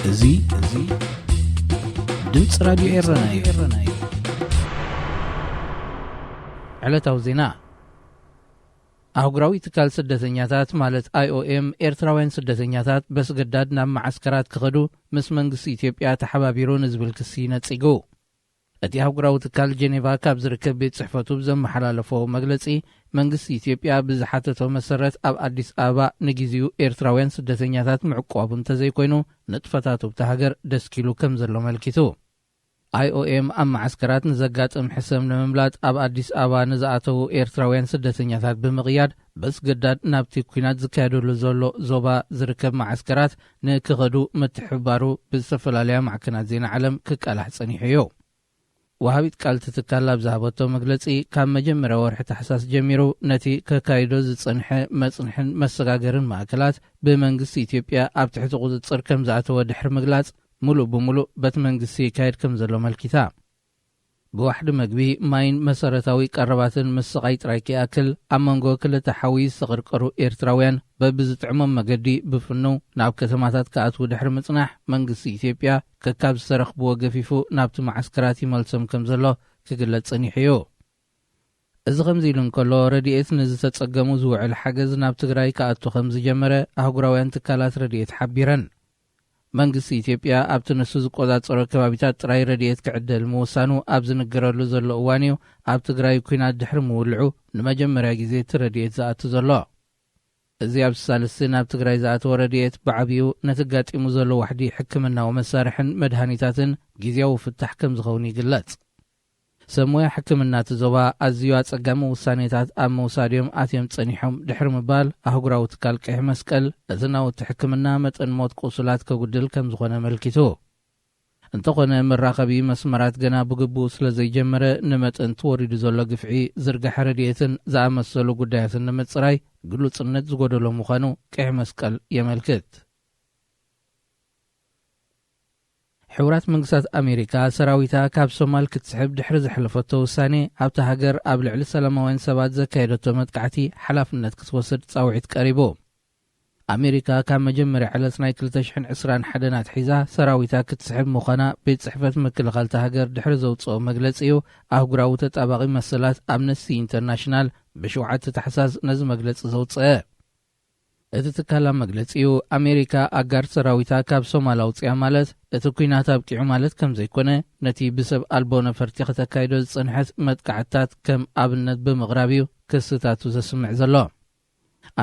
እዚ እዚ ድምፂ ራዲዮ ኤረና እዩ። ዕለታዊ ዜና። ኣህጉራዊ ትካል ስደተኛታት ማለት ኣይኦኤም፣ ኤርትራውያን ስደተኛታት በስገዳድ ናብ መዓስከራት ክኸዱ ምስ መንግስቲ ኢትዮጵያ ተሓባቢሩ ንዝብል ክሲ ነጺጉ። እቲ ኣህጉራዊ ትካል ጀኔቫ ካብ ዝርከብ ቤት ጽሕፈቱ ብዘመሓላለፎ መግለጺ፣ መንግስቲ ኢትዮጵያ ብዝሓተቶ መሰረት ኣብ ኣዲስ ኣበባ ንግዜኡ ኤርትራውያን ስደተኛታት ምዕቋቡ እንተዘይኮይኑ ንጥፈታቱ ኣብታ ሃገር ደስኪሉ ከም ዘሎ ኣመልኪቱ። ኣይኦኤም ኣብ መዓስከራት ንዘጋጥም ሕሰም ንምምላጥ ኣብ ኣዲስ ኣበባ ንዝኣተዉ ኤርትራውያን ስደተኛታት ብምቕያድ በስገዳድ ናብቲ ኲናት ዝካየደሉ ዘሎ ዞባ ዝርከብ መዓስከራት ንክኸዱ ምትሕብባሩ ብዝተፈላለያ ማዕከናት ዜና ዓለም ክቃላሕ ጸኒሑ እዩ። ወሃቢት ቃል እቲ ትካል ኣብ ዝሃበቶ መግለጺ፣ ካብ መጀመርያ ወርሒ ታሕሳስ ጀሚሩ ነቲ ከካይዶ ዝጸንሐ መጽንሕን መሰጋገርን ማእከላት ብመንግስቲ ኢትዮጵያ ኣብ ትሕቲ ቁጽጽር ከም ዝኣተወ ድሕሪ ምግላጽ፣ ምሉእ ብምሉእ በቲ መንግስቲ ይካየድ ከም ዘሎ ኣመልኪታ። ብዋሕዲ መግቢ፣ ማይን መሰረታዊ ቀረባትን ምስቓይ ጥራይ ከይኣክል፣ ኣብ መንጎ ክልተ ሓዊ ዝተቐርቀሩ ኤርትራውያን በብዝጥዕሞም መገዲ ብፍኑው ናብ ከተማታት ክኣትዉ ድሕሪ ምጽናሕ፣ መንግስቲ ኢትዮጵያ ከካብ ዝተረኽብዎ ገፊፉ ናብቲ መዓስከራት ይመልሶም ከም ዘሎ ክግለጽ ጸኒሑ እዩ። እዚ ከምዚ ኢሉ እንከሎ፣ ረድኤት ንዝተጸገሙ ዝውዕል ሓገዝ ናብ ትግራይ ክኣቱ ከም ዝጀመረ ኣህጉራውያን ትካላት ረድኤት ሓቢረን። መንግስቲ ኢትዮጵያ ኣብቲ ንሱ ዝቆጻጸሮ ከባቢታት ጥራይ ረድኤት ክዕደል ምውሳኑ ኣብ ዝንገረሉ ዘሎ እዋን እዩ፣ ኣብ ትግራይ ኲናት ድሕሪ ምውልዑ ንመጀመርያ ግዜ እቲ ረድኤት ዝኣቱ ዘሎ። እዚ ኣብዚ ሳልስቲ ናብ ትግራይ ዝኣተወ ረድኤት ብዓብዩ ነቲ ኣጋጢሙ ዘሎ ዋሕዲ ሕክምናዊ መሳርሕን መድሃኒታትን ግዜያዊ ፍታሕ ከም ዝኸውን ይግለጽ። ሰብ ሞያ ሕክምና እቲ ዞባ ኣዝዩ ኣጸጋሚ ውሳኔታት ኣብ ምውሳድ እዮም ኣትዮም ጸኒሖም ድሕሪ ምባል፣ ኣህጉራዊ ትካል ቀይሕ መስቀል እቲ ናውቲ ሕክምና መጠን ሞት ቁሱላት ከጉድል ከም ዝኾነ ኣመልኪቱ። እንተኾነ፣ መራኸቢ መስመራት ገና ብግቡእ ስለ ዘይጀመረ፣ ንመጠን ተወሪዱ ዘሎ ግፍዒ፣ ዝርጋሐ ረድኤትን ዝኣመሰሉ ጉዳያትን ንምጽራይ ግሉጽነት ዝጎደሎ ምዃኑ ቀይሕ መስቀል የመልክት። ሕቡራት መንግስታት ኣሜሪካ ሰራዊታ ካብ ሶማል ክትስሕብ ድሕሪ ዘሕለፈቶ ውሳኔ፣ ኣብታ ሃገር ኣብ ልዕሊ ሰላማውያን ሰባት ዘካየደቶ መጥቃዕቲ ሓላፍነት ክትወስድ ጻውዒት ቀሪቡ። ኣሜሪካ ካብ መጀመርያ ዕለት ናይ ክልተ ሽሕን ዕስራን ሓደን ኣትሒዛ ሰራዊታ ክትስሕብ ምዃና ቤት ጽሕፈት ምክልኻል እታ ሃገር ድሕሪ ዘውጽኦ መግለጺ እዩ ኣህጉራዊ ተጣባቒ መሰላት ኣምነስቲ ኢንተርናሽናል ብሸውዓተ ታሕሳስ ነዚ መግለጺ ዘውጽአ። እቲ ትካል ኣብ መግለጺኡ፣ ኣሜሪካ ኣጋር ሰራዊታ ካብ ሶማል ኣውጽያ ማለት እቲ ኲናት ኣብቂዑ ማለት ከም ዘይኮነ፣ ነቲ ብሰብ ኣልቦ ነፈርቲ ከተካይዶ ዝጸንሐት መጥቃዕትታት ከም ኣብነት ብምቕራብ እዩ ክስታቱ ዘስምዕ ዘሎ።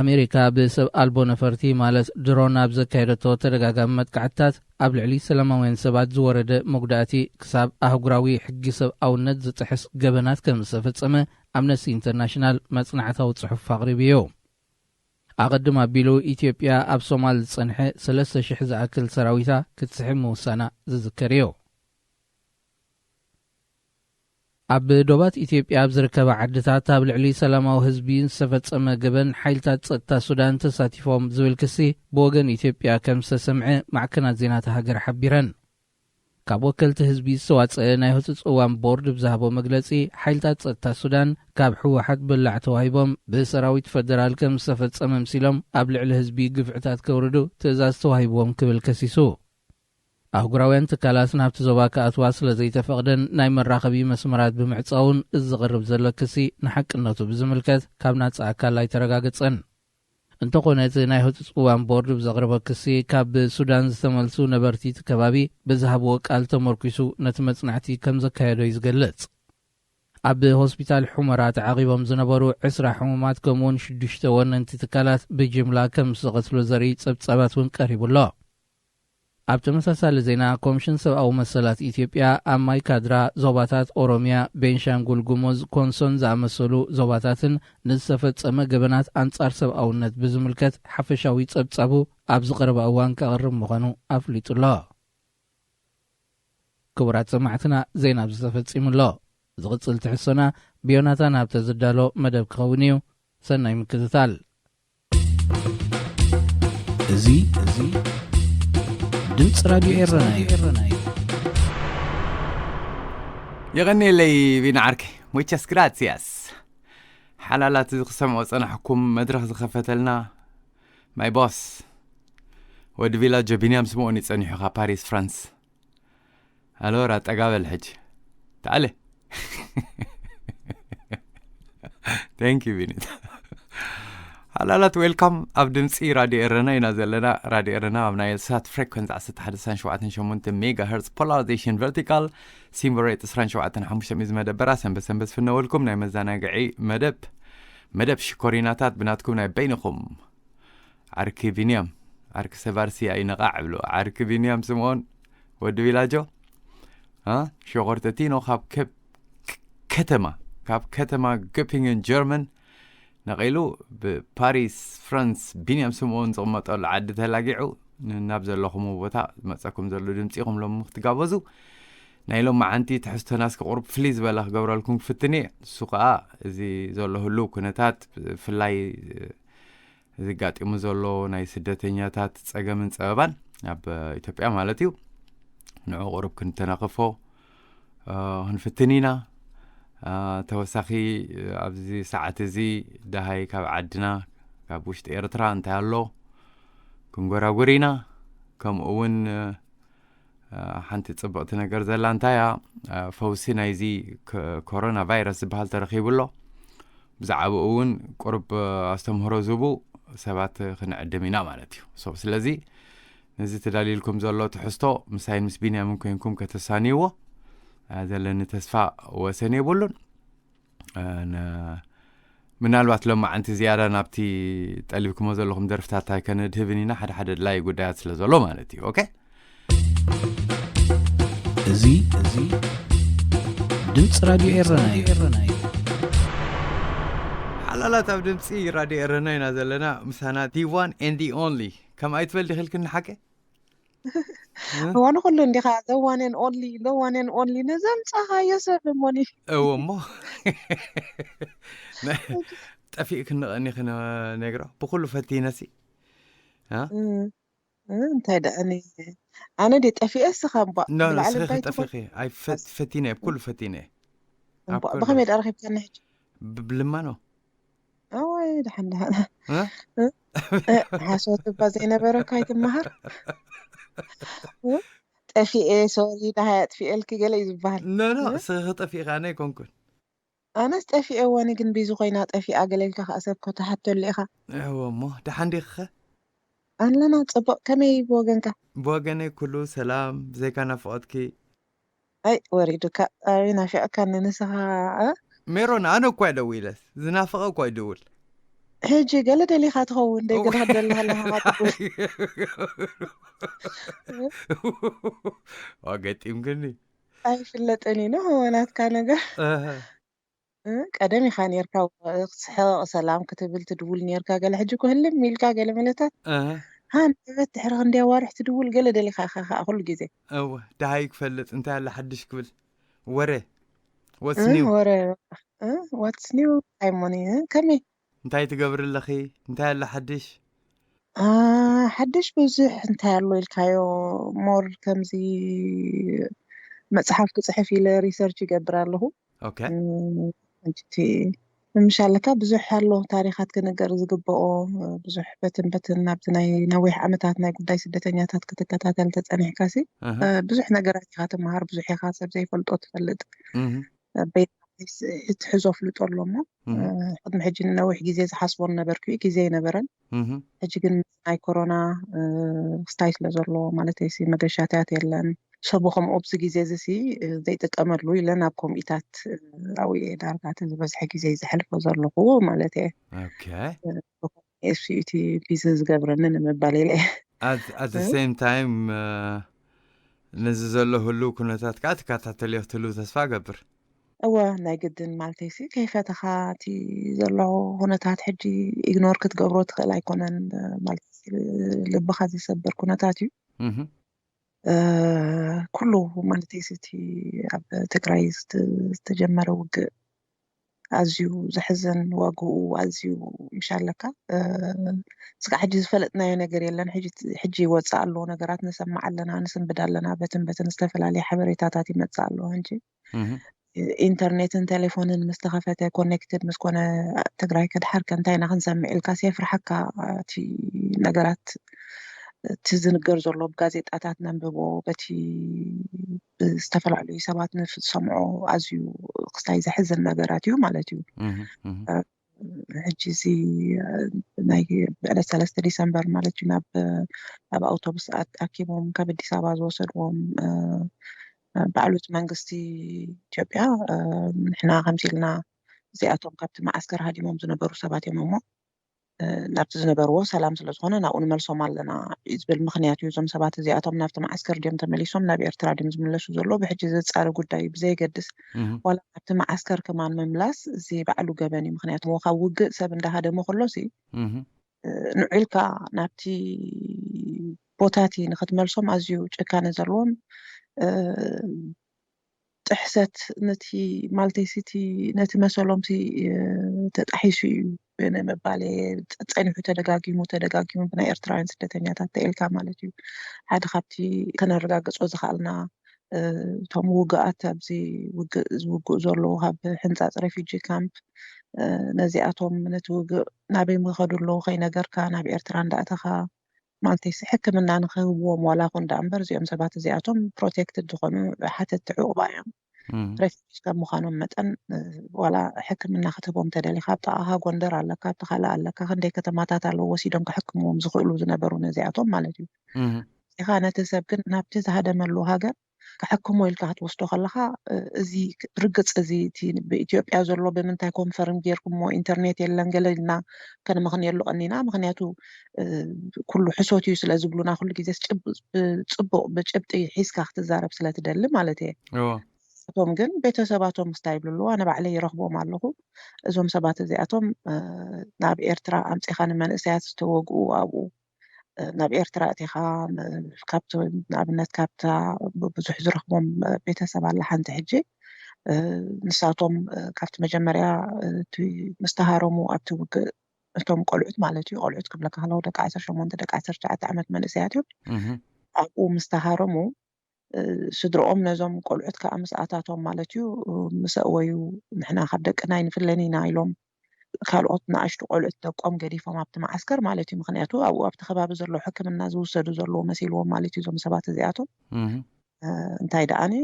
ኣሜሪካ ብሰብ ኣልቦ ነፈርቲ ማለት ድሮን ኣብ ዘካየደቶ ተደጋጋሚ መጥቃዕትታት ኣብ ልዕሊ ሰላማውያን ሰባት ዝወረደ መጉዳእቲ ክሳብ ኣህጉራዊ ሕጊ ሰብኣውነት ዝጥሕስ ገበናት ከም ዝተፈጸመ ኣምነስቲ ኢንተርናሽናል መጽናዕታዊ ጽሑፍ ኣቕሪቡ እዩ። ኣቐድም ኣቢሉ ኢትዮጵያ ኣብ ሶማል ዝጸንሐ ሰለስተ ሽሕ ዝኣክል ሰራዊታ ክትስሕብ ምውሳና ዝዝከር እዩ። ኣብ ዶባት ኢትዮጵያ ኣብ ዝርከባ ዓድታት ኣብ ልዕሊ ሰላማዊ ህዝቢ ዝተፈጸመ ገበን ሓይልታት ጸጥታ ሱዳን ተሳቲፎም ዝብል ክሲ ብወገን ኢትዮጵያ ከም ዝተሰምዐ ማዕከናት ዜና እታ ሃገር ሓቢረን። ካብ ወከልቲ ህዝቢ ዝተዋጸአ ናይ ህጹጽ እዋን ቦርድ ብዝሃቦ መግለጺ፣ ሓይልታት ጸጥታ ሱዳን ካብ ህወሓት ብላዕ ተዋሂቦም ብሰራዊት ፈደራል ከም ዝተፈጸመ ኣምሲሎም ኣብ ልዕሊ ህዝቢ ግፍዕታት ከውርዱ ትእዛዝ ተዋሂብዎም ክብል ከሲሱ። ኣህጉራውያን ትካላት ናብቲ ዞባ ክኣትዋ ስለ ዘይተፈቕደን ናይ መራኸቢ መስመራት ብምዕጻውን እዚ ዝቐርብ ዘሎ ክሲ ንሓቅነቱ ብዝምልከት ካብ ናጻ ኣካል ኣይተረጋገጸን። እንተኾነ፣ እቲ ናይ ህጹጽ እዋን ቦርድ ብዘቕረቦ ክሲ፣ ካብ ሱዳን ዝተመልሱ ነበርቲ እቲ ከባቢ ብዝሃብዎ ቃል ተመርኲሱ ነቲ መጽናዕቲ ከም ዘካየዶ እዩ ዝገልጽ። ኣብ ሆስፒታል ሑመራ ተዓቒቦም ዝነበሩ ዕስራ ሕሙማት፣ ከምኡውን ሽዱሽተ ወነንቲ ትካላት ብጅምላ ከም ዝተቐትሉ ዘርኢ ጸብጻባት እውን ቀሪቡ ኣሎ። ኣብ ተመሳሳሊ ዜና፣ ኮሚሽን ሰብኣዊ መሰላት ኢትዮጵያ ኣብ ማይካድራ፣ ዞባታት ኦሮሚያ፣ ቤንሻንጉል ጉሙዝ፣ ኮንሶን ዝኣመሰሉ ዞባታትን ንዝተፈጸመ ገበናት ኣንጻር ሰብኣውነት ብዝምልከት ሓፈሻዊ ጸብጻቡ ኣብዚ ቀረባ እዋን ከቕርብ ምዃኑ ኣፍሊጡ ኣሎ። ክቡራት ሰማዕትና፣ ዜና ኣብዚ ተፈጺሙ ኣሎ። ዝቕጽል ትሕዝቶና ብዮናታን ሃብተ ዝዳሎ መደብ ክኸውን እዩ። ሰናይ ምክትታል። እዚ እዚ ድምፂ ራዲዮ ኤረና እዩ። የቐንየለይ ቢና ዓርከይ። Muchas gracias። ሓላላት እዚ ክሰምዖ ጸናሕኩም መድረኽ ዝኸፈተልና ማይ ቦስ። ወዲ ቪላጆ፣ ቢንያም ስምኦን እዩ ጸኒሑ ካብ ፓሪስ ፍራንስ። ኣሎራ፣ ጠጋ በል ሕጂ። ተኣለ። Thank you ቢኒ። ሓላላት፣ ዌልካም። ኣብ ድምፂ ራድዮ ኤረና ኢና ዘለና። ራድዮ ኤረና ኣብ ናይ ሳት ፍሬኮንስ ዓሰርተ ሓደ ነጥቢ ሸውዓተ ሸሞንተ ሜጋ ሄርዝ፣ ፖላራይዜሽን ቨርቲካል፣ ሲምቦል ሬት ዕስራን ሸውዓተን ሓሙሽተ ሚእዝ መደበራ ሰንበት ሰንበት ዝፍነወልኩም ናይ መዘናግዒ መደብ፣ መደብ ሽኮሪናታት ብናትኩም ናይ በይንኹም ዓርኪ ቢንያም፣ ዓርኪ ሰባርሲ ኣይነቓዕ ብሎ፣ ዓርኪ ቢንያም ስምኦን ወዲ ቪላጆ፣ አ፣ ሸኾርተቲኖ ካብ ከ-፣ ከተማ፣ ካብ ከተማ ጎቲንገን ጀርመን ነቒሉ ብፓሪስ ፍራንስ ቢንያም ስምኦን ዝቕመጠሉ ዓዲ ተላጊዑ ን-፣ ናብ ዘለኹምዎ ቦታ ዝመጸኩም ዘሎ ድምጺ ኢኹም ሎሚ ክትጋበዙ። ናይ ሎመዓንቲ ትሕዝቶና እስኪ ቁሩብ ፍልይ ዝበለ ክገብረልኩም ክፍትን እየ። እሱ ከኣ እዚ ዘሎ ህሉው ኩነታት፣ ብፍላይ እዚ ኣጋጢሙ ዘሎ ናይ ስደተኛታት ጸገምን ጸበባን ኣብ ኢትዮጵያ ማለት እዩ፣ ንዑ ቁሩብ ክንተናኽፎ፣ እ፣ ክንፍትን ኢና። እ፣ ተወሳኺ፣ እ፣ ኣብዚ ሰዓት እዚ ደሃይ ካብ ዓድና፣ ካብ ውሽጢ ኤርትራ እንታይ ኣሎ ክንጎራጉር ኢና። ከምኡ እውን፣ እ፣ እ፣ ሓንቲ ጽብቕቲ ነገር ዘላ እንታይ እያ? እ፣ ፈውሲ ናይዚ ኮ-፣ ኮሮና ቫይረስ ዝበሃል ተረኺቡ ኣሎ። ብዛዕባኡ እውን ቁሩብ፣ እ፣ ኣስተምህሮ ዝህቡ ሰባት ክንዕድም ኢና ማለት እዩ። ሶ፣ ስለዚ ነዚ ተዳልዩልኩም ዘሎ ትሕዝቶ ምሳይን ምስ ቢንያምን ኮይንኩም ከተሳንይዎ፣ እ፣ ዘለኒ ተስፋ ወሰን የብሉን። እ፣ ን-፣ ምናልባት ሎማዓንቲ ዝያዳ ናብቲ ጠሊብኩሞ ዘለኹም ደርፍታት ኣይከነድህብን ኢና፣ ሓደ ሓደ ድላይ ጉዳያት ስለ ዘሎ ማለት እዩ። ኦኬ? እዚ፣ እዚ ድምፂ ራድዮ ኤረና እዩ። ሓላላት፣ ኣብ ድምፂ ራድዮ ኤረና ኢና ዘለና። ምሳና the one and the only። ከም ኣይትበል ዲኺ ኢልክኒ ሓቂ? እ? እዋ፣ ንኹሉ እንዲኻ the one and only፣ the one and only፣ ነዘምጻኻዮ ሰብ እሞኒ። እዎ እሞ። ጠፊእክኒ ቀኒ ክነግሮ። ብኹሉ ፈቲነሲ። እ? እ፣ እ፣ እንታይ ደኣ እኔ፣ ኣነ ድየ ጠፊኤ፣ እስኻ እምቧ። ኖ፣ ኖ፣ ብላዕሊ እስኺ እምባ ይትኾን? ጠፊእኺ። ኣይ፣ ፈት-፣ ፈቲነ፣ ብኩሉ ፈቲነ። ኣብ እምቧ፣ ኩሉ። ብኸመይ ደኣ ረኺብካኒ ሕጂ? ብ-፣ ብልማኖ። ኣዋይ፣ ደሓን፣ ደሓን። እ? እ? እ፣ ሓሶት እባ ዘይነበረ እኳ ኣይትመሃር። እ? ጠፊኤ፣ ሶሪ፣ ደሃይ ኣጥፊኤልኪ ገለ እዩ ዝበሃል። ኖ፣ ኖ፣ እ? እስኺ ጠፊእኻ፣ ኣነ ኣይኮንኩን። ኣነስ ጠፊኤ፣ እዋኒ ግን ቢዚ ኮይና ጠፊኣ ገለ ኢልካ ከኣ ሰብ ከተሓተሉ ኢኻ። እወ እሞ፣ ደሓን ዲኺ ኸ? ኣለና፣ ጽቡቕ። ከመይ ብወገንካ? ብወገነይ ኩሉ ሰላም፣ ብዘይካ ናፍቖትኪ። ኣይ፣ ወሪዱካ። ኣይ፣ ናፊቕካኒ ንስኻ፣ እ? ሜሮን፣ ኣነ እኳ እየ ደዊለስ፣ ዝናፍቐ እኳ ይድውል። ሕጂ ገለ ደሊኻ ትኸውን፣ ደይ ገለ ክትደሊ ከለኻ ትድውል። ዋ፣ ገጢምክኒ። ኣይፍለጥን እዩ፣ ኖ፣ ናትካ ነገር። ኣሃ። እ፣ ቀደም ኢኻ ኔርካ፣ ክትስሕቕ፣ ሰላም ክትብል ትድውል ኔርካ። ገለ ሕጂ እኮ ህልም ኢልካ ገለ መለታት ኣሃ። ሃንደበት ድሕሪ ክንደይ ኣዋርሕ ትድውል፣ ገለ ደሊኻ ኢኻ ከኣ ኩሉ ግዜ። እወ፣ ደሃይ ክፈልጥ፣ እንታይ ኣለ ሓድሽ ክብል። ወረ። What's እ፣ new? ወረ፣ እ፣ what's new? ኣይሞኒ፣ እ፣ ከመይ? እንታይ ትገብሪ ኣለኺ? እንታይ ኣለ ሓድሽ? አ፣ ሓድሽ ብዙሕ እንታይ ኣሎ ኢልካዮ፣ ሞር ከምዚ መጽሓፍ ክጽሕፍ ኢለ ሪሰርች ይገብር ኣለኹ። ኦኬ። እም፣ ሕጂ እቲ ምምሻል ለካ ብዙሕ ኣሎ ታሪኻት ክንገር ዝግብኦ፣ ብዙሕ በትን በትን ናብቲ ናይ ነዊሕ ዓመታት ናይ ጉዳይ ስደተኛታት ክትከታተል ተጸኒሕካሲ፣ ኣሃ። እ፣ ብዙሕ ነገራት ኢኻ ትመሃር፣ ብዙሕ ኢኻ ሰብ ዘይፈልጦ ትፈልጥ። እህ። እ፣ በይንኻ ትሕዞ ኣፍልጦ ኣሎ እሞ፣ እህ። እ፣ ቅድሚ ሕጂ ንነዊሕ ግዜ ዝሓስቦ ነበርኩ፣ ግዜ ኣይነበረን። እህ። ሕጂ ግን ምስ ናይ ኮሮና፣ እ፣ ክስታይ ስለ ዘሎ፣ ማለተይሲ መገሻትያት የለን። ሰቡ ከምኡ ኣብዚ ግዜ እዚ ሲ፣ እ፣ ዘይጥቀመሉ ኢለ ናብ ኮሚታት፣ እ፣ ኣብኡ እየ ዳርጋ እቲ ዝበዝሐ ግዜ ዘሕልፎ ዘለኹ ማለት እየ። ኦኬ። እ፣ ብኾነ እሱ እቲ ቢዚ ዝገብረኒ ንምባል ኢለ እየ። At፣ at the እ? Same time፣ እ፣ ነዚ ዘሎ ህሉው ኩነታት ከኣ ትከታተልዮ ክትህልው ተስፋ እገብር። እወ፣ ናይ ግድን ማለተይሲ ከይፈተኻ እቲ ዘሎ ኩነታት ሕጂ ኢግኖር ክትገብሮ ትኽእል ኣይኮነን፣ እ፣ ማለተይሲ ልብኻ ዝሰብር ኩነታት እዩ። እህ። እ፣ ኩሉ ማለተይሲ እቲ ኣብ ትግራይ ዝት-፣ ዝተጀመረ ውግእ ኣዝዩ ዘሕዝን፣ ዋግኡ ኣዝዩ ምሻለካ። እ፣ እስካዕ ሕጂ ዝፈለጥናዮ ነገር የለን። ሕጂ፣ ሕጂ ይወጽእ ኣሎ ነገራት፣ ንሰምዕ ኣለና፣ ንስንብድ ኣለና፣ በትን በትን ዝተፈላለየ ሓበሬታታት ይመጽእ ኣሎ። ሕጂ እህ። ኢንተርኔትን ቴሌፎንን ምስ ተኸፈተ፣ ኮኔክትድ ምስ ኮነ፣ ትግራይ ከድሓርከ እንታይ ኢና ክንሰምዕ ኢልካ የፍርሓካ እቲ ነገራት። እቲ ዝንገር ዘሎ ብጋዜጣታት ነንብቦ፣ በቲ ብዝተፈላለዩ ሰባት ንሰምዖ ኣዝዩ ክስታይ ዘሕዝን ነገራት እዩ ማለት እዩ። ሕጂ እዚ ናይ ዕለት ሰለስተ ዲሰምበር ማለት እዩ ናብ ኣብ ኣውቶቡስ ኣኪቦም ካብ ኣዲስ ኣበባ ዝወሰድዎም ባዕሉ እቲ መንግስቲ ኢትዮጵያ፣ ንሕና ከምዚ ኢልና እዚኣቶም ካብቲ መዓስከር ሃዲሞም ዝነበሩ ሰባት እዮም እሞ ናብቲ ዝነበርዎ ሰላም ስለዝኾነ ናብኡ ንመልሶም ኣለና እዩ ዝብል ምክንያት እዩ። እዞም ሰባት እዚኣቶም ናብቲ መዓስከር ድዮም ተመሊሶም ናብ ኤርትራ ድዮም ዝምለሱ ዘሎ ብሕጂ ዘጻሪ ጉዳይ እዩ። ብዘየገድስ ዋላ ናብቲ መዓስከር ከማን ምምላስ እዚ ባዕሉ ገበን እዩ። ምክንያቱ ካብ ውግእ ሰብ እንዳሃደሞ ከሎሲ ንዑ ኢልካ ናብቲ ቦታቲ ንክትመልሶም ኣዝዩ ጭካነ ዘለዎም ጥሕሰት ነቲ ማለተይሲ እቲ ነቲ መሰሎም ሲ ተጣሒሱ እዩ ናይ ምባል ጸኒሑ ተደጋጊሙ ተደጋጊሙ ብናይ ኤርትራውያን ስደተኛታት ተኢልካ ማለት እዩ። ሓደ ካብቲ ከነረጋግጾ ዝኽኣልና እቶም ውግኣት ኣብዚ ውግእ ዝውግኡ ዘለዉ ካብ ሕንጻጽ ሬፊጂ ካምፕ ነዚኣቶም ነቲ ውግእ ናበይ ምኸዱ ኣለዉ ከይነገርካ ናብ ኤርትራ እንዳእተኻ ማለተይሲ ሕክምና ንክህብዎም ዋላ ኮን ደኣ እምበር እዚኦም ሰባት እዚኣቶም ፕሮቴክትድ ዝኾኑ ሓተቲ ዕቑባ እዮም። ሬፊጅስ ከም ምዃኖም መጠን ዋላ ሕክምና ክትህቦም ተደሊኻ ኣብ ጥቓኻ ጎንደር ኣለካ ኣብቲ ካልእ ኣለካ ክንደይ ከተማታት ኣለዉ ወሲዶም ክሕክምዎም ዝኽእሉ ዝነበሩ ነዚኣቶም ማለት እዩ። ኢኻ ነቲ ሰብ ግን ናብቲ ዝሃደመሉ ሃገር ክሕክሞ ኢልካ ክትወስዶ ከለኻ እዚ ርግጽ እዚ እቲ ብኢትዮጵያ ዘሎ ብምንታይ ኮንፈርም ጌርኩሞ ኢንተርኔት የለን ገለ ኢልና ከነመኽንየሉ ቀኒና ምክንያቱ ኩሉ ሕሶት እዩ ስለ ዝብሉና ኩሉ ግዜ ጽቡቕ ብጭብጢ ሒዝካ ክትዛረብ ስለ ትደሊ ማለት እየ። እቶም ግን ቤተሰባቶም ምስታይ ይብሉ ኣለዋ ንባዕለይ ይረኽቦም ኣለኹ። እዞም ሰባት እዚኣቶም ናብ ኤርትራ ኣምጺኻ ንመንእሰያት ዝተወግኡ ኣብኡ ናብ ኤርትራ እቲኻ ካብቲ ንኣብነት ካብታ ብዙሕ ዝረኽቦም ቤተሰብ ኣላ ሓንቲ ሕጂ ንሳቶም ካብቲ መጀመርያ እቲ ምስተሃረሙ ኣብቲ ውግእ እቶም ቆልዑት ማለት እዩ ቆልዑት ክብለካ ከለዉ ደቂ ዓሰርተ ሸሞንተ ደቂ ዓሰርተ ትሽዓተ ዓመት መንእሰያት እዮም ኣብኡ ምስተሃረሙ ስድርኦም ነዞም ቆልዑት ከዓ ምስ ኣታቶም ማለት እዩ ምስ ኣእወዩ ንሕና ካብ ደቅና ኣይንፍለን ኢና ኢሎም ካልኦት ንኣሽቱ ቆልዑት ደቆም ገዲፎም ኣብቲ መዓስከር ማለት እዩ ምክንያቱ ኣብኡ ኣብቲ ከባቢ ዘሎ ሕክምና ዝውሰዱ ዘለዉ መሲልዎም ማለት እዩ እዞም ሰባት እዚኣቶም እንታይ ደኣኒ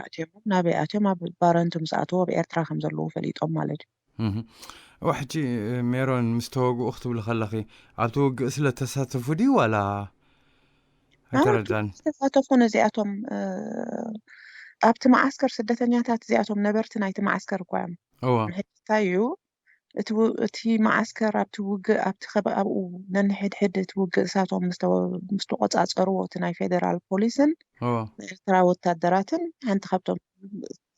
ኣእትዮሞም ናበይ ኣትዮም ኣብ ባረንቱ ምስ ኣተዉ ኣብ ኤርትራ ከም ዘለዉ ፈሊጦም ማለት እዩ ሕጂ ሜሮን ምስ ተወግኡ ክትብሊ ከለኺ ኣብቲ ውግእ ስለ ተሳተፉ ድዩ ዋላ ኣይተረዳን ዝተሳተፉ ነዚኣቶም ኣብቲ መዓስከር ስደተኛታት እዚኣቶም ነበርቲ ናይቲ መዓስከር እኳ እዮም እዋ እንታይ እዩ እቲ ው- እቲ መዓስከር ኣብቲ ውግእ ኣብቲ ከብ ኣብኡ ነንሕድሕድ እቲ ውግእ እሳቶም ምስ ተወ- ምስ ተቆጻጸርዎ እቲ ናይ ፌደራል ፖሊስን እዋ ኤርትራ ወታደራትን ሓንቲ ካብቶም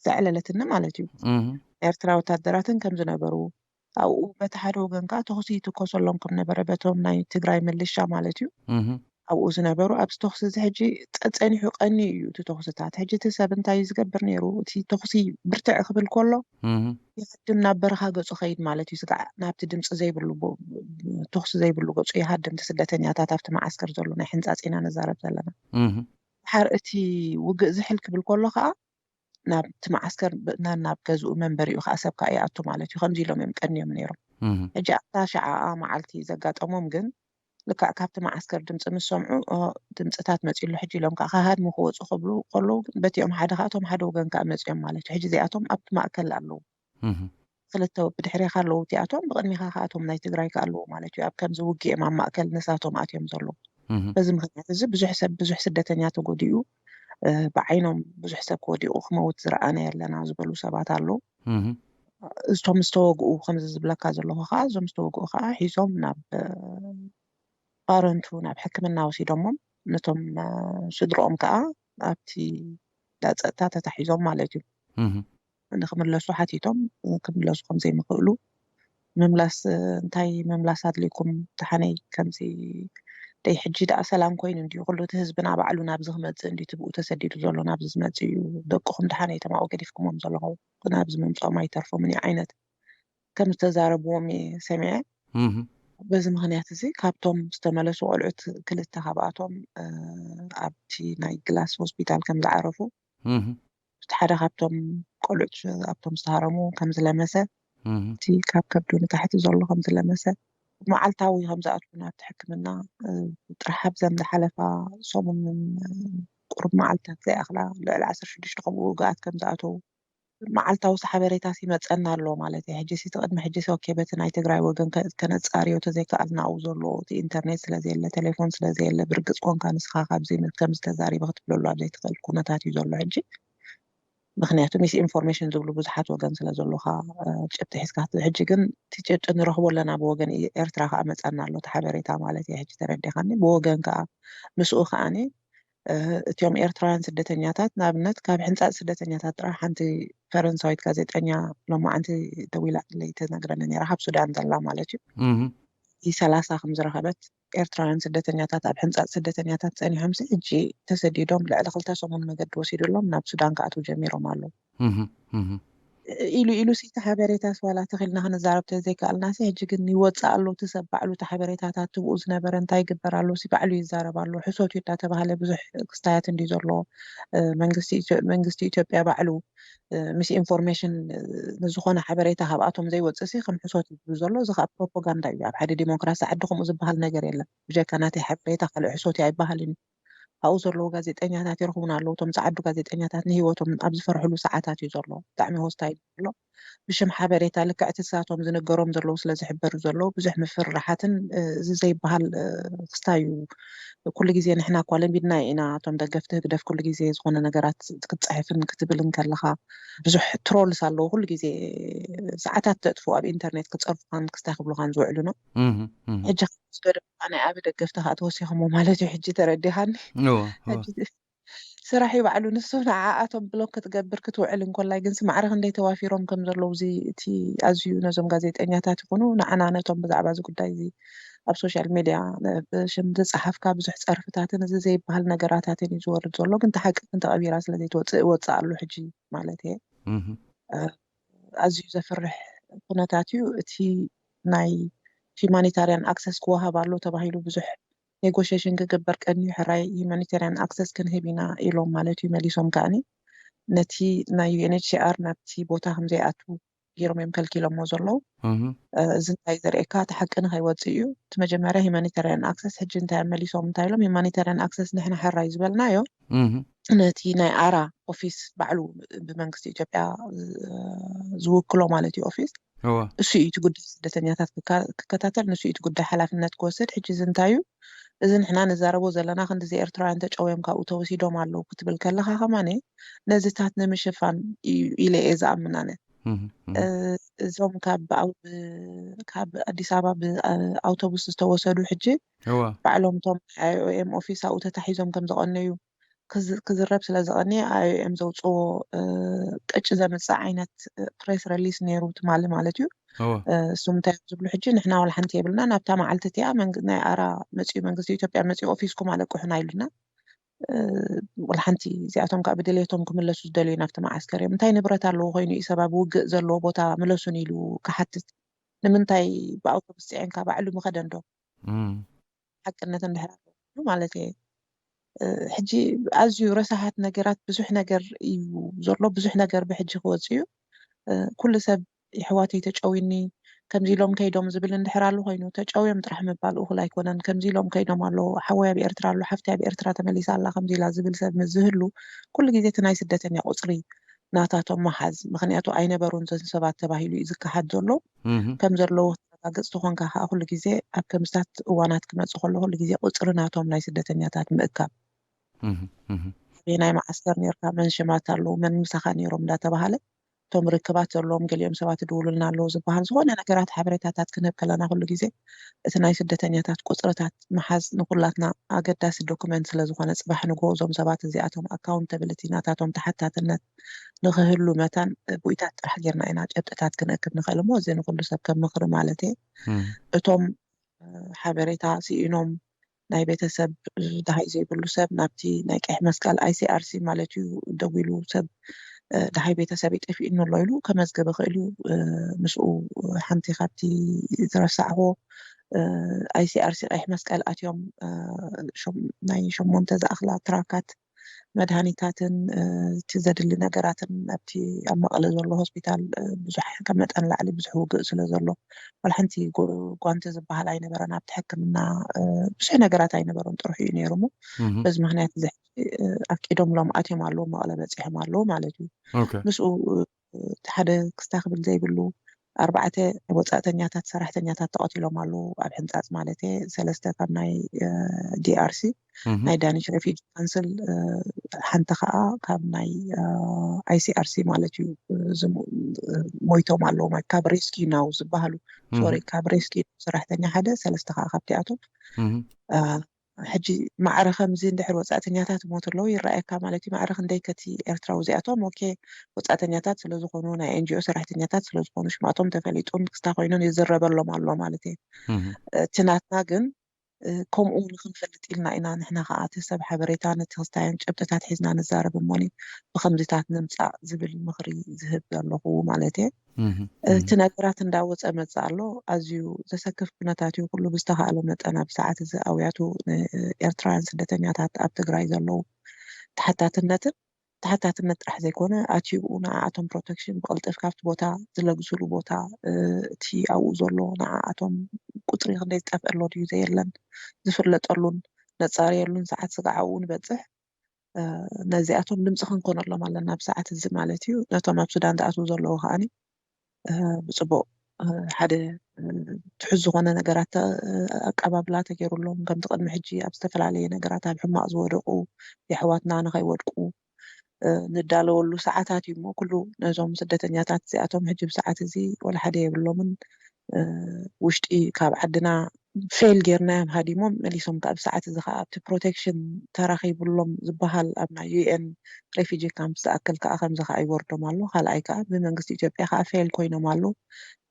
ዘዕለለትኒ ማለት እዩ እህ ኤርትራ ወታደራትን ከም ዝነበሩ ኣብኡ በቲ ሓደ ወገን ከዓ ተኹሲ ይትኮሰሎም ከም ነበረ በቶም ናይ ትግራይ ምልሻ ማለት እዩ እህ ኣብኡ ዝነበሩ ኣብዚ ተኹሲ እዚ ሕጂ ጸ- ጸኒሑ ቀኒ እዩ እቲ ተኹስታት ሕጂ እቲ ሰብ እንታይ እዩ ዝገብር ነይሩ እቲ ተኹሲ ብርትዕ ክብል ከሎ እህ ይሃድም ናብ በረኻ ገጹ ኸይድ ማለት እዩ ስጋዕ ናብቲ ድምፂ ዘይብሉ ቦ- ተኹሲ ዘይብሉ ገጹ ይሃድም እቲ ስደተኛታት ኣብቲ መዓስከር ዘሎ ናይ ሕንፃፅ ኢና ንዛረብ ዘለና እህ ድሓር እቲ ውግእ ዝሕል ክብል ከሎ ከዓ ናብቲ መዓስከር ብ- ና- ናብ ገዝኡ መንበሪኡ ከዓ ሰብ ከዓ ይኣቱ ማለት እዩ ከምዚ ኢሎም እዮም ቀንዮም ነይሮም እህ ሕጂ ኣብታ ሸዓኣ መዓልቲ ዘጋጠሞም ግን ልክዕ ካብቲ መዓስከር ድምፂ ምስ ሰምዑ ኦ፣ ድምፅታት መፂሉ ሕጂ ኢሎም ከዓ ክሃድሙ ክወፁ ክብሉ ከለዉ ግን በቲኦም ሓደ ከዓ እቶም ሓደ ወገን ከዓ መፂኦም ማለት እዩ ሕጂ እዚኣቶም ኣብቲ ማእከል ኣለዉ እህ ክልተ ብድሕሬኻ ኣለዉ እቲኣቶም ብቅድሜኻ ከዓ እቶም ናይ ትግራይ ከዓ ኣለዉ ማለት እዩ ኣብ ከምዚ ውግእ እዮም ኣብ ማእከል ንሳቶም ኣትዮም ዘለዉ እህ በዚ ምክንያት እዚ ብዙሕ ሰብ ብዙሕ ስደተኛ ተጎዲኡ እ፣ ብዓይኖም ብዙሕ ሰብ ክወዲቑ ክመውት ዝረኣና ኣለና ዝበሉ ሰባት ኣለዉ እህ እቶም ዝተወግኡ ከምዚ ዝብለካ ዘለኹ ከዓ እዞም ዝተወግኡ ከዓ ሒዞም ናብ እ፣ ባረንቱ ናብ ሕክምና ወሲዶሞም ነቶም እ፣ ስድርኦም ከዓ ኣብቲ ዳፀጥታ ተታሒዞም ማለት እዩ እህ ንክምለሱ ሓቲቶም ክምለሱ ከምዘይምኽእሉ ምምላስ እንታይ ምምላስ ኣድልይኩም ተሓነይ ከምዚ ደይ ሕጂ ደኣ ሰላም ኮይኑ እንዲዩ ኩሉ እቲ ህዝብና ባዕሉ ናብዚ ክመፅእ እንዲዩ ትብኡ ተሰዲዱ ዘሎ ናብዚ ዝመፅእ እዩ ደቅኹም ደሓነይ ተማኡ ገዲፍኩሞም ዘለኹ ናብዚ ምምፅኦም ኣይተርፎምን እዩ ዓይነት ከም ዝተዛረብዎም እየ ሰሚዐ እህ በዚ ምክንያት እዚ ካብቶም ዝተመለሱ ቆልዑት ክልተ ካብኣቶም ኣብቲ ናይ ግላስ ሆስፒታል ከም ዝዓረፉ እህ እቲ ሓደ ካብቶም ቆልዑት ኣብቶም ዝተሃረሙ ከም ዝለመሰ እህ እቲ ካብ ከብዱ ንታሕቲ ዘሎ ከም ዝለመሰ መዓልታዊ ከም ዝኣትዉ ናብቲ ሕክምና፣ ጥራሕ ኣብዘን ዝሓለፋ ሰሙንን ቁሩብ መዓልታት ዘይኣኽላ ልዕሊ ዓሰርተ ሽዱሽተ ከምኡ ውግኣት ከም ዝኣተዉ መዓልታዊ ሓበሬታ ይመፀና ኣሎ ማለት እዩ። ሕጂ እቲ ቅድሚ ሕጂ ኦኬ፣ በቲ ናይ ትግራይ ወገን ከነፃርዮ ተዘይከኣልና ኣብኡ ዘሎ እቲ ኢንተርኔት ስለዘየለ፣ ቴሌፎን ስለዘየለ፣ ብርግፅ ኮንካ ንስኻ ካብዚ ከም ዝተዛሪበ ክትብለሉ ኣብ ዘይትኽእል ኩነታት እዩ ዘሎ ሕጂ። ምክንያቱ ሚስ ኢንፎርሜሽን ዝብሉ ብዙሓት ወገን ስለ ዘለካ ጭብጢ ሒዝካ፣ ሕጂ ግን እቲ ጭብጢ ንረኽቦ ኣለና ብወገን ኤርትራ ከዓ መፀና ኣሎ እቲ ሓበሬታ ማለት እዩ። ሕጂ ተረዲኻኒ። ብወገን ከዓ ምስኡ ከዓኒ እቲኦም ኤርትራውያን ስደተኛታት ንኣብነት ካብ ሕንፃፅ ስደተኛታት ጥራሕ ሓንቲ ፈረንሳዊት ጋዜጠኛ ሎማዓንቲ ደዊላ ለይ ተነግረኒ ነራ፣ ካብ ሱዳን ዘላ ማለት እዩ። ሰላሳ ከም ዝረኸበት ኤርትራውያን ስደተኛታት ኣብ ሕንፃፅ ስደተኛታት ፀኒሖም ሕጂ ተሰዲዶም ልዕሊ ክልተ ሰሙን መገዲ ወሲድሎም ናብ ሱዳን ክኣትዉ ጀሚሮም ኣለዉ። ኢሉ ኢሉ ሲ እቲ ሓበሬታ ስዋላ ተኺልና ክንዛረብ ተዘይከኣልና ሲ ሕጂ ግን ይወፅእ ኣሎ እቲ ሰብ ባዕሉ እቲ ሓበሬታታት ትብኡ ዝነበረ እንታይ ይግበር ኣሎ ሲ ባዕሉ ይዛረብ ኣሎ። ሕሶት እዩ እንዳተባሃለ ብዙሕ ክስታያት እንዲ ዘሎ መንግስቲ ኢትዮጵያ ባዕሉ ሚስ ኢንፎርሜሽን ንዝኾነ ሓበሬታ ካብኣቶም ዘይወፅእ ሲ ከም ሕሶት እዩ ዝብሉ ዘሎ። እዚ ከዓ ፕሮፓጋንዳ እዩ። ኣብ ሓደ ዲሞክራሲ ዓዲ ከምኡ ዝበሃል ነገር የለን። ብጀካ ናተይ ሓበሬታ ካልእ ሕሶት እዩ ኣይበሃልን እዩ። ኣብኡ ዘለዉ ጋዜጠኛታት ይረኽቡና ኣለዉ። እቶም ጸዓዱ ጋዜጠኛታት ንህይወቶም ኣብ ዝፈርሕሉ ሰዓታት እዩ ዘሎ። ብጣዕሚ ሆስታይል ዘሎ። ብሽም ሓበሬታ ልክዕ እቲ ንሳቶም ዝንገሮም ዘለዉ ስለ ዝሕበሩ ዘለዉ ብዙሕ ምፍርራሓትን እዚ ዘይበሃል ክስታይ እዩ። ኩሉ ግዜ ንሕና እኳ ለሚድና ኢና እቶም ደገፍቲ ህግደፍ ኩሉ ግዜ ዝኾነ ነገራት ክትጽሕፍን ክትብልን ከለኻ ብዙሕ ትሮልስ ኣለዉ። ኩሉ ግዜ ሰዓታት ተጥፉ ኣብ ኢንተርኔት ክጸርፉኻን ክስታይ ክብሉኻን ዝውዕሉ ነው። ሕጂ ዝገደፉ ናይ ኣቢ ደገፍቲ ከዓ ተወሲኹሞ ማለት እዩ። ሕጂ ተረዲኻኒ። ስራሕ እዩ ባዕሉ ንሱ። ንዓኣቶም ብሎክ ክትገብር ክትውዕል እንኮላይ ግን ስማዕረ ክንደይ ተዋፊሮም ከም ዘለዉ እዚ እቲ ኣዝዩ ነዞም ጋዜጠኛታት ይኹኑ ንዓና ነቶም ብዛዕባ እዚ ጉዳይ እዚ ኣብ ሶሻል ሚድያ ብሽም ዝፀሓፍካ ብዙሕ ፀርፍታትን እዚ ዘይበሃል ነገራታትን እዩ ዝወርድ ዘሎ። ግን ተሓቂ ግን ተቐቢራ ስለ ዘይትወፅእ እወፅእ ኣሉ ሕጂ ማለት እየ። ኣዝዩ ዘፍርሕ ኩነታት እዩ። እቲ ናይ ሂማኒታርያን ኣክሰስ ክወሃብ ኣሎ ተባሂሉ ብዙሕ ኔጎሽሽን ክግበር ቀንዩ ሕራይ ሂማኒታርያን ኣክሰስ ክንህብ ኢና ኢሎም ማለት እዩ። መሊሶም ከዓኒ ነቲ ናይ ዩ ኤን ኤች ሲ ኣር ናብቲ ቦታ ከም ዘይኣቱ ገይሮም እዮም ከልኪሎሞ ዘለዉ። እዚ እንታይ ዘርእየካ እቲ ሓቂ ንኸይወፅእ እዩ። እቲ መጀመርያ ሂማኒታርያን ኣክሰስ ሕጂ እንታይ መሊሶም እንታይ ኢሎም ሂማኒታርያን ኣክሰስ ንሕና ሕራይ ዝበልናዮ ነቲ ናይ ኣራ ኦፊስ ባዕሉ ብመንግስቲ ኢትዮጵያ ዝውክሎ ማለት እዩ ኦፊስ እሱ እዩ እቲ ጉዳይ ስደተኛታት ክከታተል ንሱ እዩ እቲ ጉዳይ ሓላፍነት ክወስድ። ሕጂ እዚ እንታይ እዩ እዚ ንሕና ንዛረቦ ዘለና ክንዲዚ ኤርትራውያን ተጨውዮም ካብኡ ተወሲዶም ኣለዉ ክትብል ከለካ ከማነ ነዚታት ንምሽፋን ኢለ እየ ዝኣምን ኣነ። እዞም ካብ ኣዲስ ኣበባ ብኣውቶቡስ ዝተወሰዱ ሕጂ ባዕሎም እቶም ኣይ ኦ ኤም ኦፊስ ኣብኡ ተታሒዞም ከም ዝቐነዩ ክዝረብ ስለ ዝቐነየ ኣይ ኦ ኤም ዘውፅዎ ቅጭ ዘምፅእ ዓይነት ፕሬስ ረሊስ ነይሩ ትማሊ ማለት እዩ። እሱም እንታይ ዝብሉ ሕጂ ንሕና ዋላ ሓንቲ የብልና ናብታ መዓልቲ እቲኣ ናይ ኣራ መፅኡ መንግስቲ ኢትዮጵያ መፅኡ ኦፊስኩም ኣለቅሑና ኢሉና። ዋላ ሓንቲ እዚኣቶም ከዓ ብድሌቶም ክምለሱ ዝደልዩ ናብቲ መዓስከር እዮም። እንታይ ንብረት ኣለዎ ኮይኑ እዩ ሰብ ኣብ ውግእ ዘለዎ ቦታ ምለሱን ኢሉ ክሓትት ንምንታይ ብኣውቶቡስ ፅዒንካ ባዕሉ ምኸደንዶ? ሓቅነት እንድሕር ኣለዎ ማለት እየ። ሕጂ ኣዝዩ ረሳሓት ነገራት ብዙሕ ነገር እዩ ዘሎ። ብዙሕ ነገር ብሕጂ ክወፅእ እዩ። ኩሉ ሰብ ይሕዋተይ ተጨውኒ ከምዚ ኢሎም ከይዶም ዝብል እንድሕር ኣሉ ኮይኑ ተጨውዮም ጥራሕ ምባል እኹል ኣይኮነን። ከምዚ ኢሎም ከይዶም ኣለዉ ሓወይ ኣብ ኤርትራ ኣሎ ሓፍቲ ኣብ ኤርትራ ተመሊሳ ኣላ ከምዚ ኢላ ዝብል ሰብ ምስ ዝህሉ ኩሉ ግዜ እቲ ናይ ስደተኛ ቁፅሪ ናታቶም መሓዝ ምክንያቱ ኣይነበሩን ዘን ሰባት ተባሂሉ እዩ ዝከሓድ ዘሎ። ከም ዘለዉ ተረጋግፅ ተኾንካ ከዓ ኩሉ ግዜ ኣብ ከምዝታት እዋናት ክመፅእ ከሎ ኩሉ ግዜ ቁፅሪ ናቶም ናይ ስደተኛታት ምእካብ ኣበየናይ መዓስከር ነርካ መን ሽማት ኣለዉ መን ምሳኻ ነይሮም እንዳተባሃለ እቶም ርክባት ዘለዎም ገሊኦም ሰባት ይድውሉልና ኣለዉ ዝበሃል ዝኾነ ነገራት ሓበሬታታት ክንህብ ከለና ኩሉ ግዜ እቲ ናይ ስደተኛታት ቁፅርታት ምሓዝ ንኩላትና ኣገዳሲ ዶኩመንት ስለዝኾነ ፅባሕ ንግሆ እዞም ሰባት እዚኣቶም ኣካውንተብሊቲ ናታቶም ተሓታትነት ንክህሉ መታን ብኢታት ጥራሕ ጌርና ኢና ጨብጥታት ክንእክብ ንኽእል እሞ እዚ ንኩሉ ሰብ ከም ምኽሪ ማለት እየ። እቶም ሓበሬታ ስኢኖም ናይ ቤተሰብ ደሃይ ዘይብሉ ሰብ ናብቲ ናይ ቀይሕ መስቀል ኣይ ሲ ኣር ሲ ማለት እዩ ደዊሉ ሰብ ደሃይ ቤተሰብ ይጠፊእኒ ኣሎ ኢሉ ከመዝግብ ይኽእል እዩ። ምስኡ ሓንቲ ካብቲ ዝረሳዕዎ ኣይ ሲ ኣር ሲ ቀይሕ መስቀል ኣትዮም ናይ ሸሞንተ ዝኣኽላ ትራካት መድሃኒታትን እቲ ዘድሊ ነገራትን ኣብቲ ኣብ መቐለ ዘሎ ሆስፒታል ብዙሕ ካብ መጠን ላዕሊ ብዙሕ ውግእ ስለ ዘሎ ዋላ ሓንቲ ጓንቲ ዝበሃል ኣይነበረን። ኣብቲ ሕክምና ብዙሕ ነገራት ኣይነበሮም፣ ጥርሑ እዩ ነይሩ። እሞ በዚ ምክንያት እዚ ኣፍቂዶምሎም ኣትዮም ኣለዉ፣ መቐለ በፂሖም ኣለዉ ማለት እዩ። ምስኡ እቲ ሓደ ክስታ ክብል ዘይብሉ ኣርባዕተ ወፃእተኛታት ሰራሕተኛታት ተቐቲሎም ኣለዉ፣ ኣብ ሕንፃፅ ማለት እየ። ሰለስተ ካብ ናይ ዲኣርሲ ናይ ዳኒሽ ሬፊጂ ካንስል፣ ሓንቲ ከዓ ካብ ናይ ኣይሲኣርሲ ማለት እዩ። ሞይቶም ኣለዉ፣ ካብ ሬስኪ ናው ዝበሃሉ፣ ሶሪ፣ ካብ ሬስኪ ሰራሕተኛ ሓደ፣ ሰለስተ ከዓ ካብቲኣቶም። ሕጂ ማዕረ ከምዚ እንድሕር ወፃእተኛታት ሞት ኣለዉ ይረኣየካ ማለት እዩ። ማዕረ ክንደይ ከቲ ኤርትራዊ እዚኣቶም፣ ኦኬ፣ ወፃእተኛታት ስለዝኾኑ፣ ናይ ኤንጂኦ ሰራሕተኛታት ስለዝኾኑ ሽማቶም ተፈሊጡ ንክስታ ኮይኖም ይዝረበሎም ኣሎ ማለት እዩ። እቲ ናትና ግን ከምኡ ንክንፈልጥ ኢልና ኢና ንሕና ከዓ እቲ ሰብ ሓበሬታ ነቲ ክስታዮን ጭብጥታት ሒዝና ንዛረብ እሞኒ ብከምዚታት ንምፃእ ዝብል ምክሪ ዝህብ ዘለኹ ማለት እየ። እቲ ነገራት እንዳወፀ መፅእ ኣሎ። ኣዝዩ ዘሰክፍ ኩነታት እዩ። ኩሉ ብዝተኻእለ መጠን ኣብ ሰዓት እዚ ኣውያቱ ንኤርትራውያን ስደተኛታት ኣብ ትግራይ ዘለዉ ተሓታትነትን ተሓታትነት ጥራሕ ዘይኮነ ኣትዩ ብኡ ንዓኣቶም ፕሮቴክሽን ብቕልጥፍ ካብቲ ቦታ ዝለግስሉ ቦታ እቲ ኣብኡ ዘሎ ንዓኣቶም ቁፅሪ ክንደይ ዝጠፍአሎ ድዩ ዘየለን ዝፍለጠሉን ነፃርየሉን ሰዓት ስጋዕ ኣብኡ ንበፅሕ። ነዚኣቶም ድምፂ ክንኮነሎም ኣለና ኣብ ሰዓት እዚ ማለት እዩ። ነቶም ኣብ ሱዳን ዝኣትዉ ዘለዉ ከዓኒ ብፅቡቅ ሓደ ትሑዝ ዝኾነ ነገራት ኣቀባብላ ተገይሩሎም ከምቲ ቅድሚ ሕጂ ኣብ ዝተፈላለየ ነገራት ኣብ ሕማቅ ዝወደቁ የሕዋትና ንኸይወድቁ ንዳለወሉ ሰዓታት እዩ። እሞ ኩሉ ነዞም ስደተኛታት እዚኣቶም ሕጂ ብሰዓት እዚ ወላ ሓደ የብሎምን። ውሽጢ ካብ ዓድና ፌል ጌርናዮም ሃዲሞም መሊሶም ካብ ሰዓት እዚ ከዓ ኣብቲ ፕሮቴክሽን ተራኺብሎም ዝበሃል ኣብ ናይ ዩኤን ሬፊጂ ካምፕ ዝኣክል ከዓ ከምዚ ከዓ ይወርዶም ኣሎ። ካልኣይ ከዓ ብመንግስቲ ኢትዮጵያ ከዓ ፌል ኮይኖም ኣሎ።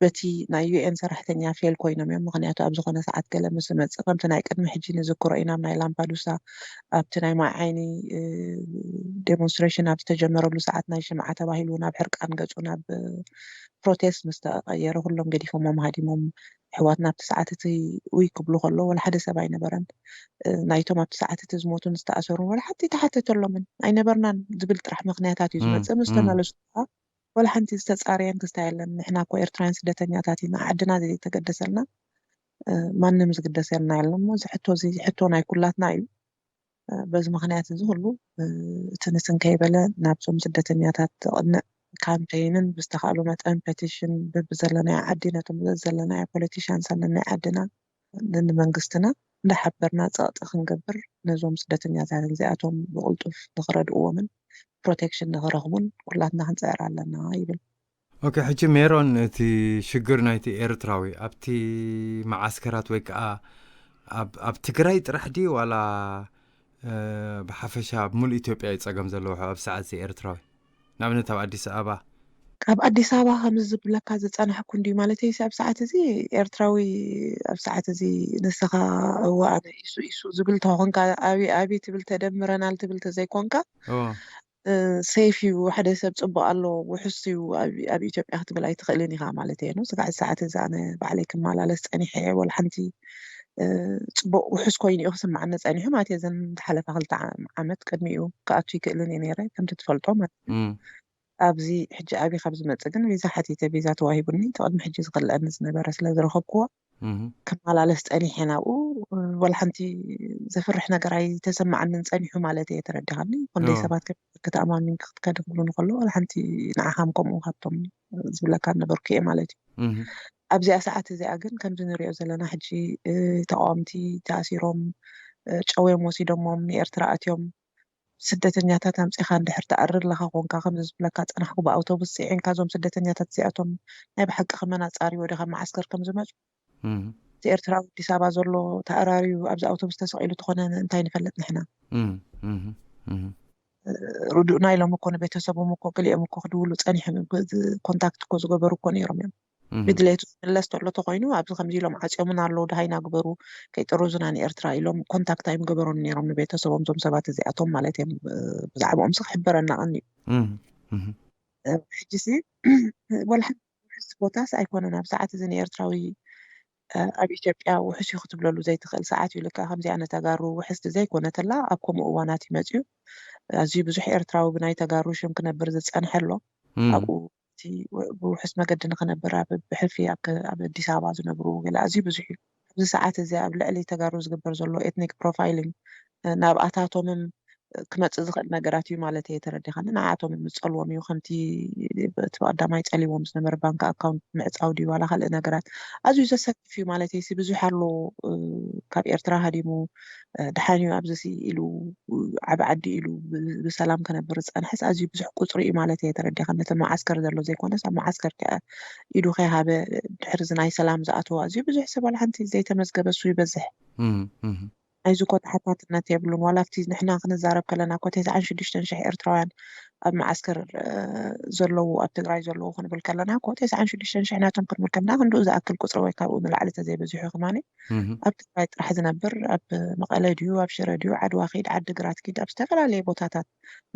በቲ ናይ ዩኤን ሰራሕተኛ ፌል ኮይኖም እዮም። ምክንያቱ ኣብ ዝኾነ ሰዓት ገለ ምስ መፅእ ከምቲ ናይ ቅድሚ ሕጂ ንዝክሮ ኢና ኣብ ናይ ላምፓዱሳ ኣብቲ ናይ ማይ ዓይኒ ዴሞንስትሬሽን ኣብ ዝተጀመረሉ ሰዓት ናይ ሽምዓ ተባሂሉ ናብ ሕርቃን ገፁ ናብ ፕሮቴስት ምስ ተቐየረ ኩሎም ገዲፎሞም ሃዲሞም። ኣሕዋትና ኣብቲ ሰዓት እቲ ውይ ክብሉ ከለዉ ወላ ሓደ ሰብ ኣይነበረን። ናይቶም ኣብቲ ሰዓት እቲ ዝሞቱን ዝተኣሰሩን ወላ ሓንቲ ተሓተተሎምን ኣይነበርናን ዝብል ጥራሕ ምክንያታት እዩ ዝመፅእ። ምስ ተመለሱ ከዓ ወላ ሓንቲ ዝተፃረየን ክስታ የለን። ንሕና እኮ ኤርትራውያን ስደተኛታት ኢና፣ ዓድና ዘይተገደሰልና ማንም ዝግደሰልና የለን። እሞ እዚ ሕቶ እዚ ሕቶ ናይ ኩላትና እዩ። በዚ ምክንያት እዚ ኩሉ እቲ ንስን ከይበለ ናብዞም ስደተኛታት ዘቕንዕ ካምፔይንን ብዝተኻእሉ መጠን ፔቲሽን በብዘለናዮ ዓዲ ነቶም ዘለናዮ ፖለቲሽያንስ ኣለናይ ዓድና ንመንግስትና እንዳሓበርና ፀቕጢ ክንገብር ነዞም ስደተኛታት እዚኣቶም ብቕልጡፍ ንክረድእዎምን ፕሮቴክሽን ንክረኽቡን ኩላትና ክንፅዕር ኣለና ይብል። ኦኬ፣ ሕጂ ሜሮን፣ እቲ ሽግር ናይቲ ኤርትራዊ ኣብቲ መዓስከራት ወይ ከዓ ኣብ ትግራይ ጥራሕ ድዩ ዋላ ብሓፈሻ ኣብ ሙሉእ ኢትዮጵያ እዩ ፀገም ዘለዎ ኣብ ሰዓት እዚ ኤርትራዊ? ንኣብነት ኣብ ኣዲስ ኣበባ ኣብ ኣዲስ ኣበባ ከምዚ ዝብለካ ዝፀናሕኩ እንድዩ ማለት እዩ። ኣብ ሰዓት እዚ ኤርትራዊ ኣብ ሰዓት እዚ ንስኻ እወ ኣነ ኢሱ ኢሱ ዝብል ተኾንካ ኣብይ ኣብይ ትብል ተደምረናል ትብል ተዘይኮንካ ሴፍ እዩ። ሓደ ሰብ ፅቡቅ ኣሎ ውሕስ እዩ ኣብ ኢትዮጵያ ክትብል ኣይትኽእልን ኢኻ ማለት እየ። ስጋዕ ሰዓት እዚ ኣነ ባዕለይ ክመላለስ ፀኒሐ እየ። ወላ ሓንቲ ፅቡቅ ውሕስ ኮይኑ እዩ ክስማዓኒ ፀኒሑ ማለት እየ። ዘን ዝሓለፈ ክልተ ዓመት ቅድሚኡ ክኣቱ ይክእልን እየ ነይረ ከምቲ ትፈልጦ ማለት እዩ። ኣብዚ ሕጂ ኣብይ ካብ ዝመፅእ ግን ቪዛ ሓቲተ ቪዛ ተዋሂቡኒ። እቲ ቅድሚ ሕጂ ዝኽልአኒ ዝነበረ ስለ ዝረኸብክዎ ክመላለስ ፀኒሐ ናብኡ። ወላ ሓንቲ ዘፍርሕ ነገር ኣይተሰማዓንን ፀኒሑ ማለት እየ። ተረዲኻኒ? ክንደይ ሰባት ከተኣማሚን ክትከድ ክብሉን ከሎ ወላ ሓንቲ ንዓኻም ከምኡ ካብቶም ዝብለካ ነበርኩ እየ ማለት እዩ። ኣብዚኣ ሰዓት እዚኣ ግን ከምዚ ንሪኦ ዘለና ሕጂ ተቃወምቲ ተኣሲሮም ጨውዮም ወሲዶሞም ንኤርትራ ኣትዮም ስደተኛታት ኣምፂኻ እንድሕር ትኣሪ ኣለኻ ኮንካ ከምዚ ዝብለካ ፀናሕኩ ብኣውቶቡስ ፅዒንካ እዞም ስደተኛታት እዚኣቶም ናይ ብሓቂ ከመና ፃርዮ ወደ ካብ መዓስከር ከም ዝመፁ እቲ ኤርትራዊ ኣዲስ ኣበባ ዘሎ ተኣራርዩ ኣብዚ ኣውቶቡስ ተሰቂሉ ተኾነ እንታይ ንፈልጥ ንሕና ርዱእና ኢሎም እኮ ንቤተሰቦም እኮ ገሊኦም እኮ ክድውሉ ፀኒሖም እዮም። ኮንታክት እኮ ዝገበሩ እኮ ነይሮም እዮም። ብድሌቱ ዝምለስ ተሎ ተኮይኑ ኣብዚ ከምዚ ኢሎም ዓፅዮምን ኣለዉ ደሃይና ግበሩ ከይጥርዙና ንኤርትራ ኢሎም ኮንታክት ኣይምገበሮን ነይሮም ንቤተሰቦም እዞም ሰባት እዚኣቶም ማለት እዮም። ብዛዕባኦም ስ ክሕበረና ቀኒ እዩ። ሕጂ ሲ ወላ ሓንቲ ውሕስ ቦታስ ኣይኮነን ኣብ ሰዓት እዚ ንኤርትራዊ ኣብ ኢትዮጵያ ውሕስ እዩ ክትብለሉ ዘይትኽእል ሰዓት እዩ። ልካ ከምዚኣ ነተጋሩ ውሕስቲ ዘይኮነተላ ኣብ ከምኡ እዋናት ይመፅዩ ኣዝዩ ብዙሕ ኤርትራዊ ብናይ ተጋሩ ሽም ክነብር ዝጸንሐ ኣሎ። እም፣ ኣብኡ እቲ ብውሑስ መገዲ ንኽነብር ኣብ ብሕልፊ ኣብ ከ- ኣብ ኣዲስ ኣበባ ዝነብሩ ገለ ኣዝዩ ብዙሕ እዩ። ኣብዚ ሰዓት እዚ ኣብ ልዕሊ ተጋሩ ዝግበር ዘሎ ኤትኒክ ፕሮፋይሊንግ ናብኣታቶምም ክመፅእ ዝኽእል ነገራት እዩ ማለት እየ ተረዲኻኒ። ንዓኣቶም ዝፀልዎም እዩ ከምቲ እቲ ቀዳማይ ፀሊዎም ዝነበረ ባንክ ኣካውንት ምዕፃው ድዩ ዋላ ካልእ ነገራት ኣዝዩ ዘሰክፍ እዩ ማለት እዩ። ብዙሕ ኣሎ ካብ ኤርትራ ሃዲሙ ደሓን እዩ ኣብዚ ኢሉ ዓብ ዓዲ ኢሉ ብሰላም ከነብር ዝፀንሐስ ኣዝዩ ብዙሕ ቁፅሪ እዩ ማለት እየ ተረዲኻኒ። ነቲ መዓስከር ዘሎ ዘይኮነስ ኣብ መዓስከር ከ ኢዱ ከይሃበ ድሕሪ እዚ ናይ ሰላም ዝኣተወ ኣዝዩ ብዙሕ ሰብ ዋላ ሓንቲ ዘይተመዝገበ እሱ ይበዝሕ። እም፣ እም፣ ናይዚ እኮ ተሓታትነት የብሉን። ዋላ ኣብቲ ንሕና ክንዛረብ ከለና እኮ ተስዓን ሽዱሽተን ሽሕ ኤርትራውያን ኣብ መዓስከር ዘለዉ ኣብ ትግራይ ዘለዉ ክንብል ከለና እኮ ተስዓን ሽዱሽተን ሽሕ ናቶም ክንብል ከለና ክንድኡ ዝኣክል ቁፅሪ ወይ ካብኡ ንላዕሊ ተዘይበዚሑ ከማኒ እም፣ ኣብ ትግራይ ጥራሕ ዝነብር ኣብ መቐለ ድዩ ኣብ ሽረ ድዩ ዓድዋ ኪድ ዓዲ ግራት ኪድ ኣብ ዝተፈላለየ ቦታታት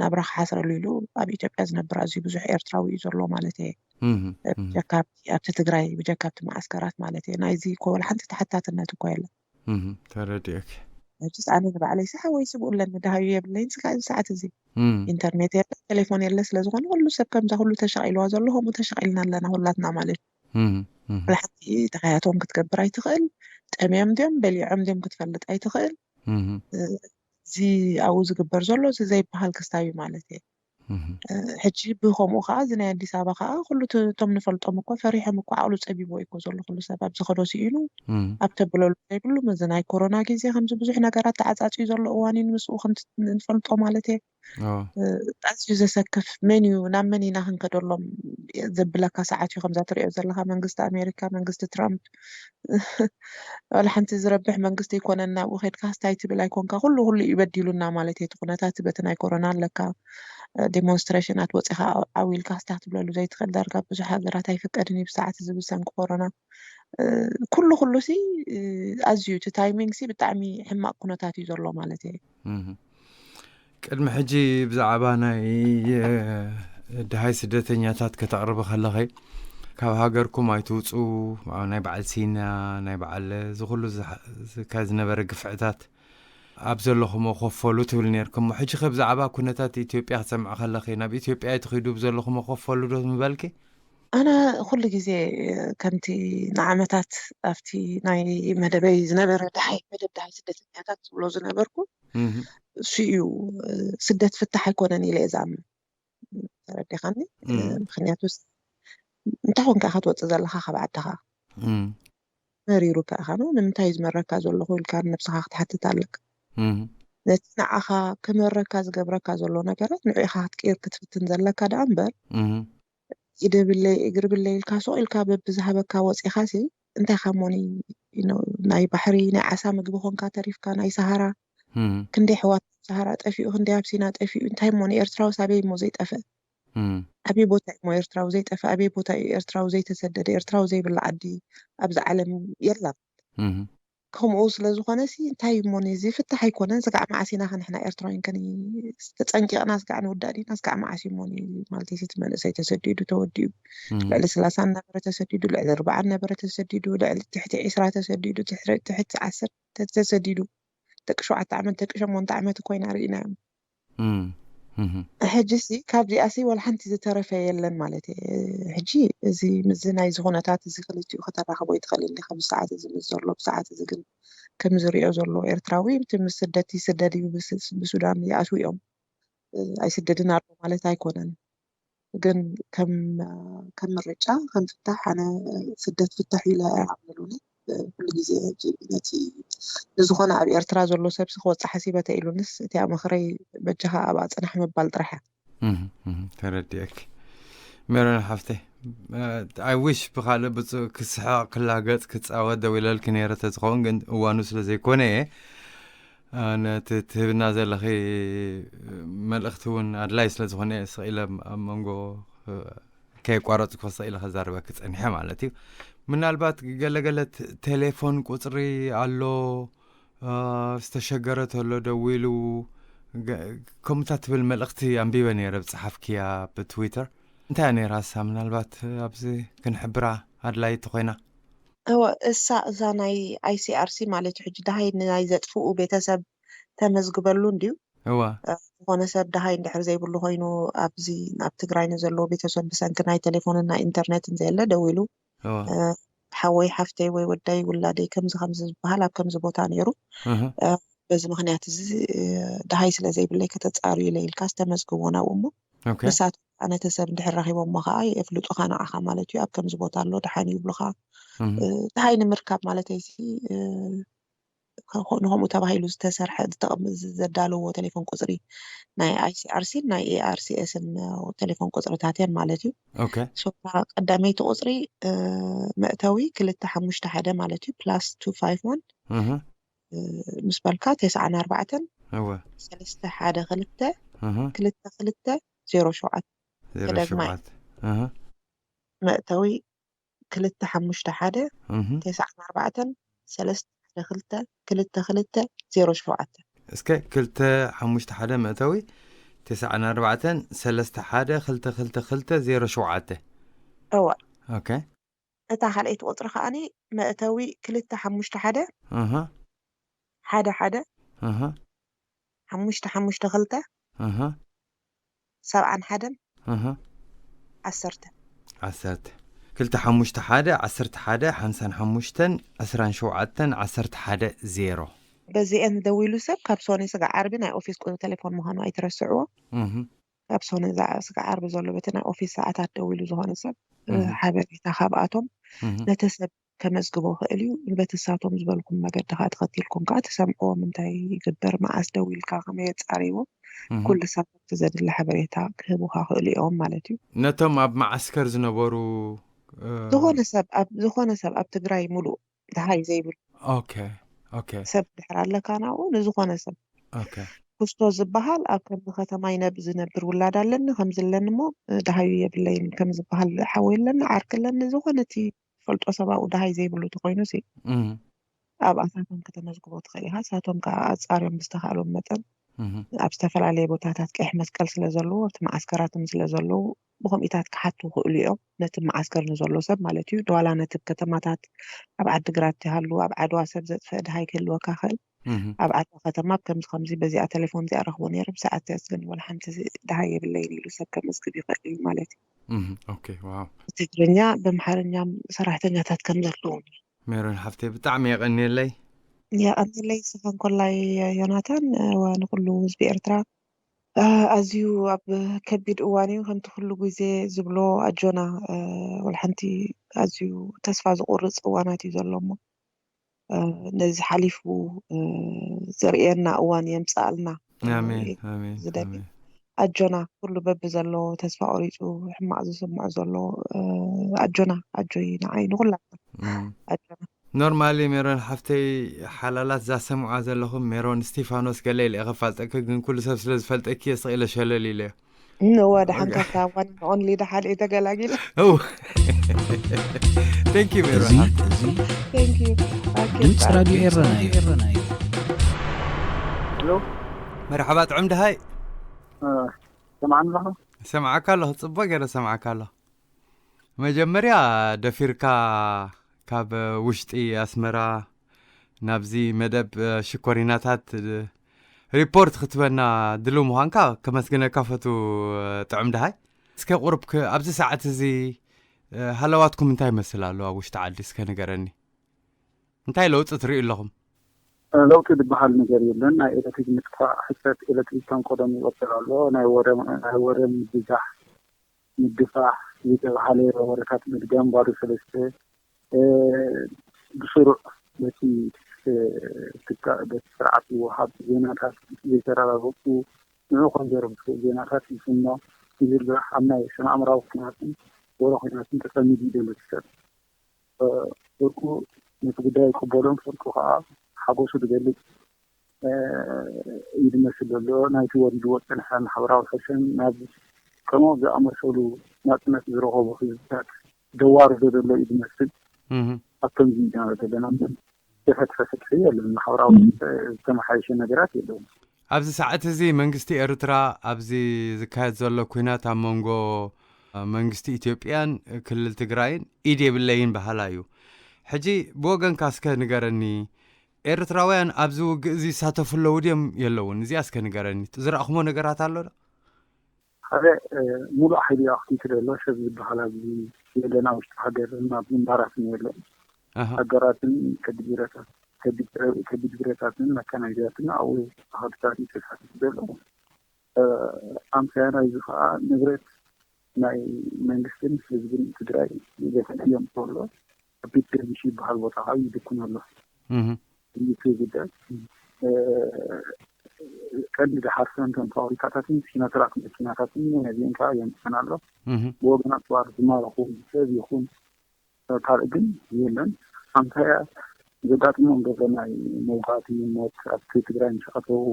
ናብራ ክሓስረሉ ኢሉ ኣብ ኢትዮጵያ ዝነብር ኣዝዩ ብዙሕ ኤርትራዊ እዩ ዘሎ ማለት እየ። እም፣ እም፣ ብጀካ ኣብቲ ኣብቲ ትግራይ ብጀካ ኣብቲ መዓስከራት ማለት እየ። ናይዚ እኮ ዋላ ሓንቲ ተሓታትነት እኮ የለን። እም፣ ተረዲኦኪ። ሕጂስ ኣነ ንባዕለይ ሰሓ ወይ ስብኡ ኣለኒ ደሃዩ የብለይን ስካ እዚ ሰዓት እዚ እም፣ ኢንተርኔት የለ ቴሌፎን የለ ስለዝኾነ ኩሉ ሰብ ከምዛ ኩሉ ተሸቂልዋ ዘሎ ከምኡ ተሸቂልና ኣለና ሁላትና ማለት እዩ። እም፣ እም፣ ዋላ ሓንቲ ተኸያቶም ክትገብር ኣይትኽእል። ጠምዮም ድዮም በሊዖም ድዮም ክትፈልጥ ኣይትኽእል። እም፣ እዚ ኣብኡ ዝግበር ዘሎ እዚ ዘይበሃል ክስታይ እዩ ማለት እየ። እም፣ ሕጂ ብከምኡ ከዓ እዚ ናይ ኣዲስ ኣበባ ከዓ ኩሉ እቲ- እቶም ንፈልጦም እኮ ፈሪሖም እኮ ዓቕሉ ፀቢቦ እዩ እኮ ዘሎ ኩሉ ሰብ ኣብ ዝኸዶ ስኢኑ እም፣ ኣብ ተብለሉ ዘይብሉ እዚ ናይ ኮሮና ግዜ ከምዚ ብዙሕ ነገራት ተዓፃፅዩ ዘሎ እዋን እዩ ንምስኡ ከምቲ ንፈልጦ ማለት እየ። ኦ፣ ኣዝዩ ዘሰክፍ መን እዩ ናብ መን ኢና ክንከደሎም ዘብለካ ሰዓት እዩ ከምዛ ትሪኦ ዘለካ መንግስቲ ኣሜሪካ መንግስቲ ትራምፕ ዋላ ሓንቲ ዝረብሕ መንግስቲ ኣይኮነን። ናብኡ ከድካ ስታይ ትብል ኣይኮንካ ኩሉ ኩሉ እዩ በዲሉና ማለት እዩ። እቲ ኩነታት በቲ ናይ ኮሮና ኣለካ ዴሞንስትሬሽናት ወፂኻ ዓው ኢልካ ስታ ክትብለሉ ዘይትኽእል ዳርጋ ብዙሕ ሃገራት ኣይፍቀድን እዩ ብሰዓት እዚ ብሰንኪ ኮሮና። ኩሉ ኩሉ ሲ ኣዝዩ እቲ ታይሚንግ ሲ ብጣዕሚ ሕማቕ ኩነታት እዩ ዘሎ ማለት እዩ። እም። ቅድሚ ሕጂ ብዛዕባ ናይ ደሃይ ስደተኛታት ከተቕርቢ ከለኸ ካብ ሃገርኩም ኣይትውፁ ናይ በዓል ሲና ናይ በዓል ዝኩሉ ዝካየድ ዝነበረ ግፍዕታት ኣብ ዘለኹሞ ኮፈሉ ትብል ነርኩም። ሕጂ ከ ብዛዕባ ኩነታት ኢትዮጵያ ክትሰምዕ ከለኺ ናብ ኢትዮጵያ ትኺዱ ብዘለኹሞ ኮፈሉ ዶ ምበልኪ? ኣነ ኩሉ ግዜ ከምቲ ንዓመታት ኣብቲ ናይ መደበይ ዝነበረ ደሃይ መደብ ደሃይ ስደተኛታት ዝብሎ ዝነበርኩ እሱ እዩ። ስደት ፍታሕ ኣይኮነን ኢለ እየ ዝኣምን። ተረዲኻኒ? ምክንያቱ እንታይ ኮንካ ኢኻ ትወፅእ ዘለኻ ካብ ዓድኻ? መሪሩካ ኢኻ ነው ንምንታይ እዩ ዝመረካ ዘለኹ ኢልካ ንነብስኻ ክትሓትት ኣለካ። ነቲ ንዓኻ ክመረካ ዝገብረካ ዘሎ ነገራት ንዑ ኢኻ ክትቅይር ክትፍትን ዘለካ ደኣ እምበር ኢደ ብለይ እግሪ ብለይ ኢልካ ሱቕ ኢልካ በብዝሃበካ ወፂኻ ሲ እንታይ ካ ሞኒ ናይ ባሕሪ ናይ ዓሳ ምግቢ ኮንካ ተሪፍካ ናይ ሰሃራ ክንደይ ሕዋት ኣብ ሰሃራ ጠፊኡ ክንደይ ኣብ ሲና ጠፊኡ እንታይ ሞኒ ኤርትራዊ ሳበይ እሞ ዘይጠፍእ ኣበይ ቦታ እሞ ኤርትራዊ ዘይጠፍእ ኣበይ ቦታ እዩ ኤርትራዊ ዘይተሰደደ ኤርትራዊ ዘይብላ ዓዲ ኣብዚ ዓለም የላን። ከምኡ ስለ ዝኾነ ሲ እንታይ እሞ እዚ ፍታሕ ኣይኮነን ስጋዕ መዓስ ኢና ከ ንሕና ኤርትራውያን ከ ተጸንቂቕና ስጋዕ ንውዳእ ዲና ስጋዕ መዓስ እሞ ማለት እቲ መንእሰይ ተሰዲዱ ተወዲኡ ልዕሊ ስላሳ ነበረ ተሰዲዱ ልዕሊ ኣርባዓ ነበረ ተሰዲዱ ልዕሊ ትሕቲ ዒስራ ተሰዲዱ ትሕቲ ዓሰርተ ተሰዲዱ ደቂ ሸውዓተ ዓመት ደቂ ሸሞንተ ዓመት እኮ ኢና ርኢናዮም። ሕጂ ሲ ካብዚኣ ሲ ወላ ሓንቲ ዝተረፈ የለን ማለት እየ። ሕጂ እዚ ምስዚ ናይዚ ኩነታት እዚ ክልቲኡ ከተራኽቦ ይትኽእል እንዲኻ ብሰዓት እዚ ምስ ዘሎ ብሰዓት እዚ ግን ከም ዝሪኦ ዘሎ ኤርትራዊ እቲ ምስ ስደት ይስደድ እዩ ብሱዳን ይኣትዉ እዮም ኣይስደድን ኣሎ ማለት ኣይኮነን። ግን ከም ከም ምርጫ ከም ፍታሕ ኣነ ስደት ፍታሕ ኢለ ኣይኣምነሉን። ኩሉ ግዜ ነቲ ንዝኾነ ኣብ ኤርትራ ዘሎ ሰብሲ ክወፅእ ሓሲበ ተኢሉንስ እቲኣ ምኽረይ በጃኻ ኣብኣ ፅናሕ ምባል ጥራሕ እያ። ተረዲአኪ ሜሮን ሓፍተይ። ኣይ ዊሽ ብካልእ ብፁ ክስሕቕ ክላገፅ ክፃወት ደው ኢለልኪ ነይረ ተዝኸውን ግን እዋኑ ስለ ዘይኮነ እየ ነቲ ትህብና ዘለኺ መልእኽቲ እውን ኣድላይ ስለ ዝኾነ ስቕ ኢለ ኣብ መንጎ ከየቋረፅኩ ስቕ ኢለ ከዛርበኪ ፀኒሐ ማለት እዩ። ምናልባት ገለገለ ቴሌፎን ቁፅሪ ኣሎ ዝተሸገረ ተሎ ደዊሉ ከምኡታት ትብል መልእኽቲ ኣንቢበ ነይረ ብፀሓፍክያ ብትዊተር እንታይ እያ ነይራ እሳ ምናልባት ኣብዚ ክንሕብራ ኣድላይቲ ኮይና እወ እሳ እዛ ናይ ኣይሲኣርሲ ማለት እዩ ሕጂ ደሃይ ናይ ዘጥፍኡ ቤተሰብ ተመዝግበሉ እንድዩ እዋ ዝኾነ ሰብ ደሃይ እንድሕር ዘይብሉ ኮይኑ፣ ኣብዚ ኣብ ትግራይ ንዘለዎ ቤተሰብ ብሰንኪ ናይ ቴሌፎንን ናይ ኢንተርኔትን ዘየለ ደዊሉ፣ እዋ ሓወይ ሓፍተይ ወይ ወደይ ውላደይ ከምዚ ከምዚ ዝበሃል ኣብ ከምዚ ቦታ ነይሩ፣ በዚ ምክንያት እዚ ደሃይ ስለ ዘይብለይ ከተፃርዩ ኢለ ኢልካ ዝተመዝግቦ ናብኡ እሞ፣ ንሳት ነቲ ሰብ እንድሕር ረኪቦሞ ከዓ የፍልጡካ ንዓኻ ማለት እዩ። ኣብ ከምዚ ቦታ ኣሎ ደሓን ይብሉካ። ደሃይ ንምርካብ ማለተይ ሲ ንከምኡ ተባሂሉ ዝተሰርሐ ዘዳለዎ ቴሌፎን ቁፅሪ ናይ ኣይሲኣርሲ ናይ ኤኣርሲኤስ ን ቴሌፎን ቁፅርታት እየን ማለት እዩ። ቀዳመይቲ ቁፅሪ መእተዊ ክልተ ሓሙሽተ ሓደ ማለት እዩ፣ plus two five one ምስ በልካ ተስዓን ኣርባዕተን ሰለስተ ሓደ ክልተ ክልተ ክልተ ዜሮ ሸውዓተ። ተደግማይ መእተዊ ክልተ ሓሙሽተ ሓደ ተስዓን ኣርባዕተን ሰለስተ ሓደ ክልተ ክልተ ክልተ ዜሮ ሸውዓተ። እስከ ክልተ ሓሙሽተ ሓደ መእተዊ ተስዓን ኣርባዕተን ሰለስተ ሓደ ክልተ ክልተ ክልተ ዜሮ ሸውዓተ። እወ ኦኬ እታ ካልኣይቲ ቁፅሪ ከዓኒ መእተዊ ክልተ ሓሙሽተ ሓደ ኣሃ ሓደ ሓደ ኣሃ ሓሙሽተ ሓሙሽተ ክልተ ኣሃ ሰብዓን ሓደን ኣሃ ዓሰርተ። ዓሰርተ ክልተ ሓሙሽተ ሓደ ዓሰርተ ሓደ ሓምሳን ሓሙሽተን ዕስራን ሸውዓተን ዓሰርተ ሓደ ዜሮ። በዚአን ደዊሉ ሰብ ካብ ሶኒ ስጋዕ ዓርቢ ናይ ኦፊስ ቁ- ቴሌፎን ምዃኑ ኣይትረስዕዎ። እህ ካብ ሶኒ ዛ- ስጋዕ ዓርቢ ዘሎ በቲ ናይ ኦፊስ ሰዓታት ደዊሉ ዝኾነ ሰብ እህ ሓበሬታ ካብኣቶም እህ ነቲ ሰብ ከመዝግቦ ይኽእል እዩ። በቲ ሳቶም ዝበልኩም መገዲ ከዓ ተኸቲልኩም ከዓ ትሰምዕዎም። እንታይ ይግበር፣ መዓስ ደዊልካ፣ ከመይ የፃርይዎ፣ እህ ኩሉ ሳቶም እቲ ዘድሊ ሓበሬታ ክህቡካ ክእሉ እዮም ማለት እዩ። ነቶም ኣብ መዓስከር ዝነበሩ እ፣ ዝኾነ ሰብ ኣብ ዝኾነ ሰብ ኣብ ትግራይ ሙሉእ ደሃይ ዘይብሉ ኦኬ ኦኬ ሰብ ድሕር ኣለካ ናብኡ ንዝኾነ ሰብ ኦኬ ክስቶ ዝበሃል ኣብ ከምዚ ከተማ ይነብ ዝነብር ውላድ ኣለኒ ከምዚ ኣለኒ እሞ ደሃዩ የብለይን ከም ዝበሃል ሓወይ ኣለኒ ዓርኪ ኣለኒ ዝኾነ እቲ ፈልጦ ሰብ ኣብኡ ደሃይ ዘይብሉ ተኮይኑ ሲ እህ ኣብኣታቶም ከተመዝግቦ ትኽእል ኢኻ። ሳቶም ከዓ ኣፃርዮም ብዝተኻእሎም መጠን እህ ኣብ ዝተፈላለየ ቦታታት ቀይሕ መስቀል ስለ ዘለዎ ኣብቲ መዓስከራትም ስለ ዘለዉ ብከምኢታት ክሓቱ ይኽእሉ እዮም። ነቲ መዓስከር ንዘሎ ሰብ ማለት እዩ። ድዋላ ነቲ ከተማታት ኣብ ዓዲግራት ይሃሉ ኣብ ዓድዋ ሰብ ዘጥፍአ ደሃይ ክህልወካ ይኽእል። እህ ኣብ ዓድዋ ከተማ ከምዚ ከምዚ በዚኣ ቴሌፎን እዚኣ ረኽቦ ነይረ ብሰዓት እዚኣ ግን ወላ ሓንቲ ደሃይ የብለይን ኢሉ ሰብ ከመዝግብ ይኽእል እዩ ማለት እዩ። እህ ኦኬ ዋው ብትግርኛ በምሓርኛም ሰራሕተኛታት ከም ዘለዎም እዩ። ሜሮን ሓፍተይ ብጣዕሚ የቐንየለይ። የቐንየለይ። ስኸን ኮላይ ዮናታን ንኩሉ ህዝቢ ኤርትራ ኣዝዩ ኣብ ከቢድ እዋን እዩ። ከምቲ ኩሉ ግዜ ዝብሎ ኣጆና ወላ ሓንቲ ኣዝዩ ተስፋ ዝቁርፅ እዋናት እዩ ዘሎ እሞ ነዚ ሓሊፉ ዘርእየና እዋን የምፅኣልና ኣሜን ኣሜን ዝደሊ ኣሜን ኣጆና ኩሉ በቢ ዘሎ ተስፋ ቆሪፁ ሕማቅ ዝስምዖ ዘሎ ኣጆና ኣጆይ ንዓይ ንኩላትና ኣጆና ኖርማሊ ሜሮን ሓፍተይ ሓላላት ዛሰምዓ ዘለኹም ሜሮን ስቲፋኖስ ገለ ኢለ ከፋልጠኪ ግን ኩሉ ሰብ ስለ ዝፈልጠኪ ስቕ ኢለ ሸለል ኢለ እወ ደሓን ካብታ one and only ደሓን እየ ተገላጊለ ተንኪ ሜሮን ሓፍተይ Thank you ድምፂ ራዲዮ ኤረና እዩ። መርሓባ ጥዑም ደሃይ ሰማዕኒ ኣለኹ ሰምዓካ ኣለኹ ጽቡቅ ገይረ ሰምዓካ ኣለኹ መጀመርያ ደፊርካ ካብ ውሽጢ ኣስመራ ናብዚ መደብ ሽኮሪናታት ሪፖርት ክትበና ድሉ ምዃንካ ከመስግነካ ፈቱ ጥዑም ደሃይ እስከ ቁርብ ኣብዚ ሰዓት እዚ ሃለዋትኩም እንታይ ይመስል ኣሎ ኣብ ውሽጢ ዓዲ እስከ ንገረኒ እንታይ ለውጢ ትርእዩ ኣለኹም ለውጢ ዝበሃል ነገር የለን። ናይ ኤሌክትሪክ ምጥፋእ፣ ሕፅረት ኤሌክትሪክ ከም ቀደሙ ይቕፅል ኣሎ። ናይ ወረ ናይ ወረ ምብዛሕ፣ ምድፋሕ፣ ዝተባህለ ወረታት ምድጋም፣ ባዶ ሰለስተ ብስሩዕ በቲ ትካእ በቲ ስርዓት ዝወሃብ ዜናታት ዘይተረጋገፁ ንዑ ከም ዘረብሑ ዜናታት ይፍኖ ይዝርጋሕ ኣብ ናይ ስነ ኣእምራዊ ኩናትን ወረ ኩናትን ተፀሚዱ ይደሎ እቲ ሰብ። ፍርቁ ነቲ ጉዳይ ይቀበሎን ፍርቁ ከዓ ሓጎሱ ዝገልፅ እዩ ዝመስል ዘሎ። ናይቲ ወሪድዎ ዝፀንሐ ማሕበራዊ ሕሰም ናብ ከምኦም ዝኣመሰሉ ናፅነት ዝረኸቡ ህዝብታት ዘዋርዶ ዘሎ እዩ ዝመስል። ኣብ ከምዚ ኢና ዘለና እምበር ዘፈትሐ ፍትሒ የለን። ማሕበራዊ ዝተመሓየሸ ነገራት የለውን። ኣብዚ ሰዓት እዚ መንግስቲ ኤርትራ ኣብዚ ዝካየድ ዘሎ ኲናት ኣብ መንጎ መንግስቲ ኢትዮጵያን ክልል ትግራይን ኢድ የብለይን በሃላ እዩ። ሕጂ ብወገንካ እስከ ንገረኒ፣ ኤርትራውያን ኣብዚ ውግእ እዚ ይሳተፉ ኣለዉ ድዮም የለውን? እዚኣ እስከ ንገረኒ። ዝረኣኹሞ ነገራት ኣሎ ዶ? ሓደ ሙሉእ ሓይሊ ኣኽቲቱ ዘሎ ሰብ ዝበሃል ኣብዚ የለን። ኣብ ውሽጢ ሃገር ኣብ ግንባራትን የለን። ሃገራትን ከቢድ ብረታትን መካናይዛትን ኣብኡ ተሳቲፉ ዘሎ ኣምሳያና እዚ ከዓ ንብረት ናይ መንግስትን ህዝብን ትግራይ ዘፈትዮም ከሎ ከቢድ ገርግሽ ዝበሃል ቦታ ከዓ ይድኩን ኣሎ። ይቱ ጉዳይ ቀንዲ ድሓር ሰንተን ፋብሪካታትን ሲኖትራክ መኪናታትን ነዚን ከዓ የምፅን ኣሎ። ብወገናት ተዋር ዝማረኹ ሰብ ይኹን ካልእ ግን የለን። ኣምሳያ ዘጋጥሞም ዘሎ ናይ መውጋእቲ ሞት ኣብቲ ትግራይ ምስ ኣተው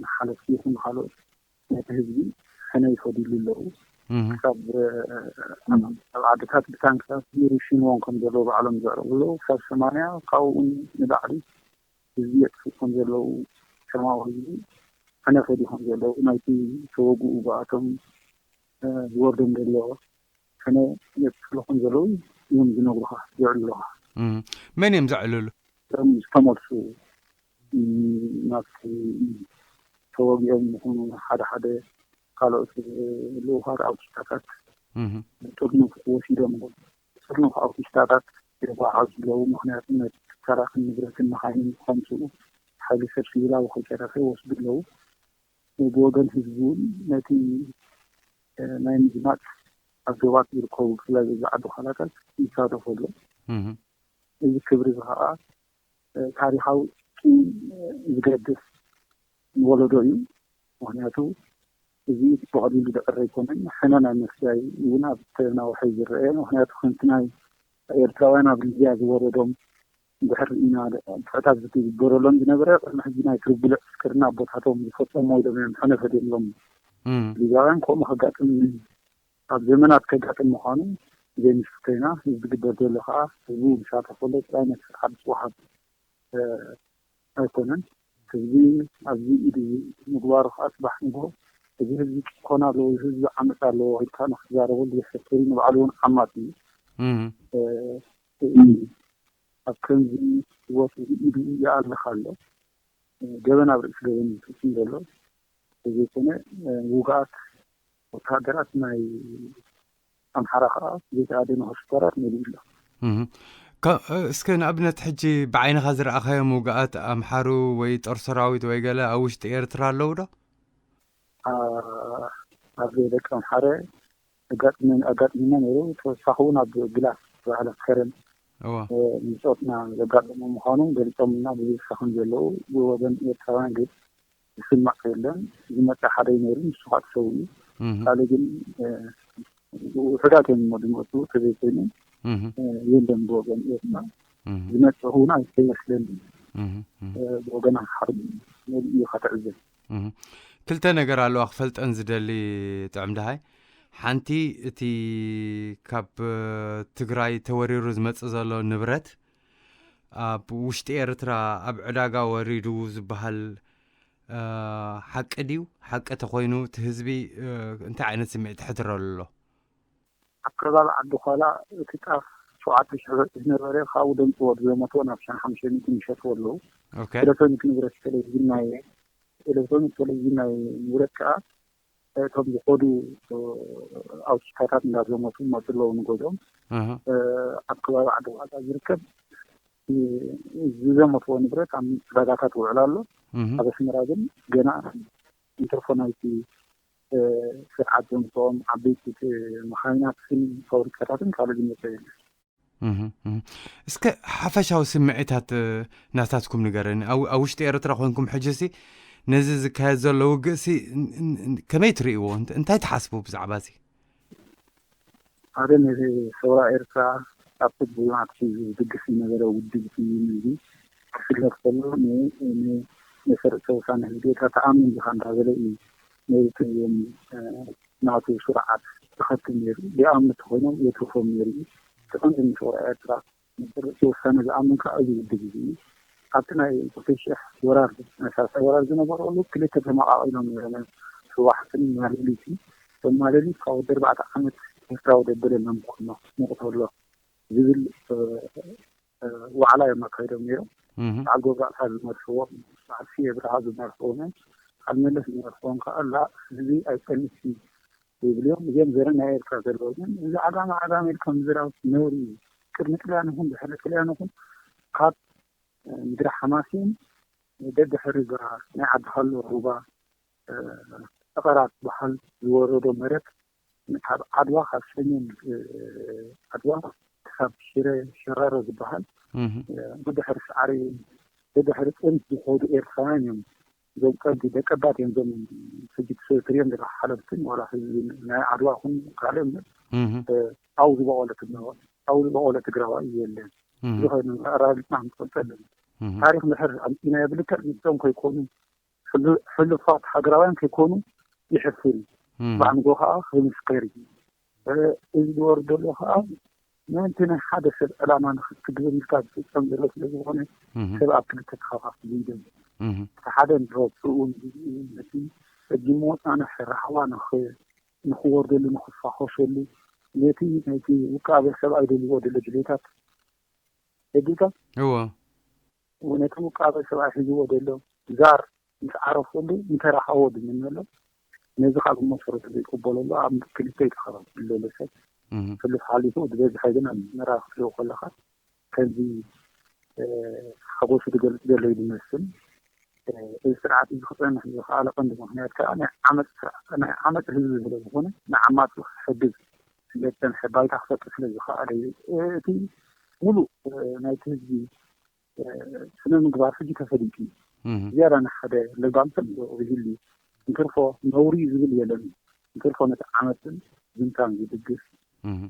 ንሓለፍቲ ይኹን ካልኦት ነቲ ህዝቢ ሕነ ይፈድሉ ኣለዉ። ክሳብ ኣብ ዓድታት ብታንክታት ይርሽንዎም ከም ዘለዉ ባዕሎም ዘዕረቡ ኣለዉ። ክሳብ ሰማንያ ካብኡ ንላዕሊ ህዝቢ የጥፍኡ ከም ዘለዉ ሰማዊ ህዝቢ ሕነ ፈድዩ ከም ዘለዉ ናይቲ ተወግኡ ብኣቶም ዝወርዶም ዘሎ ሕነ የጥፍሉ ከም ዘለዉ እዮም ዝነግሩኻ፣ የዕልሉኻ። መን እዮም ዘዕልሉ? እቶም ዝተመልሱ ናብቲ ተወጊኦም ይኹኑ ሓደ ሓደ ካልኦት ልኡኻት ኣውቲስታታት ጥርኑፍ ወሲዶም ጥርኑፍ ኣውቲስታታት የጓዓዙ ኣለዉ። ምክንያቱ ነቲ ትካላትን ንብረትን መኻይንን ከምስኡ ሓይሊ ሰብ ሲቪላዊ ከይተረፈ ይወስዱ ኣለዉ። ብወገን ህዝቢ እውን ነቲ ናይ ምዝማት ኣገባት ይርከቡ። ብፍላይ በዚ ዓዲ ኳላታት ይሳተፉ ኣለዉ። እዚ ክብሪ እዚ ከዓ ታሪካዊ ቂም ዝገድፍ ወለዶ እዩ። ምክንያቱ እዚ ብቐሊሉ ዝዕረ ኣይኮነን። ሕነ ናይ ምፍዳይ እውን ኣብ ተናውሐ ዝረአ። ምክንያቱ ከምቲ ናይ ኤርትራውያን ኣብ ሊብያ ዝወረዶም ድሕር ኢና ብዕታት ዝግበረሎም ዝነበረ ቅድሚ ሕጂ ናይ ትርጉለ ዕስክርና ኣቦታቶም ዝፈፀሞ ኢሎም እዮም ሕነ ፈድዮም። ሊብያውያን ከምኡ ከጋጥም ኣብ ዘመናት ከጋጥም ምዃኑ ዘይንስክተይና። እዚ ዝግበር ዘሎ ከዓ ህዝቡ ዝሳተፈሉ ጥራይ ነቲ ስርዓት ዝወሃብ ኣይኮነን። ህዝቢ ኣብዚ ኢዱ ምግባሩ ከዓ ፅባሕ ንግሆ እዚ ህዝቢ ጭኮና ኣለዎ፣ እዚ ህዝቢ ዓመፅ ኣለዎ ኢልካ ንክትዛረበሉ ዘሕፍር እዩ። ንባዕሉ እውን ዓማፅ እዩ። ኣብ ከምዚ ህይወት እዚ ኢዱ ይኣልኽ ኣሎ። ገበን ኣብ ርእሲ ገበን እዩ ዝፍፅም ዘሎ። ተዘይኮነ ውግኣት ወተሃደራት ናይ ኣምሓራ ከዓ ዘይተኣደነ ሆስፒታላት መሊኡ ኣሎ። እስከ ንኣብነት ሕጂ ብዓይንኻ ዝረኣኻዮም ውግኣት ኣምሓሩ ወይ ጦር ሰራዊት ወይ ገለ ኣብ ውሽጢ ኤርትራ ኣለዉ ዶ? ኣብ ደቂ ኣምሓረ ኣጋጢሙና ነይሩ። ተወሳኺ እውን ኣብ ግላስ ዝበሃለ ከረን ምጾትና ዘጋጠሙ ምዃኑ ገሊጾምና ብዝብሳ ከም ዘለዉ ብወገን ኤርትራውያን ግን ዝስማዕ የለን። ዝመፀ ሓደ እዩ ነይሩ፣ ንሱ ከዓ ተሰዊኡ። ካልእ ግን ውሑዳት እዮም እሞ ዝመፁ፣ ተዘይኮይኑ የለን ብወገን ኤርትራ ዝመፅእ እውን ኣይመስለኒ። ብወገን ሓርብ መሊኡ ኢኻ ትዕዘብ። ክልተ ነገር ኣለዋ ክፈልጠን ዝደሊ ጥዑም ደሃይ። ሓንቲ እቲ ካብ ትግራይ ተወሪሩ ዝመፅእ ዘሎ ንብረት ኣብ ውሽጢ ኤርትራ ኣብ ዕዳጋ ወሪዱ ዝበሃል ሓቂ ድዩ? ሓቂ ተኮይኑ እቲ ህዝቢ እንታይ ዓይነት ስምዒት ይሕድረሉ ኣሎ? ኣብ ከባቢ ዓዲ ኳላ እቲ ጣፍ ሸውዓተ ሽሕ በፂሑ ነበረ። ካብኡ ደምፅዎ ዝዘመትዎ ናብ ሸን ሓሙሽተ ሚእቲ ይሸጥዎ ኣለዉ። ኤሌክትሮኒክ ንብረት ቴሌቪዥን ናይ ኤሌክትሮኒክ ቴሌቪዥን ናይ ንብረት ከዓ እቶም ዝኸዱ ኣውቲስታታት እንዳዘመቱ ይመፁ ኣለዉ ንገዝኦም። ኣብ ከባቢ ዓዲ ኳላ ዝርከብ ዝዘመትዎ ንብረት ኣብ ዕዳጋታት ይውዕል ኣሎ። ኣብ ኣስመራ ግን ገና እንተርፎ ናይቲ ስርዓት ዘምፅኦም ዓበይቲ መኻይናትን ፋብሪካታትን ካልእ ዝመፀ የለን። እስከ ሓፈሻዊ ስምዒታት ናታትኩም ንገረኒ። ኣብ ውሽጢ ኤርትራ ኮንኩም ሕጂ ሲ ነዚ ዝካየድ ዘሎ ውግእ ሲ ከመይ ትርእይዎ? እንታይ ትሓስቡ ብዛዕባ እዚ? ሓደ ነቲ ሰውራ ኤርትራ ኣብቲ ብልማት ዝድግፍ ዝነበረ ውድብ እዚ ክስለፍ ከሎ ንመሰረተ ውሳነ ህግደፍ ተኣምን ዲኻ እንዳበለ እዩ ነዚ ትርእዮም ናቱ ስርዓት ዝኸትል ነይሩ። ዘይኣምኑ ተኮይኖም የትርፎም ነይሩ እዩ። እቲ ቀንዲ ንሰውራ ኤርትራ መሰረተ ውሳነ ዝኣምን ከዓ እዚ ውድብ እዚ እዩ። ኣብቲ ናይ ክልተ ሽሕ ወራር ናይ ሳልሳይ ወራር ዝነበረሉ ክልተ ተመቃቂሎም ነይሮም ህወሓትን ማለሊትን። እቶም ማለሊት ካብ ወዲ ኣርባዕተ ዓመት ኤርትራዊ ደበለሎም ኮኖ ንቕተሎ ዝብል ዋዕላ እዮም ኣካይዶም ነይሮም። በዓል ገብረኣስራት ዝመርሕዎም፣ በዓል ስየ ብርሃ ዝመርሕዎም እዮም። በዓል መለስ ዝመርሕዎም ከዓ ላ ህዝቢ ኣይፀንስ እዩ ይብሉ እዮም። እዚኦም ዘረ ናይ ኤርትራ ዘለዉ ግን እዚ ዓጋመ ዓጋመ ኢልካ ምዝራብ ነውሪ እዩ። ቅድሚ ጥልያን ይኹን ድሕሪ ጥልያን ይኹን ካብ ምድሪ ሓማሴን ደድሕሪ እዛ ናይ ዓዲ ሃሎ ሩባ ጠቐራ ትበሃል ዝወረዶ መሬት ካብ ዓድዋ ካብ ሰሜን ዓድዋ ክሳብ ሽረ ሸራሮ ዝበሃል ብድሕሪ ሳዕሪ ብድሕሪ ጥንት ዝኸዱ ኤርትራውያን እዮም። እዞም ቀንዲ ደቀባት እዮም። እዞም ሕጂ ትሪኦም ዘለካ ሓለፍትን ዋላ ህዝቢ ናይ ዓድዋ ኹን ካልእ ኣብኡ ዝበቆለ ትግራዋይ ኣብኡ ዝበቆለ ትግራዋይ የለን። እዚ ኮይኑ ኣራግፅና ክንፈልጦ ኣለና። ታሪክ ምሕር ኣምፅናዮ ብልክዕ ንሶም ከይኮኑ ሕሉፋት ሃገራውያን ከይኮኑ ይሕፍር እዩ። ባዕንጎ ከዓ ክምስከር እዩ። እዚ ዝወርድ ዘሎ ከዓ ምእንቲ ናይ ሓደ ሰብ ዕላማ ንክትግብር ኢልካ ዝፍፀም ዘሎ ስለዝኮነ ሰብ ኣብ ክልተ ተኸፋፍሉ ይደል። እቲ ሓደ ንረብፅኡ ንግዝኡ ነቲ ሕጂ መወፃና ሕራሕዋ ንክ ንክወርደሉ ንክፋኾሰሉ ነቲ ናይቲ ውቃበ ሰብኣይ ደልዎ ደሎ ድሌታት የግልካ እዎ ነቲ ውቃበ ሰብኣይ ሒዝዎ ደሎ ዛር ምስ ዓረፈሉ እንተረኸቦ ድምነሎ ነዚ ካብ መሰረቱ ዘይቅበለሉ ኣብ ክልተ ይተኸፋፍል ዘሎ ሰብ ሕሉፍ ሓሊፉ ዝበዝሐ ግን ኣብ መራ ክትሪኦ ከለካ ከምዚ ሓጎሱ ዝገልፅ ዘሎ እዩ ዝመስል። እዚ ስርዓት እዚ ክፀንሕ ዝኸኣለ ቀንዲ ምክንያት ከዓ ናይ ዓመፅ ስርዓት ናይ ዓመፅ ህዝቢ ስለ ዝኾነ ንዓማፂ ክሕግዝ ስለ ዝፀንሐ ባይታ ክፈጥር ስለ ዝኸኣለ እዩ። እቲ ሙሉእ ናይቲ ህዝቢ ስነ ምግባር ሕጂ ተፈሊጡ እዩ። ዝያዳ ንሓደ ለባም ሰብ ይህሉ እንትርፎ ነውሪ ዝብል የለን። እንትርፎ ነቲ ዓመፅን ዝምታን ዝድግፍ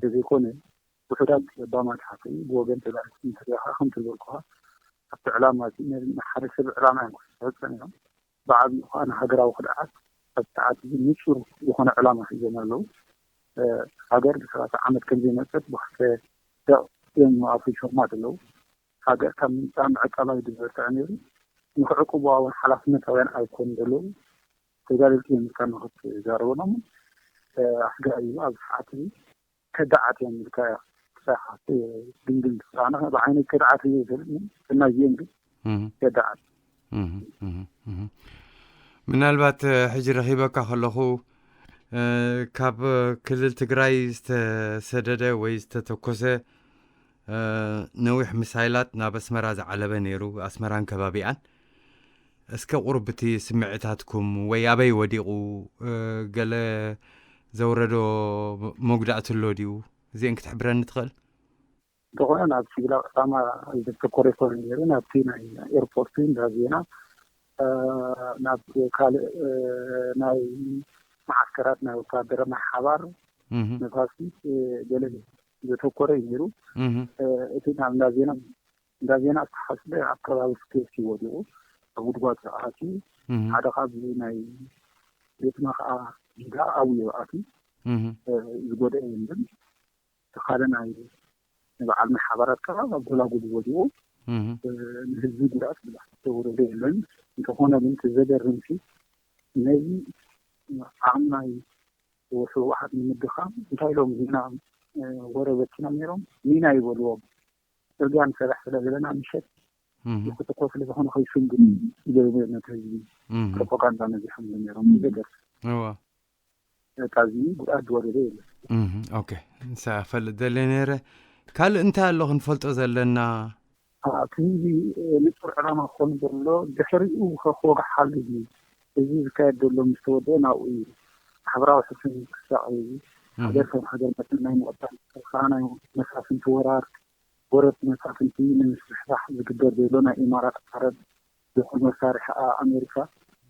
ተዘይኮነ ውሑዳት ለባማት ሓቂ ብወገን ተጋደልቲ እንተሪኢኻ ከምቲ ዝበልኩኻ ኣብቲ ዕላማ እቲ ንሓደ ሰብ ዕላማ እዮም ክፍፀም እዮም። ብዓብኡ ከዓ ንሃገራዊ ክድዓት ኣብ ሰዓት እዚ ንፁር ዝኾነ ዕላማ ሒዞም ኣለዉ። ሃገር ብሰላሳ ዓመት ከምዘይመፀት ብክልተ ደቕ እዮም ኣፍሪሾማ ዘለዉ። ሃገር ካብ ምምፃእ ምዕቃብ እዩ ዝበርትዐ ነይሩ። ንክዕቅቡዋ እውን ሓላፍነታውያን ኣይኮኑ ዘለዉ። ተጋደልቲ እዮም ኢልካ ንክትዛረበሎም ኣስጋኢ እዩ። ኣብዚ ሰዓት እዚ ከዳዓት እዮም ኢልካ ክሳኻ ድንግል ኣነ ብዓይነይ ከዳዓት እዩ ዝብል እና እዚኦም ግን ከዳዓት ምናልባት ሕጂ ረኺበካ ከለኹ ካብ ክልል ትግራይ ዝተሰደደ ወይ ዝተተኮሰ ነዊሕ ምሳይላት ናብ ኣስመራ ዝዓለበ ነይሩ። ኣስመራን ከባቢኣን እስከ ቁሩብ እቲ ስምዕታትኩም ወይ ኣበይ ወዲቑ ገለ ዘውረዶ መጉዳእቲ ኣሎ ድዩ? እዚአን ክትሕብረኒ ትኽእል? እንተኾነ ናብ ሲቪላዊ ዕላማ ዘተኮረ ይኮነ ነይሩ ናብቲ ናይ ኤርፖርት እንዳ ዜና ናብ ካልእ ናይ መዓስከራት ናይ ወታደር ናይ ሓባር ነፋሲት ገለ ዘተኮረ እዩ ነይሩ። እቲ ናብ እንዳ ዜና እንዳ ዜና ዝተሓስበ ኣብ ከባቢ ስቴት እዩ ወዲቑ ኣብ ጉድጓድ ኣትዩ ሓደ ካብ ናይ ቤትና ከዓ ጊዳ ኣብኡ እዩ ኣትዩ ዝጎደአ የለን። ተኻለ ናይ ንበዓል ናይ ሓባራት ከዓ ኣብ ጎላጉል ወዲቑ ንህዝቢ ጉድኣት ብዙሕ ዝተወረደ የለን። እንተኾነ ግን እቲ ዘገርም ሲ ነዚ ዓቕሚ ናይ ህወሓት ንምድኻም እንታይ ኢሎም ዜና ወረ በቲኖም ነይሮም። ሚና ይበልዎም። ፅርግያ ንሰርሕ ስለ ዘለና ምሸት ይክትኮ ስለ ዝኾነ ከይስንግሩ ኢሎም ነቲ ህዝቢ ፕሮፓጋንዳ ነዚሖምሉ ነይሮም። ዘገርም እዋ በቃ እዚ ጉድኣት ዝወረደ የለን። ኦኬ ንሳ ፈልጥ ደለ ነይረ። ካልእ እንታይ ኣሎ ክንፈልጦ ዘለና? እቲ ህዝቢ ንፁር ዕላማ ክኾን ዘሎ ድሕሪኡ ከክወግሓሉ እዩ። እዚ ዝካየድ ዘሎ ምስ ተወደአ ናብኡ እዩ። ማሕበራዊ ሕፍን ክሳቕ እዩ። ሃገር ከም ሃገር መጠን ናይ ምቕጣል ከኣ ናይ መሳፍንቲ ወራር ወረት መሳፍንቲ ንምስፍሕፋሕ ዝግበር ዘሎ ናይ ኢማራት ዓረብ ዝኾን መሳርሒ ኣሜሪካ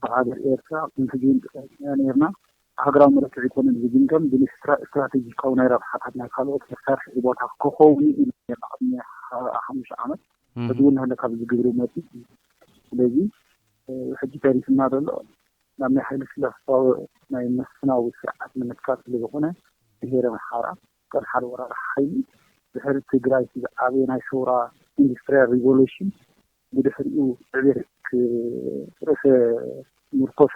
ኣብ ሃገር ኤርትራ ክንሕጂ ንጥቀም ኢና ነርና። ሃገራዊ መለክዒ ኮነ ዝግምገም ብስትራቴጂካዊ ናይ ረብሓታት ናይ ካልኦት መሳርሒ ቦታ ክኸውን እዩ ነርና ቅድሚ ሓሙሽተ ዓመት ሕዚ እውን ንህለ ካብ ዝግብሪ መፂ ስለዚ ሕጂ ተሪፍና ዘሎ ናብ ናይ ሓይሊ ስላሳዊ ናይ መስፍናዊ ስርዓት ንምትካል ስለ ዝኾነ ብሄረ ኣምሓራ ከም ሓደ ወራሪ ሓይሊ ድሕሪ ትግራይ እቲ ዝዓበየ ናይ ሰውራ ኢንዱስትሪያል ሪቮሉሽን ብድሕሪኡ ዕቤት ርእሰ ምርኮሳ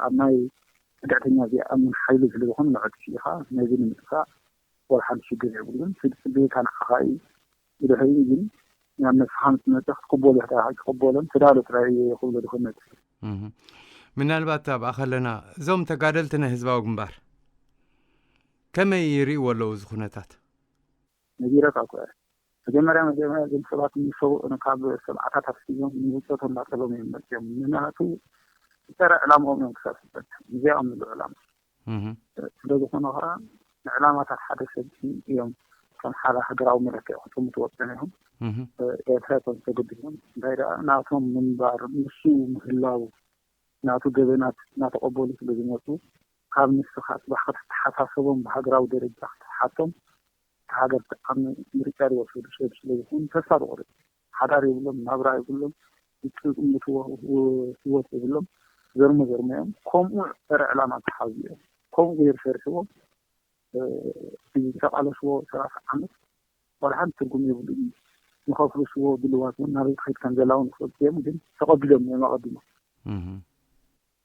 ኣብ ናይ ፅግዕተኛ ዘይኣምን ሓይሊ ስለ ዝኾነ ንዕጥቂ ኢኻ ነዚ ንምጥፋእ ወላ ሓንቲ ሽግር የብሉን። ስድስተ ደቂቃ ንዓኻ እዩ። ብድሕሪኡ ግን ናብ ነፍስኻ ምስ መጽእ ክትቅበሎ ኢኻ፣ ኣይትቅበሎን፣ ተዳሎ ጥራይ እየ ክብሎ ዝኽእል። ምናልባት ኣብኣ ከለና እዞም ተጋደልቲ ናይ ህዝባዊ ግንባር ከመይ ይርእይዎ ኣለዉ እዚ ኩነታት? ነጊረካ እኮ እየ። መጀመርያ መጀመርያ እዞም ሰባት ንሰው ካብ ሰብዓታት ኣትሒዞም ንብጾቶም እናጠሎም እዮም መፅኦም። ምክንያቱ ፀረ ዕላማኦም እዮም ክሳብ ዝበፅሕ እዚኦም ንሉ ዕላማ። ስለዝኾነ ከዓ ንዕላማታት ሓደ ሰብ እዮም ከም ሓደ ሃገራዊ መለክዒ ክጥምትዎ ፀኒሖም። ኤርትራ ይኮኑ ተገዲሶም እንታይ ደኣ ናቶም ምንባር ንሱ ምህላው ናቱ ገበናት እናተቐበሉ ስለ ዝመፁ ካብ ንስኻ ፅባሕ ከተተሓሳሰቦም ብሃገራዊ ደረጃ ክትሓቶም እቲ ሃገር ጠቃሚ ምርጫ ዝወሰዱ ሰብ ስለ ዝኾኑ ተስፋ ዝቆርፅ ሓዳር የብሎም፣ ናብራ የብሎም፣ ዝጥምትዎ ህይወት የብሎም። ዘርሞ ዘርሞ እዮም። ከምኡ ፀረ ዕላማ ዝሓዙ እዮም። ከምኡ ገይሩ ሰሪሕዎ። እዚ ዝተቃለስዎ ሰላሳ ዓመት ዋላ ሓንቲ ትርጉም የብሉ። ንኸፍርስዎ ድልዋት እውን ናበይ ክኸይድ ከም ዘላ እውን ይፈልጡ እዮም። ግን ተቐቢሎም እዮም ኣቐዲሞም።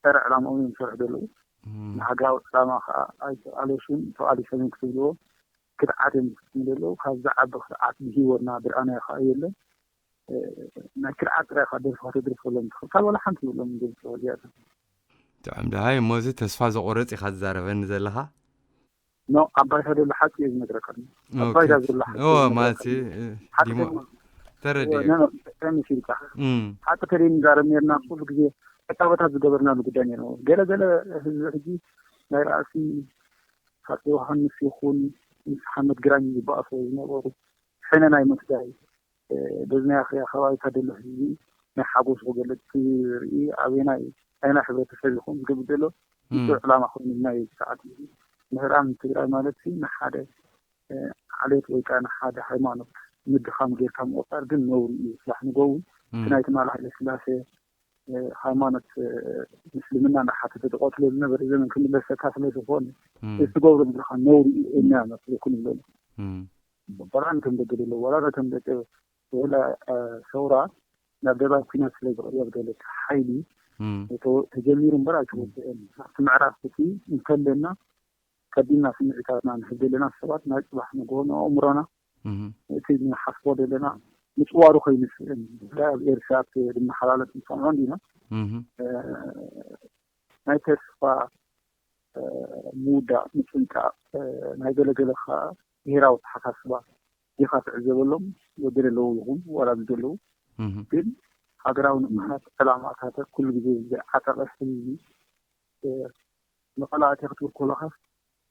ጸረ ዕላማኦም እዮም ዝሰርሑ ዘለዉ። ንሃገራዊ ዕላማ ከዓ ኣይተቃለሱን ተቃሊሶም እዮም ክትብልዎ ክድዓት እዮም ዝፍጽሙ ዘለዉ። ካብ ዝዓቢ ክድዓት ብሂወትና ዝረኣናዮ ከዓ የለን። ናይ ክድዓት ጥራይ ከዓ ደርፊ ከተድርፈሎም ትኽእል ካብ ዋላ ሓንቲ የብሎም። ጥዕም ደሃይ እሞ እዚ ተስፋ ዘቆርፅ ኢኻ ትዛረበኒ ዘለኻ። ኖ ኣብ ባይታ ዘሎ ሓቂ እየ ዝነግረካ። ኣብ ባይታ ዘሎ ሓቂ እየ ዝነግረካ። ማለት ሓቂ ዲሞ- ተረዲኡ። ኖ፣ ኖ፣ እንታይ መሲልካ? እም፣ ሓቂ ተደይ ንዛረብ ነርና ኩሉ ግዜ ዕቃበታት ዝገበርናሉ ጉዳይ ነይሩ። ገለ ገለ ህዝቢ ሕጂ ናይ ራእሲ ሃፀይ ዮሃንስ ይኹን ምስ ሓመድ ግራኝ ዝበኣሱ ዝነበሩ ሕነ ናይ ምፍዳይ በዚ ናይ ኣኽርያ ከባቢታት ዘሎ ህዝቢ ናይ ሓጎሱ ክገልፅ ርኢ ኣበየናይ ኣየናይ ሕብረተሰብ ይኹን ዝገብር ዘሎ ንሱ ዕላማ ኮይኑ ናይ ሰዓት እዩ። ምህራም ትግራይ ማለት ሲ ንሓደ ዓሌት ወይ ከዓ ንሓደ ሃይማኖት ምድኻም ጌርካ ምቆፃር ግን ነውሪ እዩ። ስራሕ ንጎውን እቲ ናይ ትማሊ ሃይለ ስላሴ ሃይማኖት ምስልምና እናሓተተ ዝቆትሎ ዝነበረ ዘመን ክምለሰካ ስለ ዝኾነ እዚ ትገብሮ ዘለካ ነውሪ እዩ። እና መስለኩም ይበሉ ዋላ ነቶም ደቂ ደሎ ዋላ ነቶም ደቂ ወላ ሰውራ ናብ ደባብ ኩናት ስለ ዝቕየር ዘሎ ሓይሊ ተጀሚሩ እምበር ኣይተወደአን። ኣብቲ ምዕራፍ እቲ እንከለና ቀዲምና ስምዒታትና ንሕብ ዘለና ሰባት ናይ ፅባሕ ንግሆ ንኣእምሮና እቲ ንሓስቦ ዘለና ምፅዋሩ ከይንስእን ብፍላይ ኣብ ኤርትራ ዝመሓላለፍ ንሰምዖ እንዲና ናይ ተስፋ ምውዳእ ምፅንቃቕ ናይ ገለገለ ከዓ ብሄራዊ ተሓሳስባ ዲኻ ትዕዘበሎም ወደለለዉ ይኹን ዋላ ዝደለዉ ግን ሃገራዊ ንቕሓት ዕላማታት ኩሉ ግዜ ዝዓጠቐ ህዝቢ ንቐላእቲ ክትብል ከለኻስ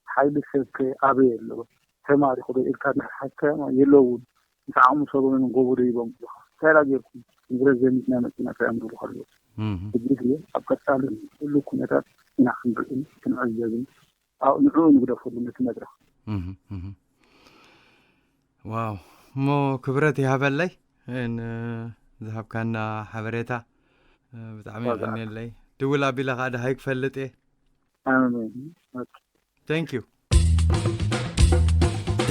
ሓይሊ ሰብከ ኣበይ ኣለዎ ተማሪኹ ዶ ኢልካ እናሓዝካዮ የለውን ምስ ዓቕሙ ሰበኑ ጎቦ ዶ ይቦም ብሉኻ እንታይ ላ ጌርኩም ንብረት ዘሚትና መፂና ጥራዮም ዝብሉ ከለዉ ሕጂ ኣብ ቀፃሊ ኩሉ ኩነታት ኢና ክንርእን ክንዕዘብን ንዕኡ ንግደፈሉ ነቲ መድረኽ። ዋው እሞ ክብረት ይሃበለይ ዝሃብካና ሓበሬታ ብጣዕሚ ይቀንየለይ። ድውል ኣቢለ ከዓ ደሃይ ክፈልጥ እየ። Thank you።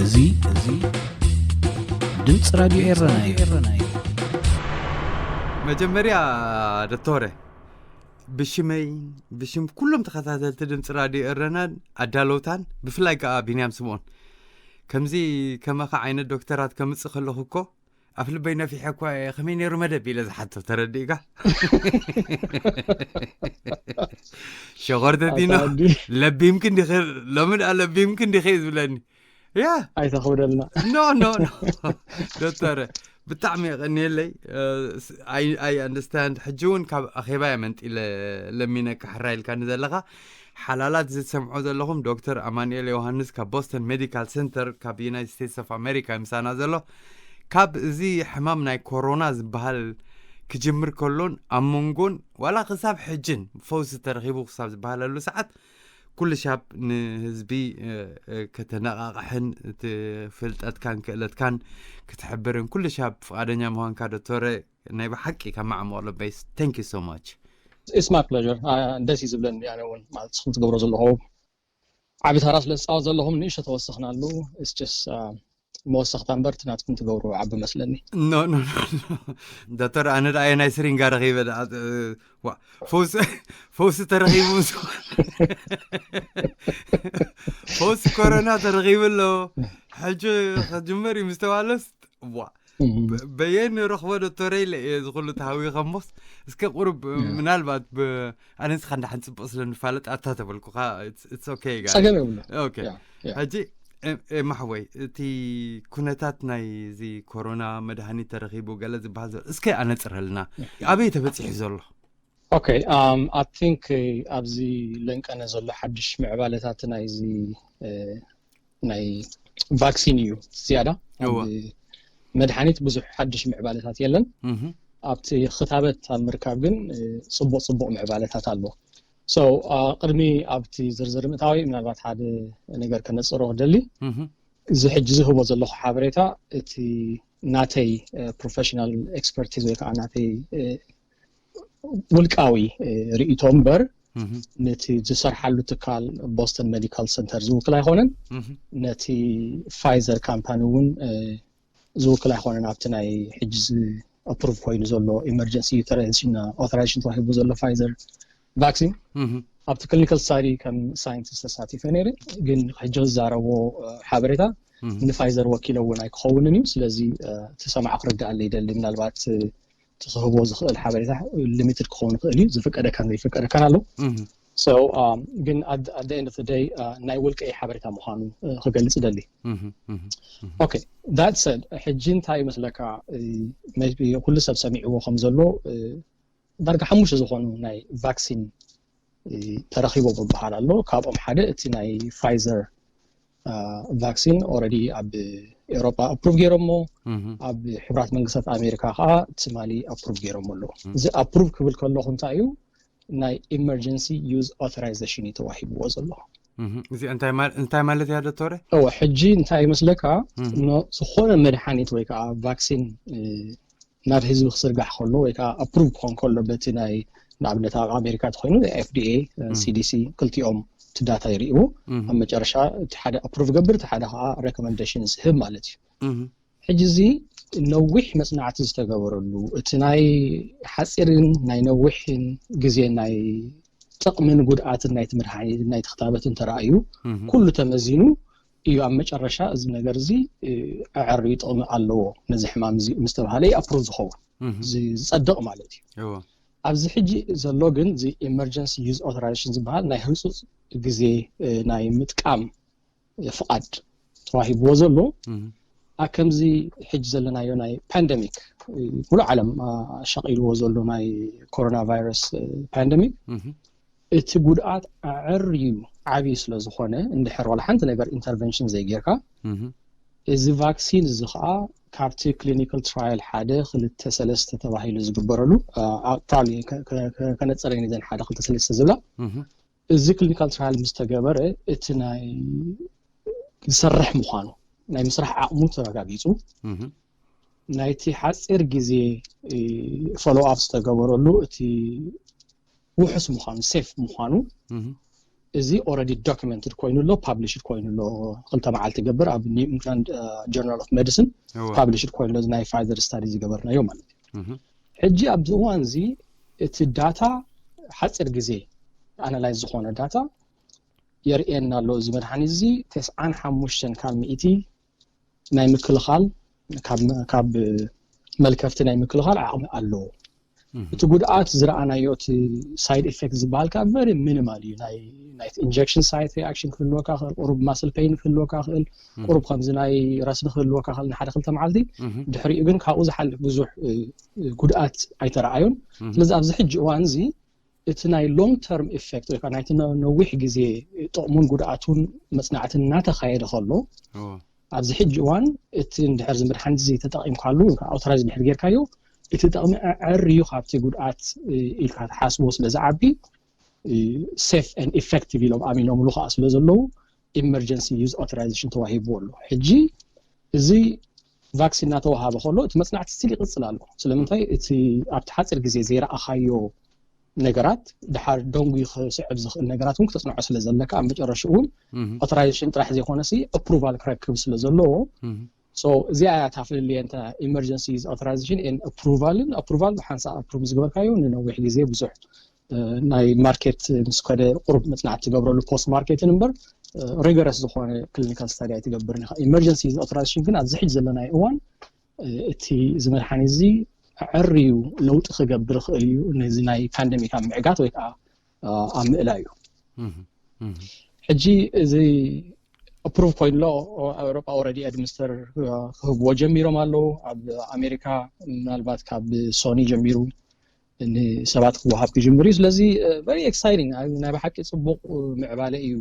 እዚ እዚ ድምፂ ራድዮ ኤረና እዩ። መጀመርያ ዶክተረ ብሽመይ ብሽም ኩሎም ተኸታተልቲ ድምፂ ራድዮ ኤረናን ኣዳለውታን ብፍላይ ከዓ ቢንያም ስምኦን ከምዚ ከመኻ ዓይነት ዶክተራት ከምፅእ ከለኹ እኮ ኣፍ ልበይ ነፊሐ እኳ እየ ከመይ ነይሩ መደብ ኢለ ዝሓቶ ተረዲእካ ሸኾርተ ዲኖ ለቢምክ እንዲኸ ሎሚ ደኣ ለቢምክ እንዲኸ እዩ ዝብለኒ ያ ኣይተኽብደልና ኖ ኖ ኖ ዶክተር ብጣዕሚ የቐንየለይ ኣይ ኣንደርስታንድ ሕጂ እውን ካብ ኣኼባ እየ መንጢለ ለሚነካ ሕራ ኢልካኒ ዘለኻ ሓላላት ዝሰምዖ ዘለኹም ዶክተር ኣማኑኤል ዮሃንስ ካብ ቦስተን ሜዲካል ሰንተር ካብ ዩናይትድ ስቴትስ ኦፍ ኣሜሪካ ምሳና ዘሎ ካብ እዚ ሕማም ናይ ኮሮና ዝበሃል ክጅምር ከሎን ኣብ መንጎን ዋላ ክሳብ ሕጅን ፈውሲ ተረኺቡ ክሳብ ዝበሃለሉ ሰዓት ኩሉ ሻብ ንህዝቢ ከተነቃቅሕን ፍልጠትካን ክእለትካን ክትሕብርን ኩሉ ሻብ ፍቃደኛ ምኳንካ ዶክተረ ናይ ብሓቂ ካብ ማዕሙቕ ልበይ thank you so much። It's my pleasure። ደስ እዩ ዝብለኒ ኣነ እውን ማለት ንስኹም ትገብሮ ዘለኹም ዓቢ ታራ ስለ ዝፃወት ዘለኹም ንእሽቶ ተወሰኽናሉ። It's just መወሰኽታ እምበር እቲ ናትኩም ትገብሩ ዓቢ መስለኒ። ኖ ኖ ኖ ዶክተር ኣነ ደኣ ናይ ስሪንጋ ረኺበ ደኣ ዋ ፈውሲ ፈውሲ ተረኺቡ ምስ ፈውሲ ኮሮና ተረኺቡ ኣሎ ሕጂ ክጅመር እዩ ምስተባለስ ዋ በየን ንረኽቦ ዶክተረ ኢለ እየ ዝኹሉ ተሃዊኸ እሞስ እስከ ቁሩብ ምናልባት ኣነ ንስኻ እንዳሓን ፅቡቕ ስለ ንፋለጥ ኣታ ተበልኩኻ። It's okay ጋር ጸገም የብሉ። ኦኬ ሕጂ ማሕወይ እቲ ኩነታት ናይ እዚ ኮሮና መድሃኒት ተረኺቡ ገለ ዝበሃል ዘሎ እስከ ኣነፅረልና። ኣበይ ተበፂሑ ዘሎ? ኦኬ um, I think ኣብዚ ለንቀነ ዘሎ ሓድሽ ምዕባለታት ናይዚ ናይ ቫክሲን እዩ ዝያዳ። መድሓኒት ብዙሕ ሓድሽ ምዕባለታት የለን። ኣብቲ ክታበት ኣብ ምርካብ ግን ፅቡቅ ፅቡቅ ምዕባለታት ኣሎ። So ቅድሚ ኣብቲ ዝርዝር ምእታዊ ምናልባት ሓደ ነገር ከነፅሮ ክደሊ። እዚ ሕጂ ዝህቦ ዘለኹ ሓበሬታ እቲ ናተይ ፕሮፌሽናል ኤክስፐርቲዝ ወይ ከዓ ናተይ ውልቃዊ ርእይቶ እምበር ነቲ ዝሰርሓሉ ትካል ቦስተን ሜዲካል ሰንተር ዝውክል ኣይኮነን። ነቲ ፋይዘር ካምፓኒ እውን ዝውክል ኣይኮነን። ኣብቲ ናይ ሕጂ ኣፕሩቭ ኮይኑ ዘሎ ኢመርጀንሲ ዩተራይዜሽን ኦቶራይዜሽን ተዋሂቡ ዘሎ ፋይዘር ቫክሲን ኣብቲ ክሊኒካል ስታዲ ከም ሳይንቲስት ተሳቲፈ ነይረ። ግን ሕጂ ክዛረቦ ሓበሬታ ንፋይዘር ወኪለ እውን ኣይክኸውንን እዩ። ስለዚ እቲ ሰማዕ ክርዳኣለ ይደሊ። ምናልባት እቲ ክህቦ ዝኽእል ሓበሬታ ሊሚትድ ክኸውን ይኽእል እዩ። ዝፍቀደካን ዘይፍቀደካን ኣሎ። So ግን at the end of the day ናይ ውልቀይ ሓበሬታ ምዃኑ ክገልጽ ደሊ። Okay, that said ሕጂ እንታይ ይመስለካ? ኩሉ ሰብ ሰሚዕዎ ከም ዘሎ ዳርጋ ሓሙሽተ ዝኾኑ ናይ ቫክሲን ተረኺቦም ይበሃል ኣሎ። ካብኦም ሓደ እቲ ናይ ፋይዘር ቫክሲን ኦረዲ ኣብ ኤውሮጳ ኣፕሩቭ ገይሮሞ ኣብ ሕቡራት መንግስታት ኣሜሪካ ከዓ ትማሊ ኣፕሩቭ ገይሮሞ ኣለዉ። እዚ ኣፕሩቭ ክብል ከለኹ እንታይ እዩ ናይ ኢመርጀንሲ ዩዝ ኦቶራይዜሽን እዩ ተዋሂብዎ ዘሎ። እዚ እንታይ ማለት እያ ዶክተረ? እወ ሕጂ እንታይ ይመስለካ ዝኾነ መድሓኒት ወይ ከዓ ቫክሲን ናብ ህዝቢ ክስርጋሕ ከሎ ወይ ከዓ ኣፕሩቭ ክኾን ከሎ በቲ ናይ ንኣብነት ኣብ ኣሜሪካ ተኮይኑ ኤፍዲኤ ሲዲሲ ክልቲኦም እቲ ዳታ ይርእይዎ። ኣብ መጨረሻ እቲ ሓደ ኣፕሩቭ ገብር እቲ ሓደ ከዓ ሬኮመንዴሽን ዝህብ ማለት እዩ። ሕጂ እዚ ነዊሕ መፅናዕቲ ዝተገበረሉ እቲ ናይ ሓፂርን ናይ ነዊሕን ግዜ ናይ ጥቕምን ጉድኣትን ናይቲ መድሓኒትን ናይቲ ክታበትን ተረኣዩ ኩሉ ተመዚኑ እዩ ኣብ መጨረሻ እዚ ነገር እዚ ኣዐርዩ ጥቕሚ ኣለዎ ነዚ ሕማም እዚ ምስተባሃለ እዩ ኣፕሩቭ ዝኸውን ዝፀድቕ ማለት እዩ። ኣብዚ ሕጂ ዘሎ ግን እዚ ኢመርጀንሲ ዩዝ ኦቶራይዜሽን ዝበሃል ናይ ህፁፅ ግዜ ናይ ምጥቃም ፍቓድ ተዋሂብዎ ዘሎ ኣብ ከምዚ ሕጂ ዘለናዮ ናይ ፓንደሚክ ሙሉእ ዓለም ኣሻቒልዎ ዘሎ ናይ ኮሮና ቫይረስ ፓንደሚክ እቲ ጉድኣት ኣዐርዩ ዓብዪ ስለ ዝኾነ እንድሕር ዋላ ሓንቲ ነገር ኢንተርቨንሽን ዘይጌርካ እዚ ቫክሲን እዚ ከዓ ካብቲ ክሊኒካል ትራያል ሓደ ክልተ ሰለስተ ተባሂሉ ዝግበረሉ ፕሮባብሊ ከነፅረኒ ዘን ሓደ ክልተ ሰለስተ ዝብላ እዚ ክሊኒካል ትራያል ምስ ተገበረ እቲ ናይ ዝሰርሕ ምዃኑ ናይ ምስራሕ ዓቕሙ ተረጋጊፁ ናይቲ ሓፂር ግዜ ፎሎ ኣፕ ዝተገበረሉ እቲ ውሑስ ምዃኑ ሴፍ ምዃኑ እዚ ኦረዲ ዶክመንትድ ኮይኑ ኣሎ ፓብሊሽድ ኮይኑ ኣሎ ክልተ መዓልቲ ገብር ኣብ ኒው ኢንግላንድ ጆርናል ኦፍ ሜዲሲን ፓብሊሽድ ኮይኑ ኣሎ ናይ ፋይዘር ስታዲ ዝገበርናዮ ማለት እዩ ሕጂ ኣብዚ እዋን እዚ እቲ ዳታ ሓፂር ግዜ ኣናላይዝ ዝኾነ ዳታ የርእየና ኣሎ እዚ መድሓኒት እዚ ተስዓን ሓሙሽተን ካብ ሚእቲ ናይ ምክልኻል ካብ መልከፍቲ ናይ ምክልኻል ዓቕሚ ኣለዎ እቲ ጉድኣት ዝረኣናዮ እቲ ሳይድ ኢፌክት ዝበሃል ከዓ ቨሪ ሚኒማል እዩ ናይ ኢንጀክሽን ሳይት ሪኣክሽን ክህልወካ ክእል ቁሩብ ማስል ፔይን ክህልወካ ክእል ቁሩብ ከምዚ ናይ ረስኒ ክህልወካ ክእል ንሓደ ክልተ መዓልቲ ድሕሪኡ ግን ካብኡ ዝሓልፍ ብዙሕ ጉድኣት ኣይተረኣዩን ስለዚ ኣብዚ ሕጂ እዋን እዚ እቲ ናይ ሎንግ ተርም ኢፌክት ወይ ከዓ ናይቲ ነዊሕ ግዜ ጥቕሙን ጉድኣቱን መፅናዕቲ እናተኻየደ ከሎ ኣብዚ ሕጂ እዋን እቲ እንድሕር ዝምድሓንቲ ተጠቒምካሉ ኣውቶራይዝ ድሕር ጌርካዮ እቲ ጥቕሚ ኣዕርዩ ካብቲ ጉድኣት ኢልካ ትሓስቦ ስለ ዝዓቢ ሴፍ ን ኢፌክቲቭ ኢሎም ኣሚኖምሉ ከዓ ስለ ዘለዉ ኢመርጀንሲ ዩዝ ኦቶራይዜሽን ተዋሂብዎ ኣሎ ሕጂ እዚ ቫክሲን እናተዋሃበ ከሎ እቲ መፅናዕቲ ስቲል ይቅፅል ኣሎ ስለምንታይ እቲ ኣብቲ ሓፂር ግዜ ዘይረኣኻዮ ነገራት ድሓር ደንጉ ክስዕብ ዝኽእል ነገራት እውን ክተፅንዖ ስለ ዘለካ ኣብ መጨረሽኡ እውን ኦቶራይዜሽን ጥራሕ ዘይኮነሲ ኣፕሩቫል ክረክብ ስለ ዘለዎ እዚኣ እያ እታ ፍልልየ እንተ ኢመርጀንሲ ዩዝ ኦቶራይዜሽን ን ኣፕሩቫልን ኣፕሩቫል ብሓንሳእ ኣፕሩቭ ዝገበርካዮ ንነዊሕ ግዜ ብዙሕ ናይ ማርኬት ምስ ከደ ቁሩብ መፅናዕቲ ትገብረሉ ፖስት ማርኬትን እምበር ሪገረስ ዝኾነ ክሊኒካል ስታዲ ኣይትገብርን ኢኻ ኢመርጀንሲ ዩዝ ኦቶራይዜሽን ግን ኣብዚ ሕጂ ዘለናዮ እዋን እቲ እዚ መድሓኒት እዚ ኣዐርዩ ለውጢ ክገብር ይኽእል እዩ፣ ነዚ ናይ ፓንደሚክ ኣብ ምዕጋት ወይ ከዓ ኣብ ምእላይ እዩ። ሕጂ እዚ ኣፕሩቭ ኮይኑ ኣሎ። ኣብ ኤውሮጳ ኦረዲ ኣድሚኒስተር ክህብዎ ጀሚሮም ኣለዉ። ኣብ ኣሜሪካ ምናልባት ካብ ሶኒ ጀሚሩ ንሰባት ክወሃብ ክጅምር እዩ። ስለዚ ቨሪ ኤክሳይቲንግ፣ ናይ ብሓቂ ፅቡቅ ምዕባለ እዩ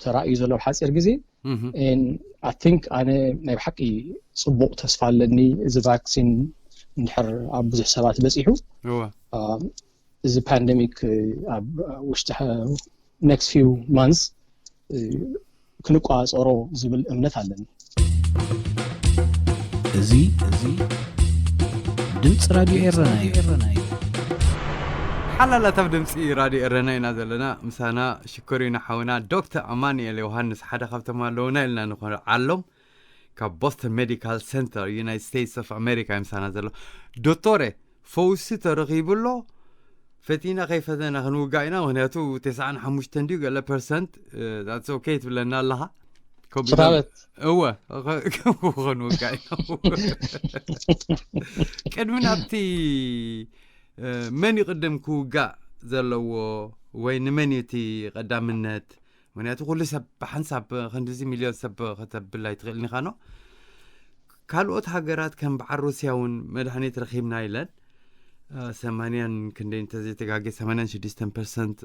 ተራእዩ ዘሎ ኣብ ሓፂር ግዜ። ኣይ ቲንክ ኣነ ናይ ብሓቂ ፅቡቅ ተስፋ ኣለኒ። እዚ ቫክሲን እንድሕር ኣብ ብዙሕ ሰባት በፂሑ፣ እዚ ፓንደሚክ ኣብ ውሽጢ ኔክስት ፊው ማንስ ክንቋፀሮ ዝብል እምነት ኣለኒ። እዚ እዚ ድምፂ ራድዮ ኤረና እዩ። ሓላላት ኣብ ድምፂ ራድዮ ኤረና ኢና ዘለና። ምሳና ሽኮሪና ሓውና ዶክተር ኣማንኤል ዮሃንስ ሓደ ካብቶም ኣለውና ኢልና ንኾዓሎም ካብ ቦስተን ሜዲካል ሰንተር ዩናይትድ ስቴትስ ኦፍ ኣሜሪካ እዩ ምሳና ዘሎ። ዶክተረ፣ ፈውሲ ተረኺቡ ኣሎ። ፈቲና ከይፈተና ክንውጋእ ኢና። ምክንያቱ ተስዓን ሓሙሽተን ድዩ ገለ ፐርሰንት ኦኬ ትብለና ኣለኻ። ስራበት እወ፣ ከምኡ ክንውጋእ ኢና። ቅድሚ ናብቲ መን ይቕድም ክውጋእ ዘለዎ ወይ ንመን እዩ እቲ ቀዳምነት? ምክንያቱ ኩሉ ሰብ ብሓንሳብ ክንድዚ ሚልዮን ሰብ ከተብል ኣይትኽእልን ኢኻ ኖ። ካልኦት ሃገራት ከም በዓል ሩስያ እውን መድሓኒት ረኺብና ኢለን ሰማንያን ክንደይ እንተዘይተጋጌ ሰማንያን ሽዱሽተን ፐርሰንት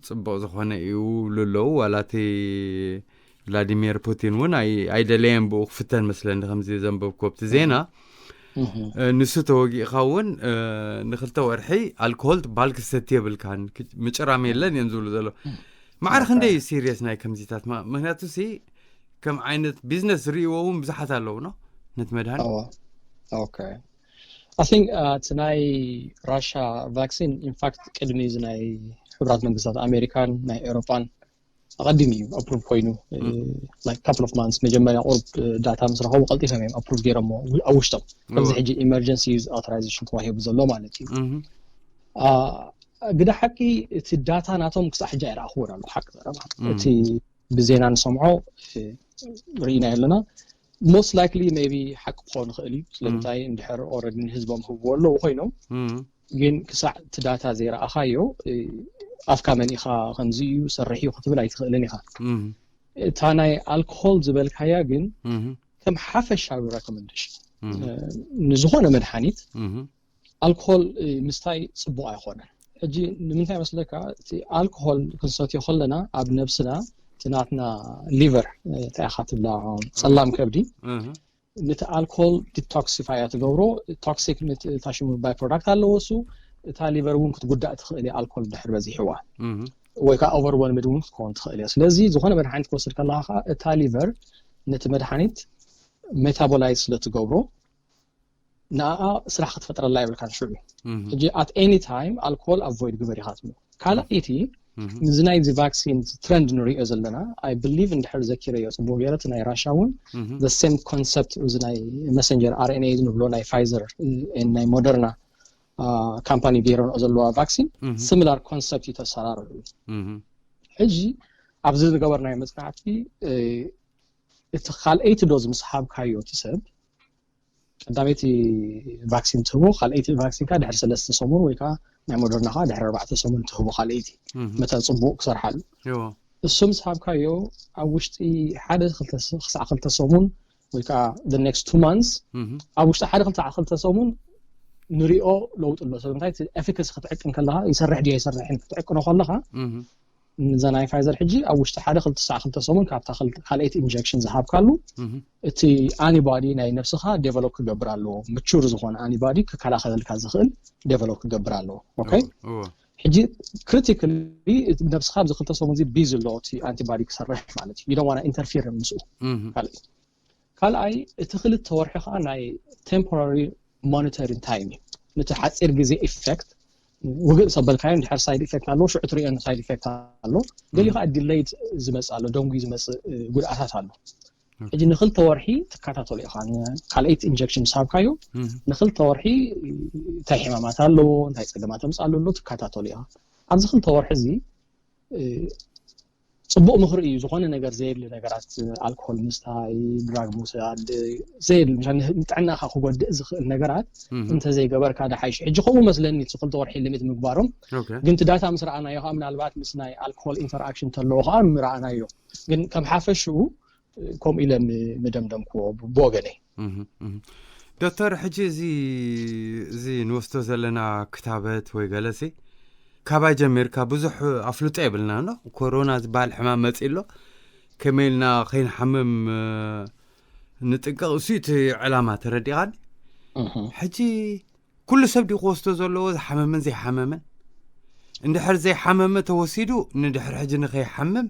ፅቡቅ ዝኾነ እዩ ይብሉ ኣለዉ። ዋላ እቲ ቭላዲሚር ፑቲን እውን ኣይደለየን ብኡ ክፍተን መስለኒ ከምዚ ዘንበብኩ ኣብቲ ዜና። ንሱ ተወጊእካ እውን ንክልተ ወርሒ ኣልኮሆል ባልክ ሰቲ የብልካን፣ ምጭራም የለን እዮም ዝብሉ ዘሎ። ማዕረ ክንደይ እዩ ሲሪየስ ናይ ከምዚታት? ምክንያቱ ሲ ከም ዓይነት ቢዝነስ ዝርእይዎ እውን ብዙሓት ኣለዉ ኖ ነቲ መድሃኒት። ኦኬ፣ ኣይ ቲንክ እቲ ናይ ራሻ ቫክሲን ኢንፋክት ቅድሚ እዚ ናይ ሕቡራት መንግስታት ኣሜሪካን ናይ ኤውሮጳን ኣቐዲሙ እዩ ኣፕሩቭ ኮይኑ። ካፕል ኦፍ ማንስ መጀመርያ ቁሩብ ዳታ ምስ ረኸቡ ቀልጢፎም እዮም ኣፕሩቭ ገይሮሞ ኣብ ውሽጦም። ከምዚ ሕጂ ኢመርጀንሲ ዩዝ ኣውቶራይዜሽን ተዋሂቡ ዘሎ ማለት እዩ። ግደ ሓቂ እቲ ዳታ ናቶም ክሳዕ ሕጂ ኣይረኣኽዎን ኣለኹ ሓቂ ዘረባ። እቲ ብዜና ንሰምዖ ርኢና ኣለና። ሞስት ላይክሊ ሜይ ቢ ሓቂ ክኾን ይኽእል እዩ። ስለምንታይ እንድሕር ኦረዲ ንህዝቦም ክህብዎ ኣለዉ ኮይኖም ግን ክሳዕ እቲ ዳታ ዘይረኣኻዮ ኣፍካ መሊእኻ ከምዚ እዩ ሰርሕ እዩ ክትብል ኣይትኽእልን ኢኻ። እታ ናይ ኣልኮሆል ዝበልካያ ግን ከም ሓፈሻዊ ረኮመንዴሽን ንዝኾነ መድሓኒት ኣልኮሆል ምስታይ ፅቡቅ ኣይኮነን። ሕጂ ንምንታይ መስለካ? እቲ ኣልኮሆል ክንሰትዮ ከለና ኣብ ነብስና እቲ ናትና ሊቨር እንታይ ኢኻ ትብላ ጸላም ከብዲ ነቲ ኣልኮል ዲቶክሲፋይ እያ ትገብሮ። ቶክሲክ እታ ሽሙ ባይ ፕሮዳክት ኣለዎ እሱ። እታ ሊቨር እውን ክትጉዳእ ትኽእል እያ ኣልኮል ድሕር በዚሕዋ ወይ ከዓ ኦቨርወልምድ እውን ክትከውን ትኽእል እያ። ስለዚ ዝኾነ መድሓኒት ክወስድ ከለካ ከዓ እታ ሊቨር ነቲ መድሓኒት ሜታቦላይዝ ስለ ትገብሮ ንኣኣ ስራሕ ክትፈጥረላ የብልካን ሽዑ። ሕጂ ኣት ኤኒ ታይም ኣልኮል ኣቮይድ ግበር ኢኻ ትብሎ። ካልኣይቲ እዚ ናይዚ ቫክሲን ትረንድ ንሪኦ ዘለና ኣይ ብሊቭ እንድሕር ዘኪረዮ ፅቡቅ ገይረ እቲ ናይ ራሻ እውን the same concept እዚ ናይ መሰንጀር ኣር ኤን ኤ ንብሎ ናይ ፋይዘር ናይ ሞደርና ካምፓኒ ገይረንኦ ዘለዋ ቫክሲን ሲሚላር ኮንሰፕት እዩ ተሰራርሑ። ሕጂ ኣብዚ ዝገበርናዮ መፅናዕቲ እቲ ካልኣይቲ ዶዝ ምስ ሃብካዮ እቲ ሰብ ቀዳመይቲ ቫክሲን ትህቦ ካልኣይቲ ቫክሲን ካ ድሕሪ ሰለስተ ሰሙን ወይ ከዓ ናይ ሞደርና ከዓ ድሕሪ ኣርባዕተ ሰሙን ትህቦ ካልኣይቲ መተ ፅቡቅ ክሰርሓሉ እሱ ምስ ሃብካዮ ኣብ ውሽጢ ሓደ ክሳዕ ክልተ ሰሙን ወይ ከዓ next two months ኣብ ውሽጢ ሓደ ክልተ ክልተ ሰሙን ንሪኦ ለውጢ ኣሎ። ስለምንታይ ኤፊካሲ ክትዕቅን ከለካ ይሰርሕ ድዮ ይሰርሕን ክትዕቅኖ ከለካ ንዛ ናይ ፋይዘር ሕጂ ኣብ ውሽጢ ሓደ ክልተ ክሳዕ ክልተ ሰሙን ካብታ ካልኣይቲ ኢንጀክሽን ዝሃብካሉ እቲ ኣኒባዲ ናይ ነብስኻ ዴቨሎፕ ክገብር ኣለዎ። ምቹር ዝኾነ ኣኒባዲ ክከላኸለልካ ዝኽእል ዴቨሎፕ ክገብር ኣለዎ። ኦኬ ሕጂ ክሪቲካሊ ነብስኻ ኣብዚ ክልተ ሰሙን እዚ ቢዚ ኣሎ እቲ ኣንቲባዲ ክሰርሕ ማለት እዩ። ዩ ዶንት ዋና ኢንተርፊር ምስኡ። ካልኣይ እቲ ክልተ ወርሒ ከዓ ናይ ቴምፖራሪ ሞኒተሪንግ ታይም እዩ። ነቲ ሓፂር ግዜ ኢፌክት ውግእ ሰበልካዮ እንድሕር ሳይድ ኢፌክት ኣለዎ ሽዑ ትሪኦ ሳይድ ኢፌክት ኣሎ። ገሊኡ ከዓ ዲሌይድ ዝመፅእ ኣሎ ደንጉዩ ዝመፅእ ጉድኣታት ኣሎ። ሕጂ ንክልተ ወርሒ ትከታተሎ ኢኻ። ካልኣይቲ ኢንጀክሽን ምስ ሃብካዮ ንክልተ ወርሒ እንታይ ሕማማት ኣለዎ እንታይ ፀገማት ኣምፅእ ኣሎ ኣሎ ትከታተሎ ኢኻ። ኣብዚ ክልተ ወርሒ እዚ ፅቡቕ ምኽሪ እዩ። ዝኾነ ነገር ዘየድሊ ነገራት፣ ኣልኮል ምስታይ፣ ድራግ ምውሳድ፣ ዘየድሊ፣ ምሻ ንጥዕናኻ ክጎድእ ዝኽእል ነገራት እንተዘይገበርካ ደሓይሽ። ሕጂ ከምኡ መስለኒ እቲ ክልተ ወርሒ ሊሚት ምግባሮም። ግን እቲ ዳታ ምስ ረኣናዮ ከዓ፣ ምናልባት ምስ ናይ ኣልኮል ኢንተርኣክሽን ተለዎ ከዓ ምረኣናዮ። ግን ከም ሓፈሽኡ ከምኡ ኢለ ምደምደምክዎ ብወገነይ። ዶክተር፣ ሕጂ እዚ እዚ ንወስዶ ዘለና ክታበት ወይ ገለሲ ካባይ ጀሚርካ ብዙሕ ኣፍልጦ የብልና ኖ። ኮሮና ዝበሃል ሕማም መፂ ኣሎ፣ ከመይ ኢልና ከይንሓምም ንጥንቀቕ፣ እሱ እቲ ዕላማ። ተረዲኻኒ? ሕጂ ኩሉ ሰብ ድዩ ክወስዶ ዘለዎ፣ ዝሓመመን ዘይሓመመን? እንድሕር ዘይሓመመ ተወሲዱ፣ ንድሕር ሕጂ ንኸይሓምም፣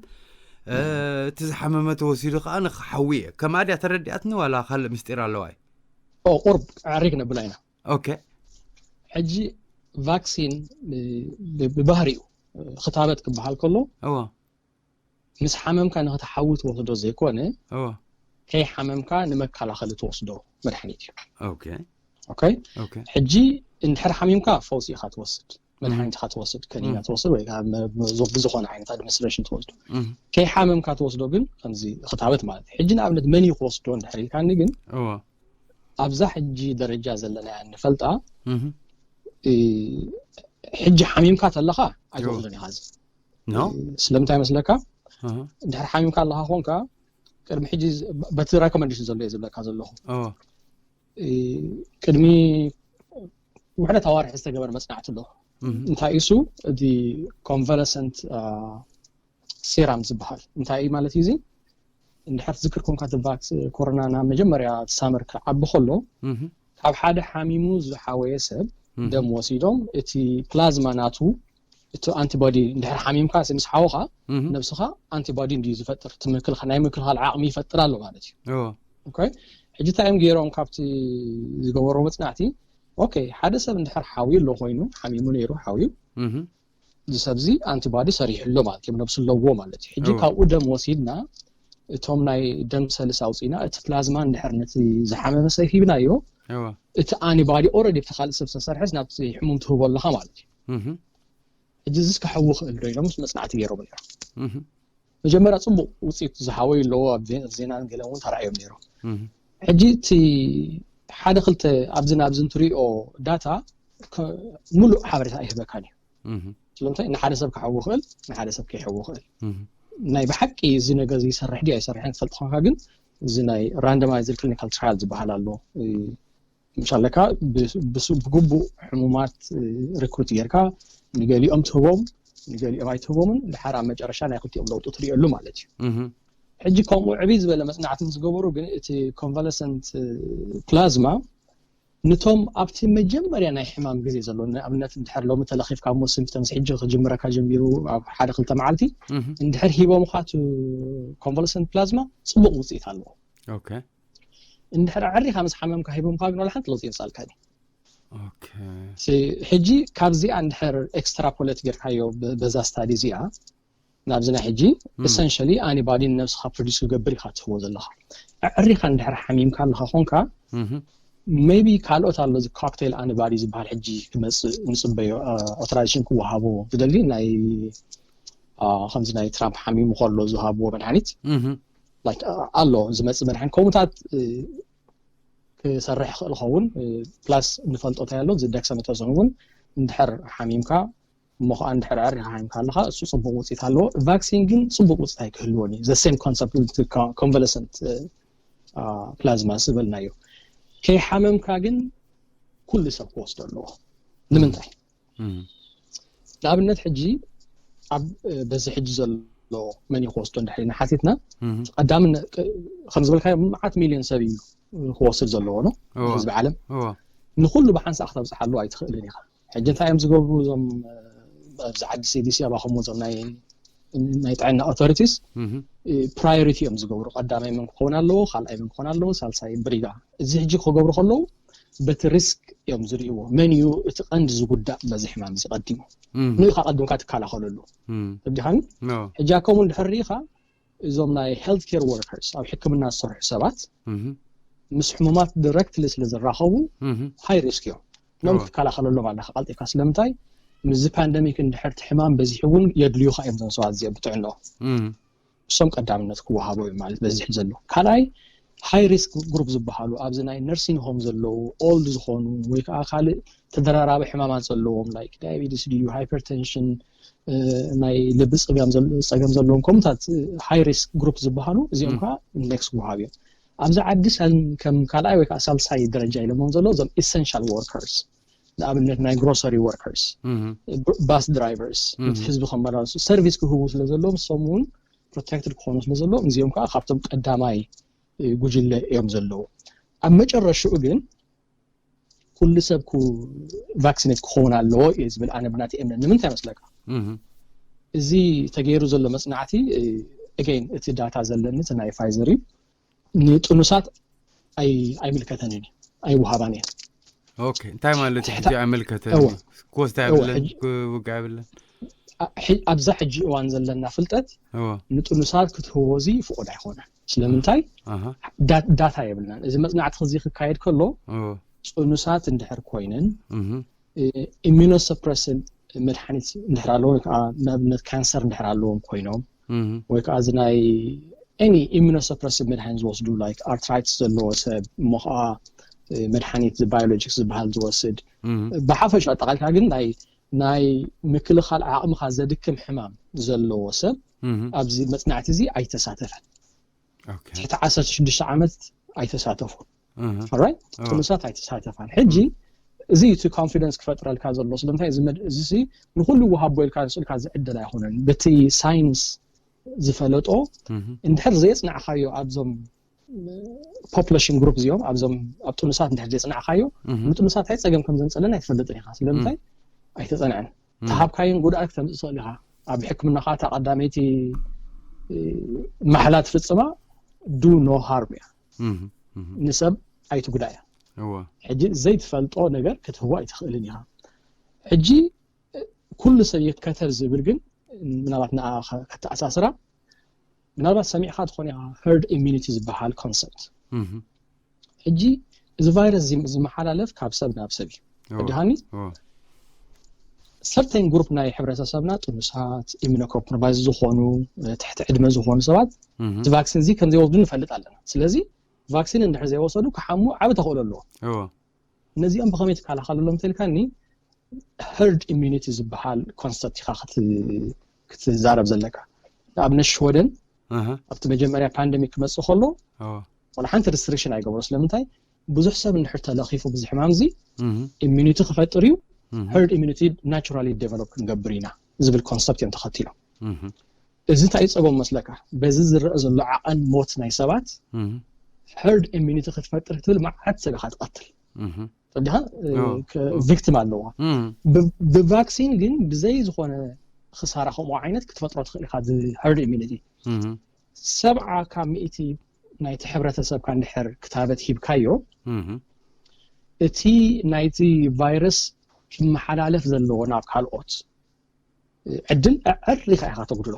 እቲ ዝሓመመ ተወሲዱ ከዓ ንክሓዊ እየ። ከማድያ ተረዲኣትኒ ዋላ ካልእ ምስጢር ኣለዋ እዩ? ቁርብ ዕሪ ክነብላ ኢና። ኦኬ። ሕጂ ቫክሲን ብባህሪኡ ክታበት ክበሃል ከሎ፣ እዎ። ምስ ሓመምካ ንክትሓዊ ትወስዶ ዘይኮነ፣ እዎ። ከይሓመምካ ንመከላኸሊ ትወስዶ መድሓኒት እዩ። ኦኬ። ኦኬ። ኦኬ። ሕጂ እንድሕር ሓሚምካ ፈውሲ ኢኻ ትወስድ፣ መድሓኒት ኢኻ ትወስድ፣ ከኒና ትወስድ ወይ ከዓ ብዝኾነ ዓይነት ኣድሚኒስትሬሽን ትወስዶ። ከይሓመምካ ትወስዶ ግን ከምዚ ክታበት ማለት እዩ። ሕጂ ንኣብነት መን እዩ ክወስዶ እንድሕር ኢልካኒ ግን፣ እዎ። ኣብዛ ሕጂ ደረጃ ዘለናያ እንፈልጣ፣ ሕጂ ሓሚምካ ተለኻ ኣይትወስዶን ኢኻ። እዚ ኖ። ስለምንታይ መስለካ? እንድሕር ሓሚምካ ኣለኻ ኮንካ፣ ቅድሚ ሕጂ በቲ ሬኮመንዴሽን ዘሎ እየ ዝብለካ ዘለኹ። እዎ። ቅድሚ ውሕደት ኣዋርሒ ዝተገበረ መፅናዕቲ ኣሎ። እንታይ እሱ እቲ ኮንቫለሰንት ሴራም ዝበሃል እንታይ እዩ ማለት እዩ? እዚ እንድሕር ትዝክር ኮንካ፣ እቲ ቫክስ ኮሮና ናብ መጀመርያ ሳመር ክዓቢ ከሎ፣ ካብ ሓደ ሓሚሙ ዝሓወየ ሰብ ደም ወሲዶም፣ እቲ ፕላዝማ ናቱ፣ እቲ ኣንቲቦዲ፣ እንድሕር ሓሚምካ ምስ ሓወኻ፣ ነብስኻ ኣንቲቦዲ እንድዩ ዝፈጥር፣ እቲ ምክልኻል፣ ናይ ምክልኻል ዓቕሚ ይፈጥር ኣሎ ማለት እዩ። እዎ። ኦኬ። ሕጂ እንታይ እዮም ገይሮም ካብቲ ዝገበሮ መፅናዕቲ? ኦኬ፣ ሓደ ሰብ እንድሕር ሓውዩ ኣሎ ኮይኑ፣ ሓሚሙ ነይሩ፣ ሓውዩ፣ እዚ ሰብዚ ኣንቲባዲ ሰሪሑ ኣሎ ማለት እዮም፣ ነብሱ ኣለዎ ማለት እዩ። ሕጂ ካብኡ ደም ወሲድና፣ እቶም ናይ ደም ሰልስ ኣውፂና፣ እቲ ፕላዝማ እንድሕር ነቲ ዝሓመመ ሰብ ሂብናዮ፣ እቲ ኣንቲባዲ ኦልሬዲ ብቲ ካልእ ሰብ ዝተሰርሐስ ናብቲ ሕሙም ትህቦ ኣለኻ ማለት እዩ። ሕጂ እዚስ ክሕዊ ክእል ዶ ኢሎም ምስ መፅናዕቲ ገይሮም ነይሮም። መጀመርያ ፅቡቅ ውፅኢት ዝሓወዩ ኣለዎ፣ ኣብ ዜናን ገለን እውን ተራእዮም ነይሮም። ሕጂ እቲ ሓደ ክልተ ኣብዚ ናብዚ እንትሪኦ ዳታ ሙሉእ ሓበሬታ ኣይህበካን እዩ። ስለምንታይ ንሓደ ሰብ ክሓዊ ክእል፣ ንሓደ ሰብ ከይሕዊ ክእል። ናይ ብሓቂ እዚ ነገር እዚ ይሰርሕ ድዩ ኣይሰርሕን ክፈልጥ ኮንካ ግን፣ እዚ ናይ ራንደማይዝድ ክሊኒካል ትራያል ዝበሃል ኣሎ። ምሻለካ ብግቡእ ሕሙማት ሪክሩት ጌርካ፣ ንገሊኦም ትህቦም፣ ንገሊኦም ኣይትህቦምን፣ ድሓር ኣብ መጨረሻ ናይ ክልቲኦም ለውጢ ትሪእሉ ማለት እዩ። ሕጂ ከምኡ ዕብይ ዝበለ መፅናዕቲ ምስ ገበሩ ግን፣ እቲ ኮንቫለሰንት ፕላዝማ ንቶም ኣብቲ መጀመርያ ናይ ሕማም ግዜ ዘሎ፣ ንኣብነት እንድሕር ሎሚ ተለኺፍካ እሞ ሲምፕተምስ ሕጂ ክጅምረካ ጀሚሩ ኣብ ሓደ ክልተ መዓልቲ እንድሕር ሂቦምካ እቲ ኮንቫለሰንት ፕላዝማ ፅቡቅ ውፅኢት ኣለዎ። ኦኬ። እንድሕር ኣዕሪኻ ምስ ሓመምካ ሂቦምካ ግን ዋላ ሓንቲ ለውጢ የምፃልካ እዩ። ኦኬ። ሕጂ ካብዚኣ እንድሕር ኤክስትራፖሌት ጌርካዮ በዛ ስታዲ እዚኣ ናብዚ ናይ ሕጂ ኢሰንሻሊ ኣንቲባዲ ንነብስኻ ፕሮዲስ ክገብር ኢኻ ትህቦ ዘለኻ። ኣዕሪኻ እንድሕር ሓሚምካ ኣለኻ ኮንካ ሜቢ ካልኦት ኣሎ፣ እዚ ኮክቴል ኣንቲባዲ ዝበሃል ሕጂ ክመፅእ ንፅበዮ፣ ኦቶራይዜሽን ክወሃቦ ዝደሊ ናይ ከምዚ ናይ ትራምፕ ሓሚሙ ከሎ ዝሃብዎ መድሓኒት ኣሎ ዝመፅእ መድሓኒት ከምኡታት ክሰርሕ ይኽእል ይኸውን። ፕላስ ንፈልጦ እንታይ ኣሎ፣ እዚ ደክሳሜታዞን እውን እንድሕር ሓሚምካ እሞ ከዓ እንድሕር ኣዕሪኻ ሓሚምካ ኣለኻ እሱ ፅቡቅ ውፅኢት ኣለዎ። ቫክሲን ግን ፅቡቅ ውፅኢት ኣይክህልዎን እዩ። ዘ ሴም ኮንሰፕት ኮንቫለሰንት ፕላዝማ ዝበልናዮ ከይሓመምካ ግን ኩሉ ሰብ ክወስዶ ኣለዎ። ንምንታይ? ንኣብነት ሕጂ ኣብ በዚ ሕጂ ዘሎ መን እዩ ክወስዶ እንድሕር ኢና ሓቲትና፣ ቀዳምነት ከም ዝበልካዮ መዓት ሚልዮን ሰብ እዩ ክወስድ ዘለዎ ነው ህዝቢ ዓለም። ንኩሉ ብሓንሳእ ክተብፅሓሉ ኣይትኽእልን ኢኻ። ሕጂ እንታይ እዮም ዝገብሩ እዞም ኣብዚ ዓዲ ሲዲሲ ኣባኹም እዞም ናይ ናይ ጥዕና ኦቶሪቲስ ፕራዮሪቲ እዮም ዝገብሩ። ቀዳማይ መን ክኸውን ኣለዎ፣ ካልኣይ መን ክኸውን ኣለዎ፣ ሳልሳይ ብሪጋ። እዚ ሕጂ ክገብሩ ከለዉ በቲ ሪስክ እዮም ዝርእይዎ። መን እዩ እቲ ቀንዲ ዝጉዳእ በዚ ሕማም እዚ ቀዲሙ? ንኡ ኢኻ ቀዲምካ ትከላኸለሉ። ተብዲኻኒ? ሕጂ ከምኡ እንድሕር ርኢኻ እዞም ናይ ሄልት ኬር ወርከርስ ኣብ ሕክምና ዝሰርሑ ሰባት ምስ ሕሙማት ዲረክትሊ ስለ ዝራኸቡ ሃይ ሪስክ እዮም። ኖም ክትከላኸለሎም ኣለካ ቀልጢፍካ። ስለምንታይ? ምስዚ ፓንደሚክ እንድሕር እቲ ሕማም በዚሑ እውን የድልዩኻ እዮም እዞም ሰባት እዚኦም ብጥዕንኦም። እሶም ቀዳምነት ክወሃቦ እዩ ማለት በዝሕ ዘሎ። ካልኣይ ሃይ ሪስክ ግሩፕ ዝበሃሉ ኣብዚ ናይ ነርሲንግ ሆም ዘለዉ ኦልድ ዝኾኑ ወይ ከዓ ካልእ ተደራራቢ ሕማማት ዘለዎም ላይክ ዳያቤቲስ ድዩ ሃይፐርቴንሽን ናይ ልቢ ፀገም ዘለዎም ከምታት ሃይ ሪስክ ግሩፕ ዝበሃሉ እዚኦም ከዓ ኢንዴክስ ክወሃብ እዮም። ኣብዚ ዓዲ ከም ካልኣይ ወይ ከዓ ሳልሳይ ደረጃ ኢሎሞም ዘሎ እዞም ኢሰንሻል ወርከርስ ንኣብነት ናይ ግሮሰሪ ወርከርስ ባስ ድራይቨርስ ህዝቢ ከመላልሱ ሰርቪስ ክህቡ ስለ ዘለዎም እሶም እውን ፕሮቴክትድ ክኾኑ ስለ ዘለዎም እዚኦም ከዓ ካብቶም ቀዳማይ ጉጅለ እዮም ዘለዉ። ኣብ መጨረሽኡ ግን ኩሉ ሰብ ቫክሲኔት ክኸውን ኣለዎ እዩ ዝብል ኣነ ብናቲ እምነት ንምንታይ መስለካ እዚ ተገይሩ ዘሎ መፅናዕቲ again እቲ ዳታ ዘለኒ እቲ ናይ ፋይዘር እዩ ንጥኑሳት ኣይምልከተንን እዩ ኣይወሃባን እየ ኦኬ እንታይ ማለት እዩ ሕጂ ኣይምልከተን ክወስዳ የብለን ክውጋ የብለን ኣብዛ ሕጂ እዋን ዘለና ፍልጠት ንጥኑሳት ክትህቦ እዚ ፍቁድ ኣይኮነን ስለምንታይ ዳታ የብልናን እዚ መፅናዕቲ ክዚ ክካየድ ከሎ ጥኑሳት እንድሕር ኮይነን ኢሚኖሰፕረሰንት መድሓኒት እንድሕር ኣለዎ ወይ ከዓ ንኣብነት ካንሰር እንድሕር ኣለዎም ኮይኖም ወይ ከዓ እዚ ናይ any immunosuppressive መድሓኒት ዝወስዱ like ኣርትራይትስ ዘለዎ ሰብ እሞ ከዓ መድሓኒት ባዮሎጂክስ ዝበሃል ዝወስድ ብሓፈሽ ኣጠቃልካ ግን ናይ ናይ ምክልኻል ዓቕምኻ ዘድክም ሕማም ዘለዎ ሰብ ኣብዚ መፅናዕቲ እዚ ኣይተሳተፈን ትሕቲ ዓሰርተ ሽዱሽተ ዓመት ኣይተሳተፉን ራይ ጥኑሳት ኣይተሳተፋን ሕጂ እዚ እቲ ኮንፊደንስ ክፈጥረልካ ዘሎ ስለምንታይ እዚ ንኩሉ ውሃቦ ኢልካ ንስእልካ ዝዕደል ኣይኮነን በቲ ሳይንስ ዝፈለጦ እንድሕር ዘየፅናዕካዮ ኣብዞም ፖፕሌሽን ግሩፕ እዚኦም ኣብዞም ኣብ ጥኑሳት እንድሕር ዘየፅናዕካዮ ንጥኑሳት ኣይፀገም ከም ዘምፀለና ኣይትፈልጥን ኢኻ ስለምንታይ ኣይተፀንዐን ተሃብካዮን ጉድኣት ክተምፅእ ትኽእል ኢኻ ኣብ ሕክምና ከዓ እታ ቀዳመይቲ ማሕላ ትፍፅማ do no harm እያ ንሰብ ኣይትጉዳ እያ ሕጂ ዘይትፈልጦ ነገር ክትህቦ ኣይትኽእልን ኢኻ ሕጂ ኩሉ ሰብ ይከተል ዝብል ግን ምናልባት ንኣ ከተኣሳስራ ምናልባት ሰሚዕካ ትኾን ኢኻ herd immunity ዝበሃል concept ሕጂ እዚ ቫይረስ ዝመሓላለፍ ካብ ሰብ ናብ ሰብ እዩ ድሃኒ certain ግሩፕ ናይ ሕብረተሰብና ጥኑሳት immunocompromised ዝኾኑ ትሕቲ ዕድመ ዝኾኑ ሰባት እቲ ቫክሲን እዚ ከም ዘይወስዱ ንፈልጥ ኣለና ስለዚ ቫክሲን እንድሕር ዘይወሰዱ ክሓሙ ዓቢ ተኽእሎ ኣለዎ ነዚኦም ብኸመይ ትከላኸለሎም ተልካኒ herd immunity ዝበሃል concept ኢኻ ክትዛረብ ዘለካ ንኣብነት ሽወደን ኣብቲ መጀመርያ ፓንደሚክ ክመፅእ ከሎ ወላ ሓንቲ ሪስትሪክሽን ኣይገብሮ ስለምንታይ ብዙሕ ሰብ እንድሕር ተለኺፉ ብዚ ሕማም እዚ immunity ክፈጥር እዩ herd immunity naturally develop ክንገብር ኢና ዝብል concept እዮም ተኸቲሎም እዚ እንታይ ጸገም መስለካ በዚ ዝረአ ዘሎ ዓቐን ሞት ናይ ሰባት herd immunity ክትፈጥር ክትብል መዓት ሰብ ኢኻ ትቐትል ተዲኻ victim ኣለዎ ብቫክሲን ግን ብዘይ ዝኾነ ክሳራ ከምኡ ዓይነት ክትፈጥሮ ትኽእል ኢኻ herd immunity ሰብዓ ካብ ሚእቲ ናይቲ ሕብረተሰብካ እንድሕር ክታበት ሂብካዮ እቲ ናይቲ ቫይረስ ክመሓላለፍ ዘለዎ ናብ ካልኦት ዕድል ኣዕሪኻ ኢኻ ተጉድሎ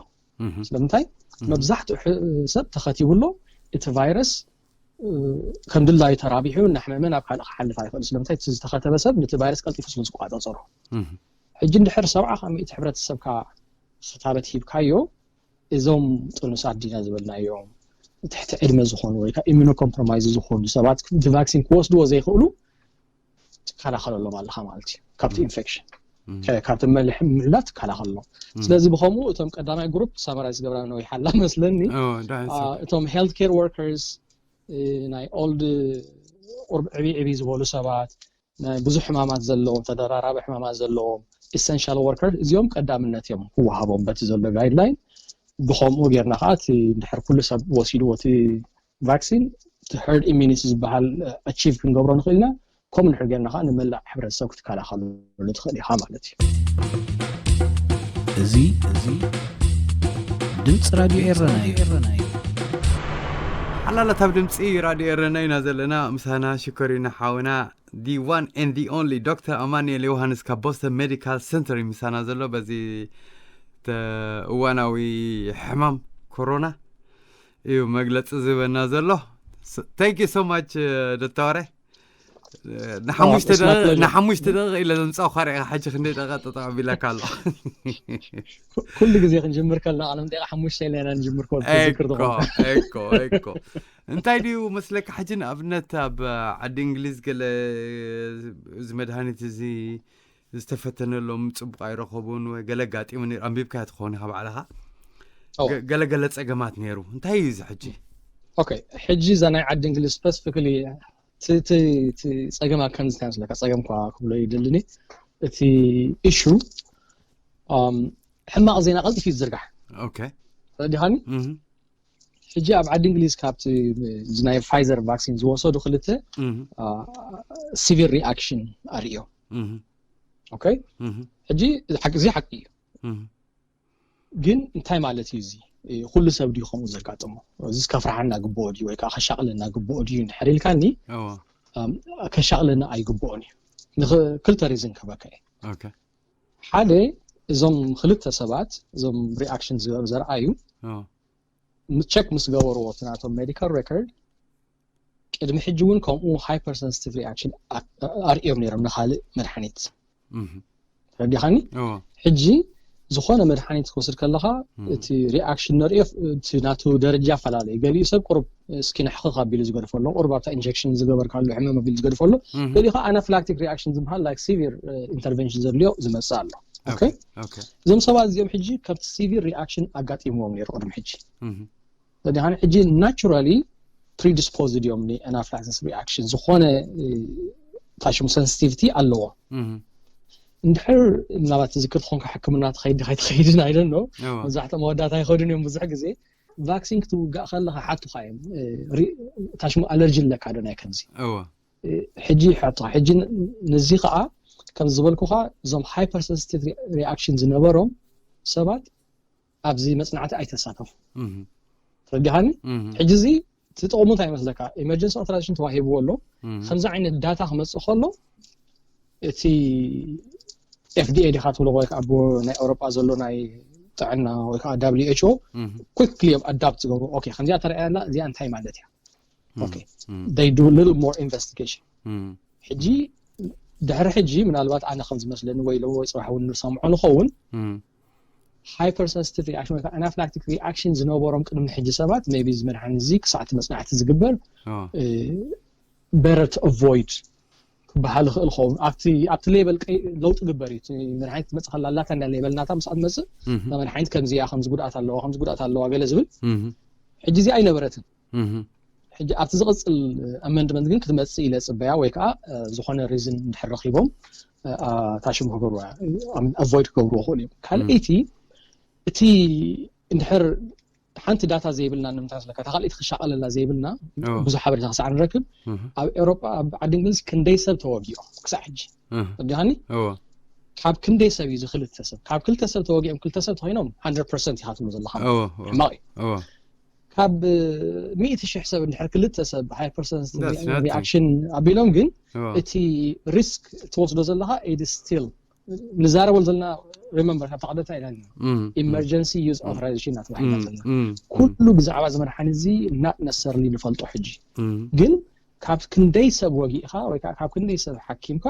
ስለምንታይ መብዛሕትኡ ሰብ ተኸቲቡ ኣሎ እቲ ቫይረስ ከም ድላዩ ተራቢሑ እናሕመመ ናብ ካልእ ክሓልፍ ኣይኽእል ስለምንታይ እቲ ዝተኸተበ ሰብ ነቲ ቫይረስ ቀልጢፉ ስለ ዝቆፃፀሮ ሕጂ እንድሕር ሰብዓ ካብ ሚእቲ ሕብረተሰብካ ክታበት ሂብካዮ እዞም ጥኑሳት ዲና ዝበልናዮም ትሕቲ ዕድመ ዝኾኑ ወይ ከዓ immunocompromised ዝኾኑ ሰባት ቫክሲን ክወስድዎ ዘይኽእሉ ትከላኸለሎም ኣለኻ ማለት እዩ ካብቲ ኢንፌክሽን ካብቲ መልሕ ምህላፍ ትከላኸለሎም ስለዚ ብኸምኡ እቶም ቀዳማይ ግሩፕ ሳመራይዝ ገብራ ነዊሓላ መስለኒ እቶም health care workers ናይ ኦልድ ቁርብ ዕብይ ዕብይ ዝበሉ ሰባት ናይ ብዙሕ ሕማማት ዘለዎም ተደራራቢ ሕማማት ዘለዎም essential worker እዚኦም ቀዳምነት እዮም ክወሃቦም በቲ ዘሎ guideline ብኸምኡ ጌርና ከዓ እቲ እንድሕር ኩሉ ሰብ ወሲድዎ እቲ ቫክሲን እቲ herd immunity ዝበሃል achieve ክንገብሮ ንኽእል ኢና ከምኡ እንድሕር ጌርና ከዓ ንመላእ ሕብረተሰብ ክትከላኸለሉ ትኽእል ኢኻ ማለት እዩ እዚ እዚ ድምፂ ራድዮ ኤረና እዩ ሓላላት ኣብ ድምፂ ራድዮ ኤረና ኢና ዘለና ምሳና ሽኮሪና ሓውና the one and the only ዶክተር ኣማኑኤል ዮሃንስ ካብ ቦስተን ሜዲካል ሰንተር እዩ ምሳና ዘሎ በዚ እዋናዊ ሕማም ኮሮና እዩ መግለፂ ዝህበና ዘሎ thank you so much ዶክተር ንሓሙሽተ it's my ደቂቕ pleasure. ንሓሙሽተ ደቂቕ ኢለ ዘምፅኦ ኸሪዕካ ሕጂ ክንደይ ደቂቕ ጠጠው ኣቢለካ ኣሎ? ኩሉ ግዜ ክንጅምር ከለና ቃለ መጠይቕ ሓሙሽተ ኢልና ኢና ንጅምር፣ ኮ ትዝክር እኮ ትኾን። እኮ እኮ እንታይ ድዩ መስለካ? ሕጂ ንኣብነት ኣብ ዓዲ እንግሊዝ ገለ እዚ መድሃኒት እዚ ዝተፈተነሎም ጽቡቕ ኣይረኸቡን ወይ ገለ ኣጋጢሙ ነይሩ፣ ኣንቢብካያ ትኸውን ኢኻ ባዕልኻ። እወ። ገ- ገለ ገለ ጸገማት ነይሩ። እንታይ እዩ እዚ ሕጂ? ኦኬ፣ ሕጂ እዛ ናይ ዓዲ እንግሊዝ specifically እቲ ጸገም ኣብ ከምዚ እንታይ መስለካ፣ ጸገም ኳ ክብሎ ይደልኒ። እቲ ኢሹ ሕማቕ ዜና ቀልጢፍ እዩ ዝዝርጋሕ። ኦኬ። ተረዲኻኒ? እህ። ሕጂ ኣብ ዓዲ እንግሊዝ ካብቲ እዚ ናይ ፋይዘር ቫክሲን ዝወሰዱ ክልተ እህ። ሲቪር ሪኣክሽን ኣርእዮም። እህ። ኦኬ፣ እህ። ሕጂ እዚ ሓቂ፣ እዚ ሓቂ እዩ። እህ። ግን እንታይ ማለት እዩ እዚ? ኩሉ ሰብ ድዩ ከምኡ ዘጋጥሞ? እዚ ከፍርሓና ግብኦ ድዩ ወይ ከዓ ከሻቕለና ግብኦ ድዩ እንድሕር ኢልካኒ፣ እወ። እም፣ ከሻቕለና ኣይግብኦን እዩ። ንኽ- ክልተ ሪዝን ክህበካ እየ። ኦኬ። ሓደ፣ እዞም ክልተ ሰባት እዞም ሪኣክሽን ዘ- ዘርኣዩ እወ። ቸክ ምስ ገበርዎ እቲ ናቶም ሜዲካል ሬኮርድ ቅድሚ ሕጂ እውን ከምኡ ሃይፐር ሰንሲቲቭ ሪኣክሽን ኣርእዮም ነይሮም ንካልእ መድሓኒት። እህ። ተረዲኻኒ? እወ። ሕጂ ዝኾነ መድሓኒት ክወስድ ከለኻ እም። እቲ ሪኣክሽን ንርእዮ፣ እቲ ናቱ ደረጃ ይፈላለ እዩ። ገሊኡ ሰብ ቁሩብ እስኪ ንሕኽኽ ኣቢሉ ዝገድፎ ኣሎ፣ ቁሩብ ኣብታ ኢንጀክሽን ዝገበርካሉ ሕመም ኣቢሉ ዝገድፎ ኣሎ። እህ። ገሊኡ ከዓ ኣናፍላክቲክ ሪኣክሽን ዝበሃል ላይክ ሲቪር ኢንተርቨንሽን ዘድልዮ ዝመጽእ ኣሎ። ኦኬ፣ ኦኬ። እዞም ሰባት እዚኦም ሕጂ ከምቲ ሲቪር ሪኣክሽን ኣጋጢምዎም ነይሩ ቅድሚ ሕጂ። እህ። ተረዲኻኒ? ሕጂ ናቹራሊ ፕሪዲስፖዝድ እዮም ንኣናፍላክሲስ ሪኣክሽን፣ ዝኾነ እ፣ ታሽሙ ሰንሲቲቪቲ ኣለዎ። እህ። እንድሕር ምናልባት ትዝክር ትኾንካ ሕክምና ትኸይድ ዲኻ ኣይትኸይድን ኣይደን ነው። እወ። መብዛሕትኦም ኣወዳት ኣይኸዱን እዮም ብዙሕ ግዜ። ቫክሲን ክትውጋእ ከለኻ ሓቱኻ እዮም እ፣ ሪ- ታሽሙ ኣለርጂ ኣለካ ዶ ናይ ከምዚ። እወ። እ፣ ሕጂ ይሓቱኻ። ሕጂ ን- ንዚ ከዓ ከም ዝበልኩኻ እዞም ሃይፐር ሰንሲቲቭ ሪኣክሽን ዝነበሮም ሰባት ኣብዚ መፅናዕቲ ኣይተሳተፉ። እህ። ተረዲኻኒ? እህ። ሕጂ እዚ እቲ ጥቕሙ እንታይ ይመስለካ? ኢመርጀንሲ ኣውቶራይዜሽን ተዋሂብዎ ኣሎ። እህ። ከምዚ ዓይነት ዳታ ክመፅእ ከሎ እቲ ኤፍዲኤ ዲኻ ትብሎ ወይ ከዓ ብ- ናይ ኤውሮጳ ዘሎ ናይ ጥዕና ወይ ከዓ ደብሊው ኤች ኦ እህ። ኩክሊ እዮም ኣዳፕት ዝገብሩ። ኦኬ፣ ከምዚኣ ተረኣያ ኣላ፣ እዚኣ እንታይ ማለት እያ? እህ። ኦኬ፣ እህ። they do little more investigation። እህ። ሕጂ ድሕሪ ሕጂ ምናልባት ኣነ ከም ዝመስለኒ ወይ ሎ ወይ ፅባሕ እውን ንሰምዖ ንኸውን እህ። ሃይፐር ሰንሲቲቭ ሪኣክሽን ወይ ከዓ ኣናፍላክቲክ ሪኣክሽን ዝነበሮም ቅድሚ ሕጂ ሰባት ሜቢ እዚ መድሓኒት እዚ ክሳዕ እቲ መፅናዕቲ ዝግበር እወ። better to avoid ክበሃል ይኽእል ኸውን። ኣብቲ ኣብቲ ሌበል ቀይ- ለውጢ ግበር እዩ። እቲ መድሓኒት ትመፅእ ከላ ላታ እንዳ ሌበል ናታ ምስኣ ትመፅእ እህ። እዛ መድሓኒት ከምዚ እያ፣ ከምዚ ጉድኣት ኣለዋ፣ ከምዚ ጉድኣት ኣለዋ ገለ ዝብል እህ። ሕጂ እዚኣ ኣይነበረትን። እህ። ሕጂ ኣብቲ ዝቕፅል ኣመንድመንት ግን ክትመፅእ ኢለ ፅበያ ወይ ከዓ እ፣ ዝኾነ ሪዝን እንድሕር ረኺቦም እ፣ ኣ- ታሽሙ ክገብርዋ ኣቮይድ ክገብርዎ ይኽእሉ እዮም። ካልኣይቲ እቲ እንድሕር ሓንቲ ዳታ ዘይብልና ንምንታይ ስለካ እታ ካልኣይቲ ክሻቐለላ ዘይብልና እወ። ብዙሕ ሓበሬታ ክሳዕ ንረክብ እህ። ኣብ ኤውሮጳ ኣብ ዓዲ እንግሊዝ ክንደይ ሰብ ተወጊኦ ክሳዕ ሕጂ እህ። ተረዲኻኒ? እወ። ካብ ክንደይ ሰብ እዩ እዚ ክልተ ሰብ? ካብ ክልተ ሰብ ተወጊኦም ክልተ ሰብ ተኮይኖም ሃንድረድ ፐርሰንት ኢኻ ትብሎ ዘለኻ እወ። እወ። ሕማቕ እዩ። እወ። ካብ ሚእቲ ሽሕ ሰብ እንድሕር ክልተ ሰብ ሃይፐር ሰንሲቲቭ That's nothing. ሪኣክሽን ኣቢሎም ግን እወ። እቲ ሪስክ ትወስዶ ዘለኻ ኢት ስቲል ንዛረበሉ ዘለና ሪመምበር ካብታ ቀደታ ኢላና እም። ኢመርጀንሲ ዩዝ እም። ኣውቶራይዜሽን እናተባሂላ እም። ዘለና እም። ኩሉ ብዛዕባ እዚ መድሓኒት እዚ not necessarily ንፈልጦ ሕጂ እም። ግን ካብ ክንደይ ሰብ ወጊእካ ወይ ከዓ ካብ ክንደይ ሰብ ሓኪምካ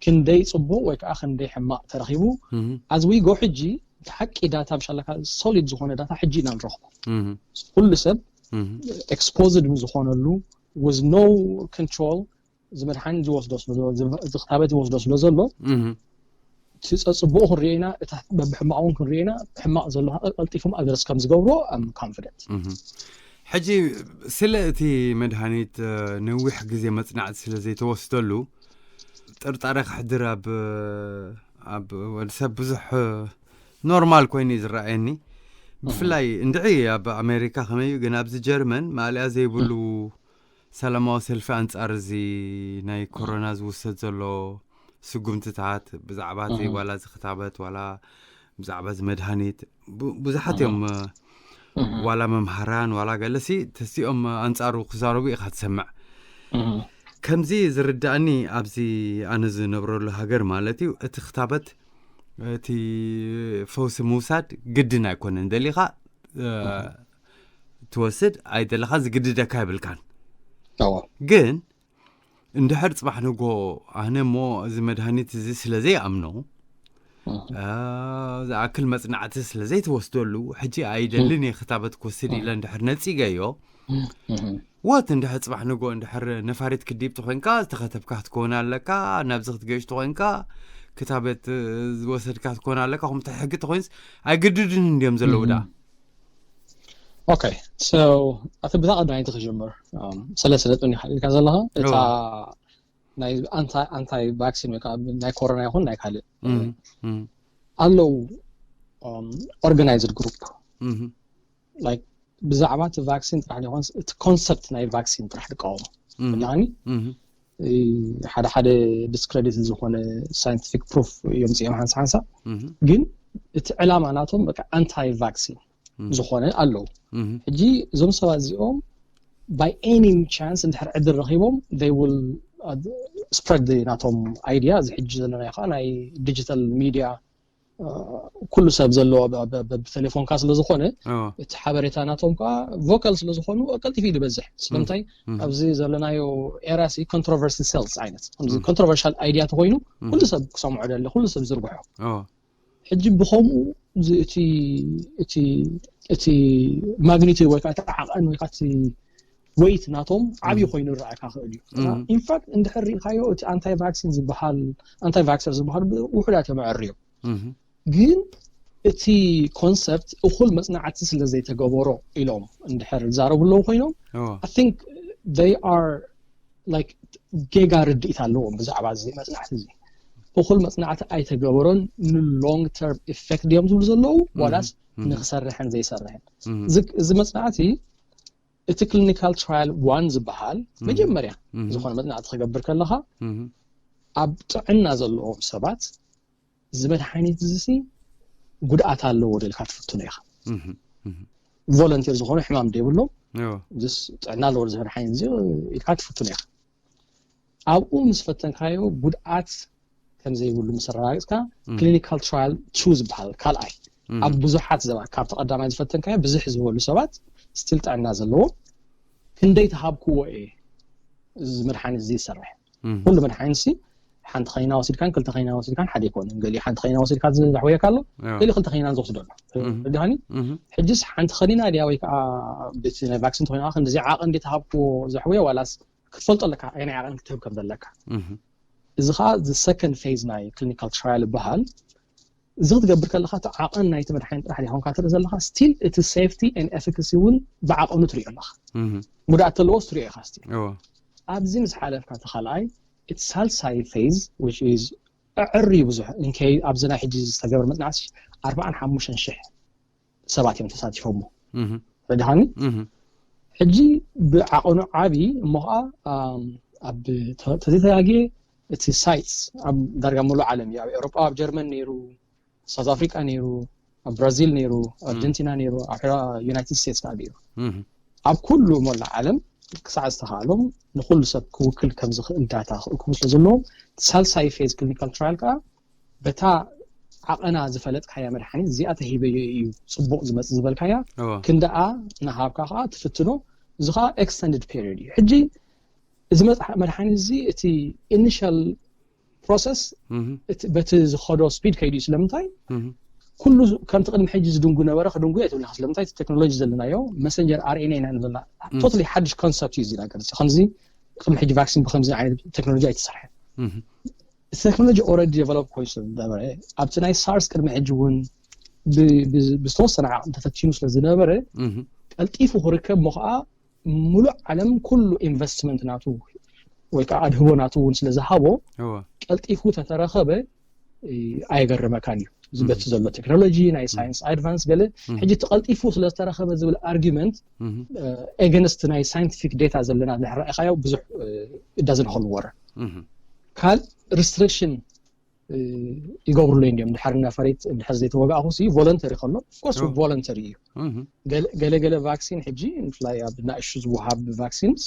ክንደይ ፅቡቅ ወይ ከዓ ክንደይ ሕማቅ ተረኪቡ እም። ኣዝዊጎ ሕጂ እቲ ሓቂ ዳታ ምሻለካ ሶሊድ ዝኾነ ዳታ ሕጂ ኢና ንረኽቦ እም። ኩሉ ሰብ እም። ኤክስፖዝድ ምስ ዝኾነሉ with no control እዚ መድሓኒት ዝወስዶ ስለ ዘሎ እዚ ክታበት ዝወስዶ ስለ ዘሎ እም። እቲ ፀፅቡቁ ክንሪኦ ኢና እታ በብሕማቅ እውን ክንሪኦ ኢና ሕማቅ ዘሎ ከዓ ቀልጢፎም ኣድረስ ከም ዝገብርዎ ኣም ኮንፊደንት እም። ሕጂ ስለ እቲ መድሃኒት እ፣ ነዊሕ ግዜ መፅናዕቲ ስለ ዘይተወስደሉ ጥርጣረ ክሕድር ኣብ ኣብ ወዲ ሰብ ብዙሕ እ፣ ኖርማል ኮይኑ እዩ ዝረኣየኒ። ብፍላይ እንድዒ ኣብ ኣሜሪካ ከመይ እዩ ግን ኣብዚ ጀርመን ማእለያ ዘይብሉ ሰላማዊ ሰልፊ ኣንፃር እዚ ናይ ኮሮና ዝውሰድ ዘሎ ስጉምትታት ብዛዕባ እዚ ዋላ እዚ ክታበት ዋላ ብዛዕባ እዚ መድሃኒት ቡ- ብዙሓት እዮም እ፣ ዋላ መምሃራን ዋላ ገለሲ ተሲኦም ኣንፃሩ ክዛረቡ ኢኻ ትሰምዕ። ከምዚ ዝርዳእኒ ኣብዚ ኣነ ዝነብረሉ ሃገር ማለት እዩ እቲ ክታበት እቲ ፈውሲ ምውሳድ ግድን ኣይኮነን። ደሊኻ እ፣ ትወስድ ኣይደለኻ ዝግድደካ ይብልካን። ኣዎ ግን እንድሕር ጽባሕ ንጎ ኣነ እሞ እዚ መድሃኒት እዚ ስለ ዘይኣምኖ ዝኣክል መጽናዕቲ ስለ ዘይተወስደሉ ሕጂ ኣይደልን እየ ክታበት ክወስድ ኢለ እንድሕር ነጺገዮ። ወት እንድሕር ጽባሕ ንጎ እንድሕር ነፋሪት ክዲብ ተኾንካ ዝተኸተብካ ክትከውን ኣለካ። ናብዚ ክትገሽ ተኾንካ ክታበት ዝወሰድካ ክትከውን ኣለካ። ከምቲ ሕጊ ተኾይንስ ኣይግድድን እንድዮም ዘለዉ ዳ ኦኬ። So ኣቲ ብታ ቀዳማይቲ ክጀምር ስለ ስለጥን ኢኻ ኢልካ ዘለኻ እታ ናይ ኣንታይ ኣንታይ ቫክሲን ወይ ከዓ ናይ ኮሮና ይኹን ናይ ካልእ ኣለዉ organized group like ብዛዕባ እቲ ቫክሲን ጥራሕ ይኮን እቲ ኮንሰፕት ናይ ቫክሲን ጥራሕ ዝቃወሙ ብጣዕሚ ሓደ ሓደ discredit ዝኾነ scientific proof እዮም ፅኦም ሓንሳ ሓንሳ ግን እቲ ዕላማ ናቶም በቃ ኣንታይ ቫክሲን ዝኾነ ኣለዉ ሕጂ እዞም ሰባት እዚኦም by any chance እንድሕር ዕድል ረኪቦም they will spread ናቶም idea እዚ ሕጂ ዘለና ከዓ ናይ digital media ኩሉ ሰብ ዘለዎ ብቴሌፎንካ ስለ ዝኾነ እቲ ሓበሬታ ናቶም ከዓ vocal ስለ ዝኾኑ ቀልጢፉ እዩ ዝበዝሕ ስለምንታይ ኣብዚ ዘለናዮ era ሲ controversy sells ዓይነት ከምዚ controversial idea ተኮይኑ ኩሉ ሰብ ክሰምዖ ደለ ኩሉ ሰብ ዝርግሖ ሕጂ ብከምኡ እቲ እቲ magnitude ወይ ከዓ እቲ ዓቐን ወይ ከዓ እቲ weight ናቶም ዓብዪ ኮይኑ ይረኣካ ክእል እዩ in fact እንድሕር ሪኢካዮ እቲ ኣንታይ ቫክሲን ዝበሃል ኣንታይ ቫክሰር ዝበሃል ውሑዳት እዮም ኣዕርዮም ግን እቲ ኮንሰፕት እኹል መፅናዕቲ ስለ ዘይተገበሮ ኢሎም እንድሕር ዝዛረቡ ኣለዉ ኮይኖም I think they are like ጌጋ ርድኢት ኣለዎም ብዛዕባ እዚ መፅናዕቲ እዚ እኹል መፅናዕቲ ኣይተገበሮን ን long term effect ድዮም ዝብሉ ዘለዉ ዋላስ ንክሰርሕን ዘይሰርሕን እዚ መፅናዕቲ እቲ clinical trial one ዝበሃል መጀመርያ ዝኾነ መፅናዕቲ ክገብር ከለካ ኣብ ጥዕና ዘለዎም ሰባት እዚ መድሓኒት እዚ ጉድኣት ኣለዎ ደልካ ትፍትኖ ኢኻ volunteer ዝኾኑ ሕማም ዘይብሎም ጥዕና ኣለዎ እዚ መድሓኒት እዚ ኢልካ ትፍትኖ ኢኻ ኣብኡ ምስ ፈተንካዮ ጉድኣት ከም ዘይብሉ ምስ ኣረጋግፅካ clinical trial two ዝበሃል ካልኣይ ኣብ ብዙሓት ሰባት ካብቲ ቀዳማይ ዝፈተንካዮ ብዝሕ ዝበሉ ሰባት still ጥዕና ዘለዎ ክንደይ ተሃብክዎ እየ እዚ መድሓኒት እዚ ይሰርሕ ኩሉ መድሓኒት ሲ ሓንቲ ከኒና ወሲድካን ክልተ ከኒና ወሲድካን ሓደ ይኮንን ገሊ ሓንቲ ከኒና ወሲድካ ዘሕወየካ ኣሎ ገሊ ክልተ ከኒና ዝወስዶ ኣሎ ድሃኒ ሕጅስ ሓንቲ ከኒና ድያ ወይ ከዓ ቤት ናይ ቫክሲን ተኮይና ክንዲዚ ዓቐን እንዴት ሃብክዎ ዘሕወየ ዋላስ ክትፈልጦ ኣለካ ኣየናይ ዓቐን ክትህብ ከም ዘለካ እዚ ከዓ second phase ናይ clinical trial ይበሃል እዚ ክትገብር ከለካ እቲ ዓቐን ናይቲ መድሓኒት ጥራሕ ዘይኮንካ ትርኢ ዘለካ still እቲ safety and efficacy እውን ብዓቐኑ ትሪኦ ኣለካ ጉድኣት ተለዎስ ትሪኦ ኢካ still ኣብዚ ምስ ሓለፍካ እቲ ካልኣይ እቲ ሳልሳይ phase which is ኣዕርዩ ብዙሕ እንከይ ኣብዚ ናይ ሕጂ ዝተገብረ መፅናዕቲ ኣርባዓን ሓሙሽተን ሽሕ ሰባት እዮም ተሳቲፎሞ ረድሃኒ ሕጂ ብዓቐኑ ዓብዪ እሞ ከዓ ኣብ ተዘይተጋግየ እቲ sites ኣብ ዳርጋ ሙሉእ ዓለም እዩ ኣብ ኤውሮጳ ኣብ ጀርመን ነይሩ ሳውት ኣፍሪቃ ነይሩ ኣብ ብራዚል ነይሩ ኣርጀንቲና ነይሩ ኣብ ዩናይትድ ስቴትስ ከዓ ነይሩ ኣብ ኩሉ ሞላ ዓለም ክሳዕ ዝተኻእሎም ንኩሉ ሰብ ክውክል ከም ዝኽእል ዳታ ክእክቡ ስለ ዘለዎም ሳልሳይ phase clinical trial ከዓ በታ ዓቐና ዝፈለጥካያ መድሓኒት እዚኣ ተሂበዮ እዩ ፅቡቕ ዝመፅእ ዝበልካያ ክንደኣ ንሃብካ ከዓ ትፍትኖ እዚ ከዓ extended period እዩ ሕጂ እዚ መድሓኒት እዚ እቲ initial process በቲ ዝኸዶ speed ከይዱ ስለምንታይ ኩሉ ከምቲ ቅድሚ ሕጂ ዝድንጉ ነበረ ክድንጉ እየ ትብልካ ስለምንታይ ቴክኖሎጂ ዘለናዮ messenger R N A ኢና ንብላ totally ሓድሽ concept እዩ እዚ ነገር እዚ ከምዚ ቅድሚ ሕጂ ቫክሲን ብከምዚ ዓይነት ቴክኖሎጂ ኣይተሰርሐን እቲ ቴክኖሎጂ already develop ኮይኑ ስለዝነበረ ኣብቲ ናይ ሳርስ ቅድሚ ሕጂ እውን ብዝተወሰነ ዓቕሚ ተፈቲኑ ስለዝነበረ ቀልጢፉ ክርከብ ሞ ከዓ ሙሉእ ዓለም ኩሉ investment ናቱ ወይ ከዓ ኣድህቦ ናቱ እውን ስለዝሃቦ ቀልጢፉ ተተረኸበ ኣየገርመካን እዩ ዝበቲ ዘሎ ቴክኖሎጂ ናይ science advance ገለ ሕጂ ተቐልጢፉ ስለዝተረኸበ ዝብል argument against ናይ scientific data ዘለና ዝሕረእካዮ ብዙሕ it doesn't hold water ካል restriction ይገብሩሉ እንዲዮም ድሕሪ ነፈሪት ድሕሪ ዘይተወጋእኹ ሲ voluntary ከሎ of course voluntary እዩ ገለገለ ቫክሲን ሕጂ ብፍላይ ኣብ ንኣሽቱ ዝወሃብ ቫክሲንስ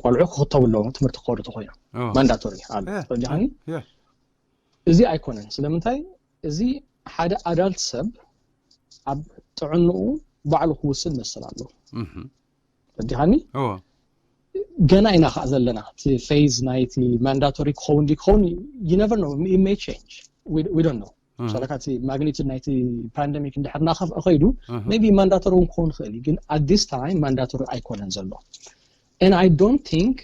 ቆልዑ ክኽተቡ ኣለዎም ትምህርቲ ክኸዱ ተኮይኖም mandatory ኣሎ ረጃኒ እዚ ኣይኮነን ስለምንታይ እዚ ሓደ adult ሰብ ኣብ ጥዕንኡ ባዕሉ ክውስን መሰል ኣለዎ ረዲኻኒ ገና ኢና ከዓ ዘለና። እቲ ፌዝ ናይቲ ማንዳቶሪ ክኸውን ዲ ክኸውን፣ you never know, it may change, we don't know። ሻለካ እቲ ማግኒቱድ ናይቲ ፓንደሚክ እንድሕር እናኸፍአ ከይዱ፣ maybe ማንዳቶሪ እውን ክኸውን ይኽእል እዩ። ግን at this time ማንዳቶሪ ኣይኮነን ዘሎ። And I don't think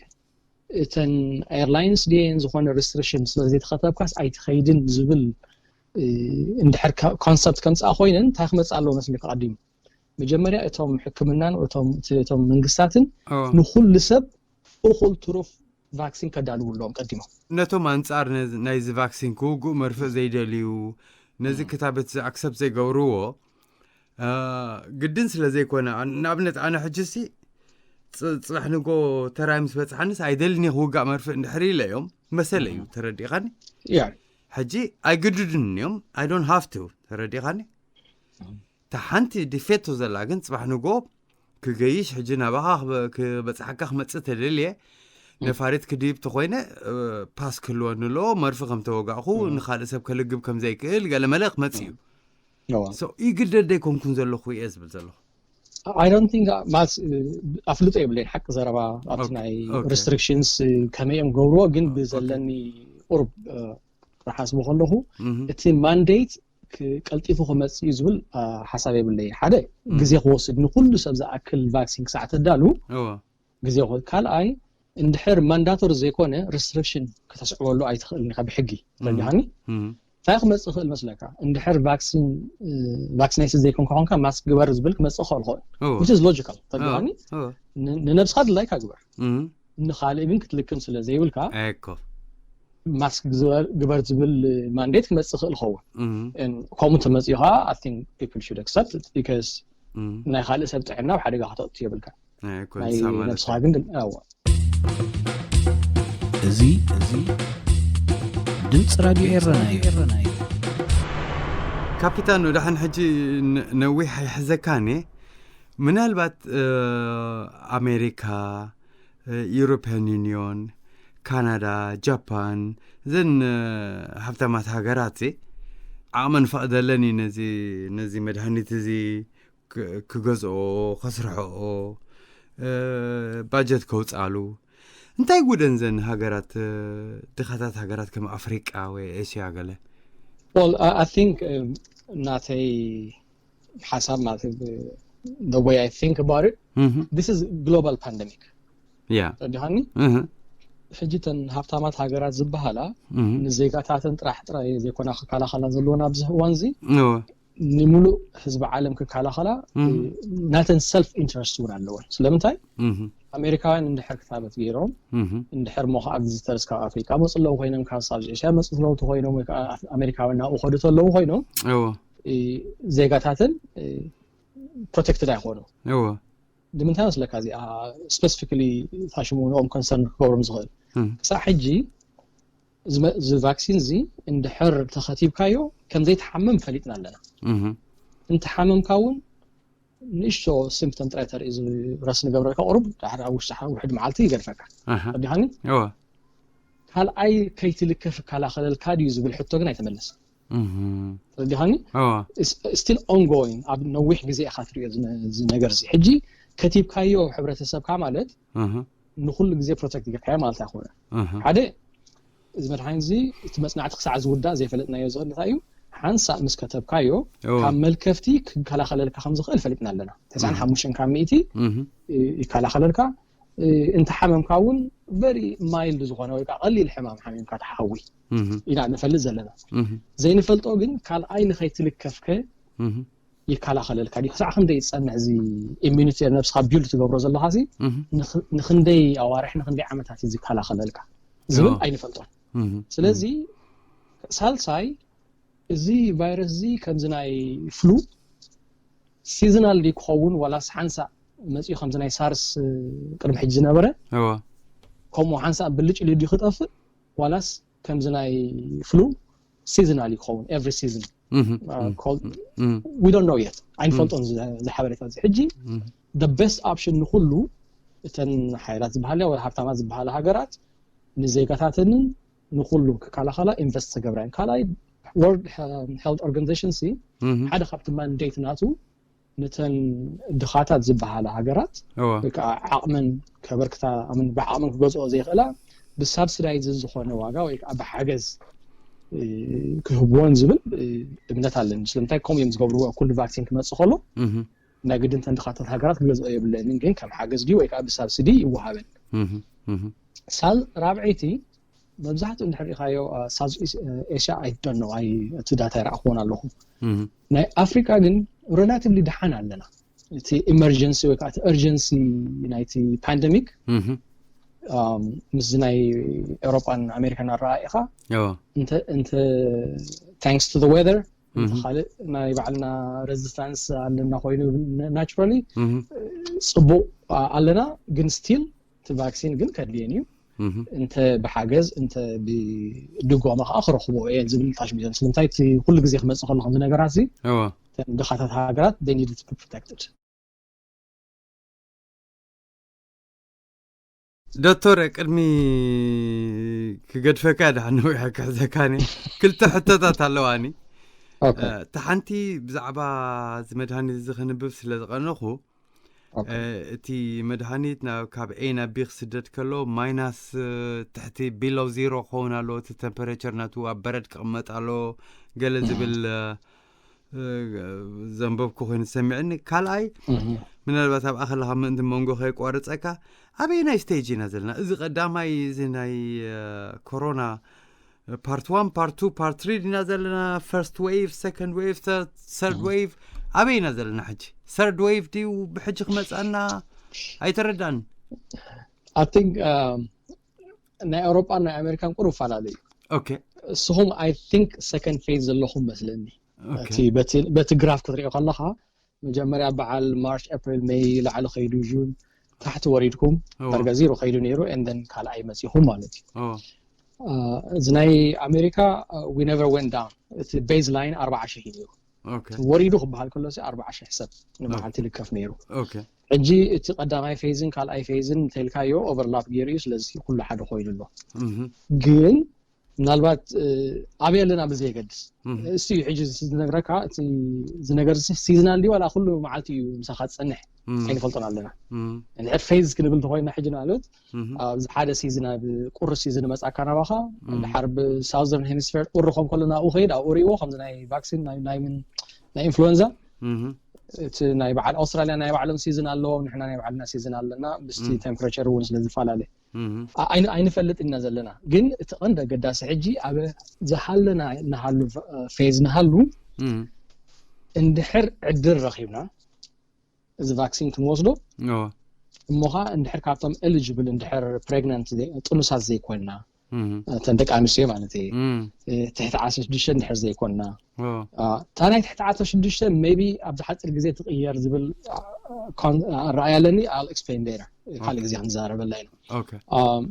እተን ኤርላይንስ ድየን ዝኾነ ሪስትሪክሽን ስለ ዘይተኸተብካስ ኣይትኸይድን ዝብል እንድሕር ኮንሰፕት ከምፅኣ ኮይነን እንታይ ክመፅእ ኣለዎ መስለካ? ቀዲሙ መጀመርያ እቶም ሕክምናን እቶም መንግስታትን ንኩሉ ሰብ እኹል ትሩፍ ቫክሲን ከዳልዉ ኣለዎም ቀዲሞም። ነቶም ኣንጻር ናይዚ ቫክሲን ክውግኡ መርፍእ ዘይደልዩ፣ ነዚ ክታበት ኣክሰፕት ዘይገብርዎ፣ ግድን ስለ ዘይኮነ፣ ንኣብነት ኣነ ሕጂ ሲ ጽባሕ ንጎ ተራይ ምስ በጽሓንስ ኣይደልን እየ ክውጋእ መርፍእ እንድሕር ኢለ እዮም መሰለ እዩ። ተረዲኻኒ? ሕጂ ኣይግድድን እዮም። I don't have to። ተረዲኻኒ? እታ ሓንቲ ዲፌቶ ዘላ ግን ጽባሕ ንጎ ክገይሽ ሕጂ ናባኻ ክበጽሓካ ክመጽእ ተደልየ፣ ነፋሪት ክድይብ ተኾይነ ፓስ ክህልወኒ ኣለዎ። መርፊ ከም ተወጋእኹ ንኻልእ ሰብ ከልግብ ከም ዘይክእል ገለ መለ ክመጽእ እዩ። ይግደድ ደይኮንኩን ዘለኹ እየ ዝብል ዘለኹ። I don't think ማለት ኣፍልጦ የብለይን ሓቂ ዘረባ ኣብቲ ናይ ሪስትሪክሽንስ ከመይ እዮም ገብርዎ፣ ግን ብዘለኒ ቁርብ ክሓስቦ ከለኹ እቲ ማንዴት ቀልጢፉ ክመፅእ እዩ ዝብል ሓሳብ የብለይ። ሓደ ግዜ ክወስድ ንኩሉ ሰብ ዝኣክል ቫክሲን ክሳዕ ተዳሉ ግዜ ክወስድ። ካልኣይ እንድሕር ማንዳቶሪ ዘይኮነ ሪስትሪክሽን ከተስዕበሉ ኣይትኽእልን ኢኻ ብሕጊ። ተረዲኻኒ? እንታይ ክመፅእ ይኽእል መስለካ? እንድሕር ቫክሲን ቫክሲኔሽን ዘይኮንካ ኮንካ ማስክ ግበር ዝብል ክመፅእ ይኽእል ይኸውን። Which is logical። ተረዲኻኒ? ንነብስኻ ድላይካ ግበር፣ ንኻልእ ግን ክትልክም ስለ ዘይብልካ እኮ ማስክ ግበር ዝብል ማንዴት ክመፅእ ይኽእል ይኸውን። ከምኡ ተመፂኡ ከዓ I think people should accept it because ናይ ካልእ ሰብ ጥዕና ኣብ ሓደጋ ከተእቱ የብልካ። ናይ ነብስኻ ግን ኣዋ እዚ እዚ ድምፂ ራድዮ ኤረና እዩ። ካፒታኖ፣ ደሓን ሕጂ ነዊሕ ኣይሕዘካን እየ። ምናልባት ኣሜሪካ፣ ዩሮፒያን ዩኒዮን፣ ካናዳ፣ ጃፓን፣ እዘን ሃብታማት ሃገራት ዓቕመን ፈቕደለን እዩ ነዚ ነዚ መድሃኒት እዚ ክገዝኦ፣ ከስርሕኦ፣ ባጀት ከውፅኣሉ። እንታይ ጉደን ዘን ሃገራት ድኻታት ሃገራት ከም ኣፍሪቃ ወይ ኤስያ ገለ? Well, I think ናተይ ሓሳብ ማለት the way I think about it, this is global pandemic. ያ ረዲኻኒ? ሕጂ ተን ሃብታማት ሃገራት ዝበሃላ ንዜጋታተን ጥራሕ ጥራይ ዘይኮና ክከላኸላ ዘለወን ኣብዚ እዋን እዚ ንምሉእ ህዝቢ ዓለም ክከላኸላ ናተን ሰልፍ ኢንትረስት እውን ኣለወን። ስለምንታይ? ኣሜሪካውያን እንድሕር ክታበት ገይሮም እንድሕር ሞ ከዓ ቪዚተርስ ካብ ኣፍሪካ መፁ ኣለዉ ኮይኖም ካብ ሳውዝ ኤሽያ መፁ ኣለዉ ተኮይኖም ወይ ከዓ ኣሜሪካውያን ናብኡ ከዱ ተለዉ ኮይኖም ዜጋታተን ፕሮቴክትድ ኣይኮኑ። ንምንታይ መስለካ እዚኣ ስፔሲፊካሊ ታሽሙ ንኦም ኮንሰርን ክገብሮም ዝኽእል? ክሳዕ ሕጂ እዚ ቫክሲን እዚ እንድሕር ተኸቲብካዮ ከም ዘይትሓምም ፈሊጥና ኣለና። እንተሓመምካ እውን ንእሽቶ ሲምፕተም ጥራይ ተርኢ ረስ ንገብረልካ ቁሩብ ድሕሪ ኣብ ውሽጢ ውሕድ መዓልቲ ይገድፈካ። ረዲኻኒ? ካልኣይ ከይትልከፍ ይከላኸለልካ ድዩ ዝብል ሕቶ ግን ኣይተመለሰን። ረዲኻኒ? ስቲል ኦንጎይንግ ኣብ ነዊሕ ግዜ ኢኻ ትሪኦ እዚ ነገር እዚ። ሕጂ ከቲብካዮ ሕብረተሰብካ ማለት ንኩሉ ግዜ ፕሮቴክት ጌርካዮ ማለት ኣይኮነ። ሓደ እዚ መድሓኒት እዚ እቲ መፅናዕቲ ክሳዕ ዝውዳእ ዘይፈለጥናዮ ዝኽእል እንታይ እዩ? ሓንሳእ ምስ ከተብካዮ ካብ መልከፍቲ ክከላኸለልካ ከም ዝኽእል ፈሊጥና ኣለና። ተስዓን ሓሙሽተን ካብ ሚእቲ ይከላኸለልካ። እንተሓመምካ እውን ቨሪ ማይልድ ዝኾነ ወይ ከዓ ቀሊል ሕማም ሓሚምካ ተሓዊ ኢና ንፈልጥ ዘለና። ዘይንፈልጦ ግን ካልኣይ ንኸይትልከፍከ ይከላኸለልካ ድዩ? ክሳዕ ክንደይ ዝፀንሕ እዚ ኢሚኒቲ ነብስኻ ቢልድ ትገብሮ ዘለኻ ሲ ንኽንደይ ኣዋርሕ ንኽንደይ ዓመታት እዩ ዝከላኸለልካ ዝብል ኣይንፈልጦን። ስለዚ ሳልሳይ እዚ ቫይረስ እዚ ከምዚ ናይ ፍሉ ሲዝናል ድዩ ክኸውን ዋላስ ሓንሳእ መፂኡ ከምዚ ናይ ሳርስ ቅድሚ ሕጂ ዝነበረ ከምኡ ሓንሳእ ብልጭ ኢሉ ድዩ ክጠፍእ ዋላስ ከምዚ ናይ ፍሉ ሲዝናል ይኸውን ኤቭሪ ሲዝን we don't know yet ኣይንፈልጦን። እዚ ሓበሬታ እዚ ሕጂ the best option ንኩሉ እተን ሓይላት ዝበሃላ ወይ ሃብታማት ዝበሃላ ሃገራት ንዜጋታተንን ንኩሉ ክከላኸላ ኢንቨስት ክገብራ እየን። ካልኣይ ወርልድ ሄልት ኦርጋኒዜሽን ሲ ሓደ ካብቲ ማንዴት ናቱ ነተን ድኻታት ዝበሃላ ሃገራት እወ ወይ ከዓ ዓቕመን ከበርክታ ኣምን ብዓቕመን ክገዝኦ ዘይኽእላ ብሳብስዳይዝ ዝኾነ ዋጋ ወይ ከዓ ብሓገዝ እ፣ ክህብዎን ዝብል እ፣ እምነት ኣለኒ። ስለምንታይ ከምኡ እዮም ዝገብርዎ? ኩሉ ቫክሲን ክመፅእ ከሎ እህ ናይ ግድን ተን ድኻታት ሃገራት ክገዝኦ የብለንን፣ ግን ከም ሓገዝ ድዩ ወይ ከዓ ብሳብስዲ ይወሃበን። እህ እህ ሳል ራብዐይቲ መብዛሕትኡ እንድሕር ሪኢኻዮ ሳውዝ ኤሽያ ኣይደኖ ኣይ እቲ ዳታ ይረኣኽዎን ኣለኹ። እህ ናይ ኣፍሪካ ግን ሬላቲቭሊ ደሓን ኣለና። እቲ ኢመርጀንሲ ወይ ከዓ እቲ እርጀንሲ ናይቲ ፓንደሚክ እህ ምስዚ ናይ ኤውሮጳን ኣሜሪካን ኣረኣኢኻ እወ እንተ እንተ thanks to the weather እንተ እህ ካልእ ናይ ባዕልና ሬዚስታንስ ኣለና ኮይኑ ናቹራሊ እህ ፅቡቅ ኣለና። ግን ስቲል እቲ ቫክሲን ግን ከድልየን እዩ። እህ እንተ ብሓገዝ እንተ ብድጎማ ከዓ ክረኽቦ እየ ዝብል ታሽሚዘን። ስለምንታይ እቲ ኩሉ ግዜ ክመፅእ ከሎ ከምዚ ነገራት እዚ እወ እተን ድኻታት ሃገራት they needed to be protected። ዶክተር፣ ቅድሚ ክገድፈካ ድሓን ነዊሐ ክሕዘካኒ ክልተ ሕቶታት ኣለዋኒ። ኦኬ እ፣ እታ ሓንቲ ብዛዕባ እዚ መድሃኒት እዚ ከንብብ ስለ ዝቐነኹ ኦኬ እ፣ እቲ መድሃኒት ናብ ካብ ኤ ናብ ቢ ክስደድ ከሎ ማይናስ እ፣ ትሕቲ ቢሎው ዚሮ ክኸውን ኣለዎ እቲ ቴምፐሬቸር ናቱ ኣብ በረድ ክቕመጥ ኣለዎ ገለ ዝብል እ፣ እ፣ ዘንበብኩ ኮይኑ ዝሰሚዕኒ። ካልኣይ እህ ምናልባት ኣብ ኣኸለኻ ምእንቲ መንጎ ከየቋርፀካ ኣበየናይ ስቴጅ ኢና ዘለና? እዚ ቀዳማይ እዚ ናይ እ፣ ኮሮና ፓርት ዋን ፓርት ቱ ፓርት ትሪ ዲና ዘለና? ፈርስት ዌቭ ሰኮንድ ዌቭ ሰርድ ዌቭ ኣበይ ኢና ዘለና ሕጂ? ሰርድ ዌቭ ድዩ ብሕጂ ክመፅኣና? ኣይተረዳን። I think um, ናይ ኣውሮጳን ናይ ኣሜሪካን ቁሩብፈላለዩ። ኦኬ እስኹም I think ሰኮንድ ፌዝ ዘለኹም መስለኒ። ኦኬ እቲ በቲ በቲ ግራፍ ክትሪኦ ከለኻ መጀመርያ በዓል ማርች ኤፕሪል ሜይ ላዕሊ ከይዱ ጁን ታሕቲ ወሪድኩም እወ ዳርጋ ዜሮ ከይዱ ነይሩ and then ካልኣይ መፂኹም ማለት እዩ። እወ አ፣ እዚ ናይ ኣሜሪካ we never went down። እቲ ቤዝ ላይን ኣርባዓ ሺሕ እዩ ነይሩ። ኦኬ ወሪዱ ክበሃል ከሎ ሲ ኣርባዓ ሺሕ ሰብ ንመዓልቲ ልከፍ ነይሩ። ኦኬ ሕጂ እቲ ቀዳማይ ፌዝን ካልኣይ ፌዝን እንተልካዮ ኦቨርላፕ ገይሩ እዩ። ስለዚ ኩሉ ሓደ ኮይኑ ኣሎ። እህ ግን ምናልባት እ፣ ኣበይ ኣለና ብዘየገድስ እህ እሱ እዩ ሕጂ ዝነግረካ። እቲ ዝነገር ሲዝናል ድዩ ዋላ ኩሉ መዓልቲ እዩ ምሳኻ ዝፀንሕ እህ ኣይንፈልጦን ኣለና። እህ እንድሕር ፌዝ ክንብል እንተኮይና ሕጂ ንኣብነት እህ ኣብዚ ሓደ ሲዝን ኣብ ቁሪ ሲዝን መፃካ ናባኻ እም። ድሓር ብሳውዘርን ሄሚስፌር ቁሪ ከም ከሎ ናብኡ ከይድ ኣብኡ ሪእዎ ከምዚ ናይ ቫክሲን ናይ ናይ ምን ናይ ኢንፍሉዌንዛ እህ እቲ ናይ በዓል ኣውስትራሊያ ናይ ባዕሎም ሲዝን ኣለዎም፣ ንሕና ናይ ባዕልና ሲዝን ኣለና። ምስቲ እም። ቴምፕሬቸር እውን ስለ ዝፈላለ እህ ኣ- ኣይን- ኣይንፈልጥ ኢና ዘለና። ግን እቲ ቀንዲ ኣገዳሲ ሕጂ ኣብ ዝሃለና ንሃሉ ፌዝ ንሃሉ እህ እንድሕር ዕድል ረኺብና እዚ ቫክሲን ክንወስዶ እወ እሞ ኸዓ እንድሕር ካብቶም ኤሊጅብል እንድሕር ፕሬግናንት ጥኑሳት ዘይኮንና እህ እተን ደቂ ኣንስትዮ ማለት እዩ እህ እ፣ ትሕቲ ዓሰርተ ሽዱሽተ እንድሕር ዘይኮንና እወ አ፣ እታ ናይ ትሕቲ ዓሰርተ ሽዱሽተ maybe ኣብዚ ሓፂር ግዜ ትቕየር ዝብል አ፣ ኮን- ኣረኣያ ኣለኒ። I'll explain later ካልእ ግዜ ክንዛረበላ ኢና። ኦኬ ኣም፣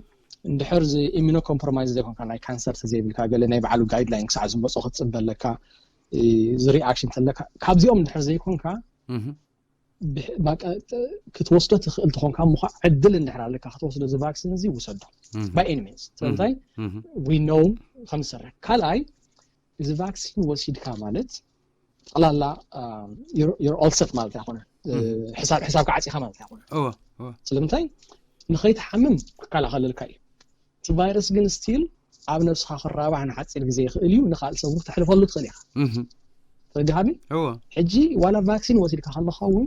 እንድሕር እዚ ኢሚኖ ኮምፕሮማይዝ ዘይኮንካ ናይ ካንሰር ተዘይብልካ ገለ ናይ ባዕሉ ጋይድላይን ክሳዕ ዝመፆ ክትፅበ ኣለካ እ፣ ዝሪኣክሽን ተለካ ካብዚኦም እንድሕር ዘይኮንካ እህ ብሕ- በቃ፣ ጥ- ክትወስዶ ትኽእል ትኾንካ እሞ ከዓ ዕድል እንድሕር ኣለካ ክትወስዶ እዚ ቫክሲን እዚ ውሰዶ እህ by any means። ስለምንታይ እህ we know ከም ዝሰርሕ። ካልኣይ እዚ ቫክሲን ወሲድካ ማለት ጠቕላላ um, you're- you're all set ማለት ኣይኮነ። እ፣ ሕሳብ ሕሳብካ ዓፂኻ ማለት ኣይኮነ። እወ እወ ስለምንታይ ንኸይትሓምም ክከላኸለልካ እዩ። እቲ ቫይረስ ግን ስቲል ኣብ ነብስኻ ክራባሕ ንሓፂር ግዜ ይኽእል እዩ። ንካልእ ሰብ እውን ክተሕልፈሉ ትኽእል ኢኻ። እህ ተረዲኻኒ? እወ ሕጂ ዋላ ቫክሲን ወሲድካ ከለኻ እውን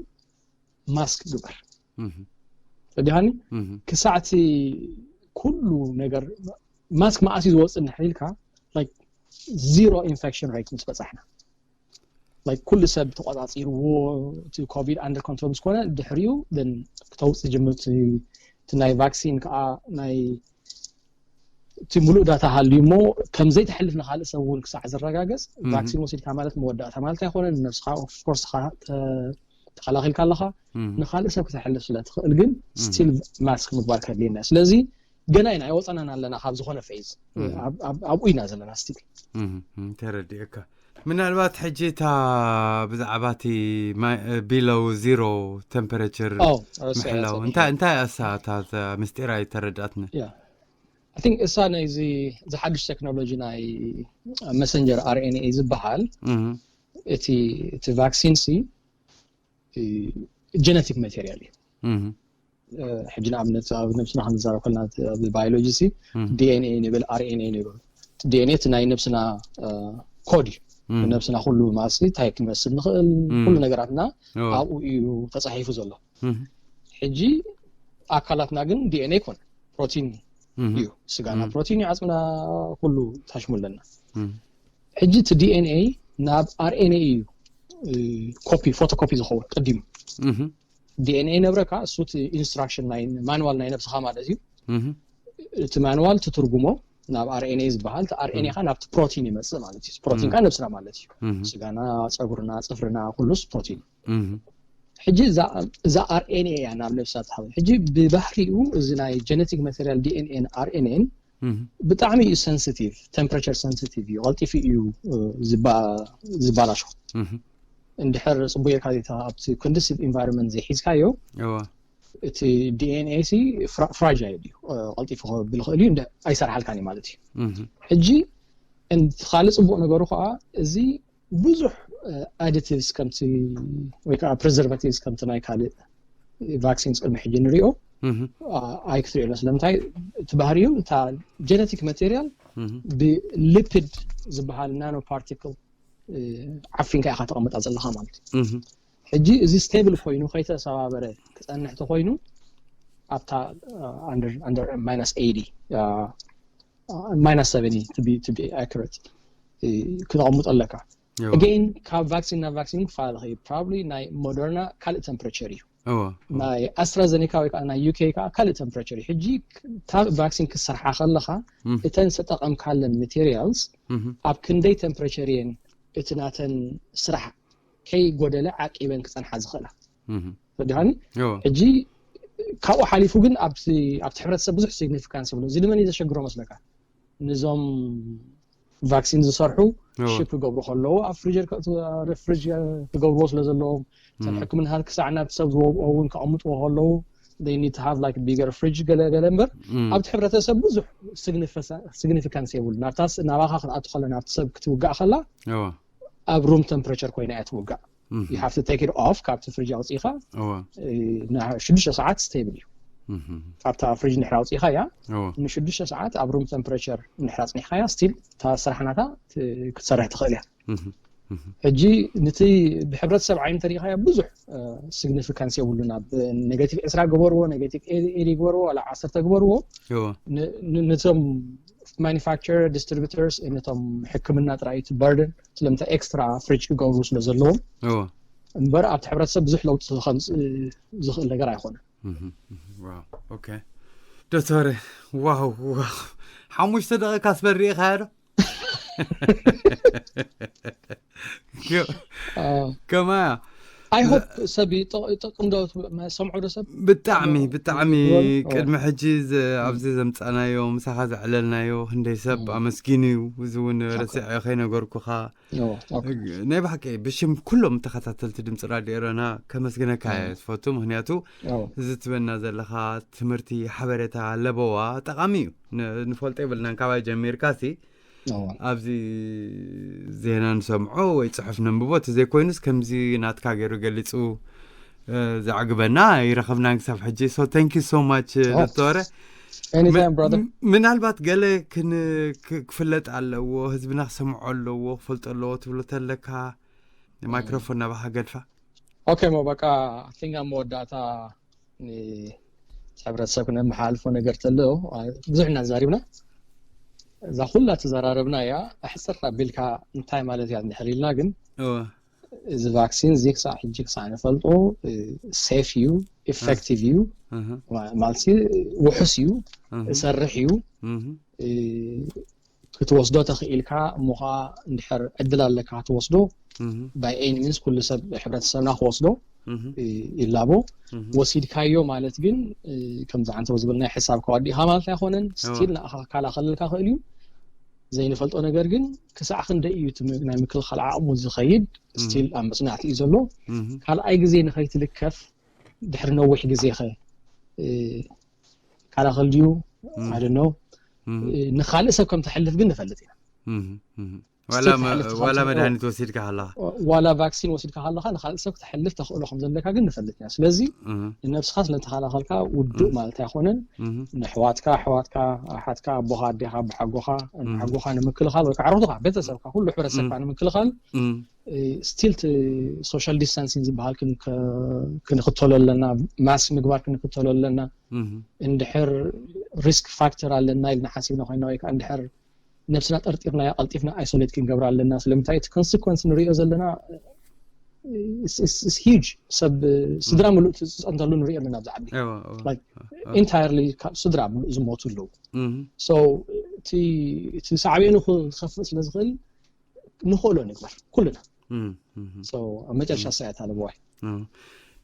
ማስክ ግበር። እህ ተረዲኻኒ? እህ ክሳዕ እቲ ኩሉ ነገር ማስክ መዓስ እዩ ዝወፅእ እንድሕር ኢልካ ዜሮ ኢንፌክሽን ሬት ምስ በፃሕና ኩሉ ሰብ ተቆፃፂርዎ እቲ ኮቪድ ኣንደር ኮንትሮል ምስ ኮነ ድሕሪኡ ክተውፅእ ጅምር እቲ ናይ ቫክሲን ከዓ ናይ እቲ ሙሉእ ዳታ ሃልዩ እሞ ከም ዘይተሕልፍ ንካልእ ሰብ እውን ክሳዕ ዝረጋገፅ ቫክሲን ወሲድካ ማለት መወዳእታ ማለት ኣይኮነን። ነብስካ ኦፍኮርስ ተኸላኺልካ ኣለካ ንካልእ ሰብ ክተሕልፍ ስለ ትኽእል ግን ስቲል ማስክ ምግባር ከድልየና። ስለዚ ገና ኢና ኣይወፀናን ኣለና ካብ ዝኾነ ፌዝ ኣብኡ ኢና ዘለና ስቲል። ተረዲእካ። ምናልባት ሕጂ እታ ብዛዕባ እቲ ቢሎው ዚሮ ቴምፐረቸር ምሕላው እንታይ እንታይ እሳ እታ ምስጢር ኣይተረድኣትኒ። I think እሳ ናይዚ ዝሓድሽ ቴክኖሎጂ ናይ መሰንጀር ኣርኤንኤ ዝበሃል እቲ እቲ ቫክሲን ሲ genetic material እዩ። ሕጂ ንኣብነት ኣብ ነብስና ክንዛረብ ከለና፣ ብባዮሎጂ ሲ ዲኤንኤ ንብል፣ ኣርኤንኤ ንብል። ዲኤንኤ እቲ ናይ ነብስና ኮድ እዩ። ነብስና ኩሉ ማሲ እንታይ ክንመስል ንኽእል፣ ኩሉ ነገራትና ኣብኡ እዩ ተፃሒፉ ዘሎ። ሕጂ ኣካላትና ግን ዲኤንኤ ይኮነ፣ ፕሮቲን እዩ። ስጋና ፕሮቲን እዩ፣ ዓፅምና ኩሉ ታሽሙ ኣለና። ሕጂ እቲ ዲኤንኤ ናብ ኣርኤንኤ እዩ ኮፒ፣ ፎቶኮፒ ዝኸውን ቀዲሙ። ዲኤንኤ ነብረካ እሱ እቲ ኢንስትራክሽን ናይ ማንዋል ናይ ነብስኻ ማለት እዩ። እቲ ማንዋል ትትርጉሞ ናብ ኣርኤንኤ ዝበሃል፣ እቲ ኣርኤንኤ ኻ ናብቲ ፕሮቲን ይመፅእ ማለት እዩ። ፕሮቲን ካ ነብስና ማለት እዩ። ስጋና፣ ፀጉርና፣ ፅፍርና ኩሉስ ፕሮቲን እዩ። ሕጂ እዛ ኣርኤንኤ እያ ናብ ነብስና ትሓወል። ሕጂ ብባህሪኡ እዚ ናይ ጀነቲክ ማቴሪያል ዲኤንኤን ኣርኤንኤን ብጣዕሚ እዩ ሰንሲቲቭ፣ ቴምፕሬቸር ሰንሲቲቭ እዩ፣ ቀልጢፉ እዩ ዝባላሾ። እንድሕር ፅቡቅ ጌርካ ኣብቲ ኮንዱሲቭ ኢንቫይሮንመንት ዘይሒዝካዮ፣ እቲ ዲኤንኤ ሲ ፍራጃይል እዩ፣ ቀልጢፉ ክብል ይኽእል እዩ፣ ኣይሰርሓልካን እዩ ማለት እዩ። ሕጂ ካልእ ፅቡቅ ነገሩ ከዓ እዚ ብዙሕ ኣዲቲቭስ ከምቲ ወይ ከዓ ፕሪዘርቫቲቭስ ከምቲ ናይ ካልእ ቫክሲንስ ቅድሚ ሕጂ ንሪኦ ኣይክትሪኦ። ስለምንታይ? እቲ ባህሪኡ እታ ጀነቲክ ማቴሪያል ብሊፒድ ዝበሃል ናኖ ፓርቲክል ዓፊንካ ኢኻ ተቐምጣ ዘለኻ ማለት እዩ። ሕጂ እዚ ስቴብል ኮይኑ ከይተሰባበረ ክፀንሕ ተኮይኑ ኣብታ under minus eighty, minus seventy to be accurate ክተቐምጦ ኣለካ። ኣገይን ካብ ቫክሲን ናብ ቫክሲን ክፈላለ ይኽእል። ፕሮባብሊ ናይ ሞደርና ካልእ ቴምፕሬቸር እዩ። ናይ ኣስትራዘኔካ ወይ ከዓ ናይ ዩኬ ከዓ ካልእ ቴምፕሬቸር እዩ። ሕጂ እታ ቫክሲን ክትሰርሓ ከለኻ እተን ዝተጠቐምካለን ማቴሪያልስ ኣብ ክንደይ ቴምፕሬቸር እየን እቲ ናተን ስራሕ ከይጎደለ ዓቂበን ክፀንሓ ዝኽእላ? ተረዲኻኒ? ሕጂ ካብኡ ሓሊፉ ግን ኣብቲ ሕብረተሰብ ብዙሕ ሲግኒፊካንስ የብሉን። እዚ ድማ ዘሸግሮ መስለካ? ንዞም ቫክሲን ዝሰርሑ ሽፕ ክገብሩ ከለዉ ኣብ ፍሪጀር ፍሪጅ ክገብርዎ ስለ ዘለዎም፣ እቶም ሕክምና ክሳዕ ናብቲ ሰብ ዝወብኦ እውን ከቐምጥዎ ከለዉ they need to have like bigger fridge ገለ ገለ እምበር ኣብቲ ሕብረተሰብ ብዙሕ ሲግኒፊካንስ የብሉ። ናብታስ ናባኻ ክትኣቱ ከለ ናብቲ ሰብ ክትውጋእ ከላ ኣብ ሩም ቴምፕሬቸር ኮይና እያ ትውጋእ። You have to take it off ካብቲ ፍሪጅ ኣውፂኻ ሽዱሽተ ሰዓት ስቴብል እዩ። ካብታ ፍሪጅ ንድሕር ኣውፂኻ እያ ንሽዱሽተ ሰዓት ኣብ ሩም ቴምፕሬቸር ንድሕር ኣፅኒሕካ እያ ስቲል እታ ስራሕ ናታ ክትሰርሕ ትኽእል እያ። ሕጂ ነቲ ብሕብረተሰብ ዓይኒ ተሪኻዮ ብዙሕ ሲግኒፊካንስ የብሉን። ኣብ ኔጋቲቭ ዕስራ ግበርዎ፣ ኔጋቲቭ ኤቲ ግበርዎ፣ ዋላ ዓሰርተ ግበርዎ፣ ነቶም ማኒፋክቸር ዲስትሪቢተርስ ነቶም ሕክምና ጥራይ እቲ በርደን ስለምንታይ ኤክስትራ ፍሪጅ ክገብሩ ስለ ዘለዎም እምበር ኣብቲ ሕብረተሰብ ብዙሕ ለውጢ ከምፅእ ዝኽእል ነገር ኣይኮነን። ዶክተር ዋው ዋው ሓሙሽተ ደቂቃ ስበር ርኢኻዮ ዶ? ከማያ I hope ሰብ ይጠቅም ዶ ሰምዑ ዶ ሰብ ብጣዕሚ ብጣዕሚ ቅድሚ ሕጂ ኣብዚ ዘምፃናዮ ምሳኻ ዘዕለልናዮ ክንደይ ሰብ ኣመስጊኑ እዩ። እዚ እውን ረሲዐ ከይነገርኩኻ ናይ ብሓቂ ብሽም ኩሎም ተኸታተልቲ ድምፂ ራድዮ ኤረና ከመስግነካ እየ ዝፈቱ። ምክንያቱ እዚ ትበና ዘለካ ትምህርቲ ሓበሬታ ለበዋ ጠቃሚ እዩ። ንፈልጦ የብልናን ካባይ ጀሚርካ ሲ ኣብዚ ዜና ንሰምዖ ወይ ፅሑፍ ነንብቦ እቲ ዘይኮይኑስ ከምዚ ናትካ ገይሩ ገሊፁ ዘዕግበና ይረኸብናን ክሳብ ሕጂ። So thank you so much ዶክተረ። ምናልባት ገለ ክፍለጥ ኣለዎ፣ ህዝብና ክሰምዖ ኣለዎ፣ ክፈልጦ ኣለዎ ትብሎ ተለካ ማይክሮፎን ናባኻ ገድፋ። ኦኬ ሞ በቃ ቲንክ ኣብ መወዳእታ ንሕብረተሰብ ክነመሓላልፎ ነገር ተሎ ብዙሕ እና ተዛሪብና እዛ ኩላ ተዘራረብና እያ ኣሕፅር ኣቢልካ እንታይ ማለት እያ እንድሕር ኢልና ግን እዚ ቫክሲን እዚ ክሳዕ ሕጂ ክሳዕ ንፈልጦ ሴፍ እዩ፣ ኢፌክቲቭ እዩ፣ ማለት ውሑስ እዩ፣ እሰርሕ እዩ። ክትወስዶ ተኽኢልካ እሞ ከዓ እንድሕር ዕድል ኣለካ ክትወስዶ by any means ኩሉ ሰብ ሕብረተሰብና ክወስዶ ይላቦ። ወሲድካዮ ማለት ግን ከምዚ ዓንተው ዝብል ናይ ሕሳብ ከዋዲእካ ማለት ኣይኮነን። ስቲል ንኣኻ ክከላኸለልካ ክእል እዩ። ዘይንፈልጦ ነገር ግን ክሳዕ ክንደይ እዩ ናይ ምክልኻል ዓቕሙ ዝኸይድ ስቲል ኣብ መፅናዕቲ እዩ ዘሎ። ካልኣይ ግዜ ንኸይትልከፍ ድሕሪ ነዊሕ ግዜ ኸ ይከላኸል ድዩ? I don't know። ንኻልእ ሰብ ከም ተሕልፍ ግን ንፈልጥ ኢና። ዋላ መድሃኒት ወሲድካ ኣለኻ፣ ዋላ ቫክሲን ወሲድካ ኣለኻ፣ ንካልእ ሰብ ክተሕልፍ ተኽእሎ ከም ዘለካ ግን ንፈልጥ ኢና። ስለዚ ንነብስኻ ስለተኸላኸልካ ውዱእ ማለት ኣይኮነን። ንኣሕዋትካ ኣሕዋትካ፣ ኣሓትካ ኣቦኻ ኣዴኻ ኣቦሓጎኻ ኣሓጎኻ ንምክልኻል ወይ ከዓ ዓርኹትካ ቤተሰብካ ኩሉ ሕብረተሰብካ ንምክልኻል፣ ስቲል ሶሻል ዲስታንሲንግ ዝበሃል ክንክተሎ ኣለና፣ ማስክ ምግባር ክንክተሎ ኣለና። እንድሕር ሪስክ ፋክተር ኣለና ኢልና ሓሲብና ኮይና ወይ ከዓ እንድሕር ነብስና ጠርጢርናያ ቀልጢፍና ኣይሶሌት ክንገብር ኣለና። ስለምንታይ እቲ ኮንስኮንስ ንሪኦ ዘለና ሂጅ፣ ሰብ ስድራ ምሉእ ትፀንተሉ ንሪኦ ኣለና። ኣብዚ ዓዲ ኢንታይርሊ ካብ ስድራ ምሉእ ዝሞቱ ኣለዉ። እቲ ሳዕቤኑ ክኸፍእ ስለ ዝኽእል ንኽእሎ ንግበር ኩልና። ኣብ መጨረሻ ሳያት ኣለብዋይ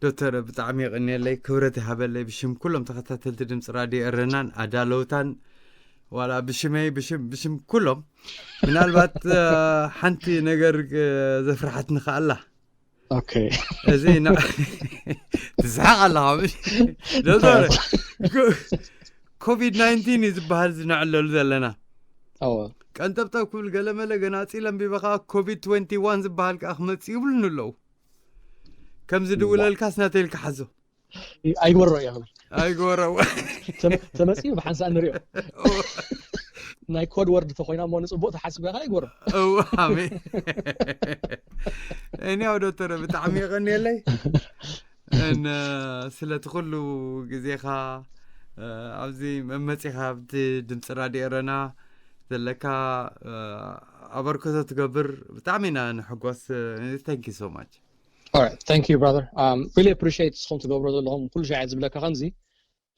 ዶክተር፣ ብጣዕሚ የቐንየለይ፣ ክብረት ይሃበለይ ብሽም ኩሎም ተኸታተልቲ ድምፂ ራድዮ ኤረናን ኣዳለውታን፣ ዋላ ብሽመይ ብሽም ኩሎም። ምናልባት ሓንቲ ነገር ዘፍርሓትኒ ከኣላ። እዚ ትስሓቕ ኣለኻ ዶክተር። ኮቪድ ናይንቲን እዩ ዝበሃል ዝነዕለሉ ዘለና። ቀንጠብጠብ ክብል ገለመለ ገናፂ ለንቢበኻ ኮቪድ ትወንቲ ዋን ዝበሃል ከዓ ክመፅእ ይብሉኒ ኣለዉ። ከም ዝድውለልካስ ናተይ ኢልካ ሓዞ። ኣይግበሮ እየ ክብል። ኣይግበሮ። ተመፅኡ ብሓንሳእ ንሪኦ። ናይ ኮድ ወርድ ተኮይና እሞ ንፅቡቅ ተሓስብ ኢኻ ኣይግበሮ። እዋሜ እኒያው ዶክተር ብጣዕሚ የቐንየለይ። እን ስለቲ ኩሉ ግዜኻ ኣብዚ መመፂኻ ኣብቲ ድምፂ ራድዮ ኤረና ዘለካ ኣበርክቶ ትገብር ብጣዕሚ ኢና ንሕጎስ። Thank you so much. All right, thank you, brother. Um, really appreciate ንስኹም ትገብሮ ዘለኹም ኩሉ ሻዕ ዝብለካ ከምዚ።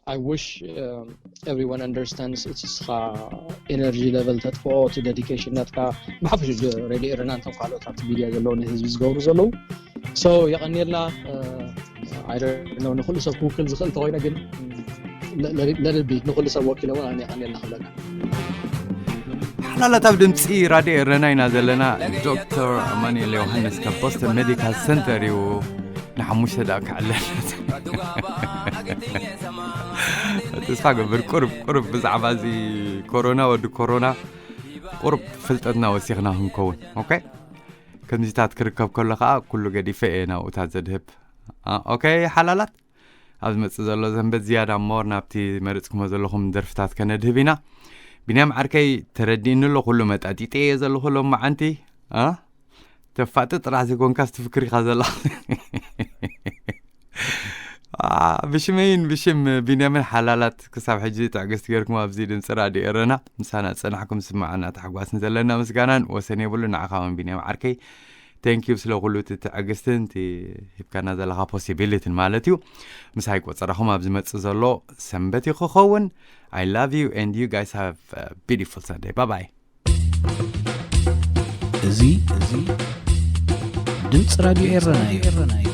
I wish um, everyone understands እቲ ስኻ ኤነርጂ ሌቨል ተጥፍኦ፣ እቲ ዴዲኬሽን ናትካ ብሓፈሽ ሬድዮ ኤረና እንቶም ካልኦት ኣብቲ ሚድያ ዘለዉ ንህዝቢ ዝገብሩ ዘለዉ። So የቐንየልና። I don't know ንኩሉ ሰብ ክውክል ዝኽእል ተኮይነ ግን ለልቢ ንኩሉ ሰብ ወኪለ እውን ኣነ የቐንየልና ክብለካ። ሓላላት ኣብ ድምፂ ራድዮ ኤረና ኢና ዘለና። ዶክተር ኣማኑኤል ዮሃንስ ካብ ቦስተን ሜዲካል ሰንተር እዩ ንሓሙሽተ ደኣ ክዕለል። ተስፋ ገብር ቁርብ ቁርብ ብዛዕባ እዚ ኮሮና፣ ወዲ ኮሮና ቁርብ ፍልጠትና ወሲኽና ክንከውን። ኦኬ፣ ከምዚታት ክርከብ ከሎ ከዓ ኩሉ ገዲፈ እየ ናብኡታት ዘድህብ። ኦኬ ሓላላት፣ ኣብ ዝመፅእ ዘሎ ዘንበት ዝያዳ ሞር ናብቲ መሪፅኩሞ ዘለኹም ደርፍታት ከነድህብ ኢና። ቢንያም ዓርከይ፣ ተረዲእኒ ኣሎ ኩሉ መጣጢጠ እየ ዘለኹ ሎማዓንቲ። ተፋጥጥ ጥራሕ ዘይኮንካስ ትፍክር ኢኻ ዘላ። ብሽመይን ብሽም ቢንያምን ሓላላት ክሳብ ሕጂ ትዕግስቲ ጌርኩም ኣብዚ ድምፂ ራድዮ ኤረና ምሳና ዝፀናሕኩም ዝስምዓና ታሕጓስን ዘለና ምስጋናን ወሰን የብሉ። ንዓኻ እውን ቢንያም ዓርከይ፣ thank you ስለ ኩሉ እቲ ትዕግስትን እቲ ሂብካና ዘለኻ ፖሲቢሊቲን ማለት እዩ። ምሳይ ቆፀራኹም ኣብ ዝመፅእ ዘሎ ሰንበት እዩ ክኸውን። I love you and you guys have a beautiful Sunday. Bye bye. እዚ እዚ ድምፂ ራድዮ ኤረና እዩ።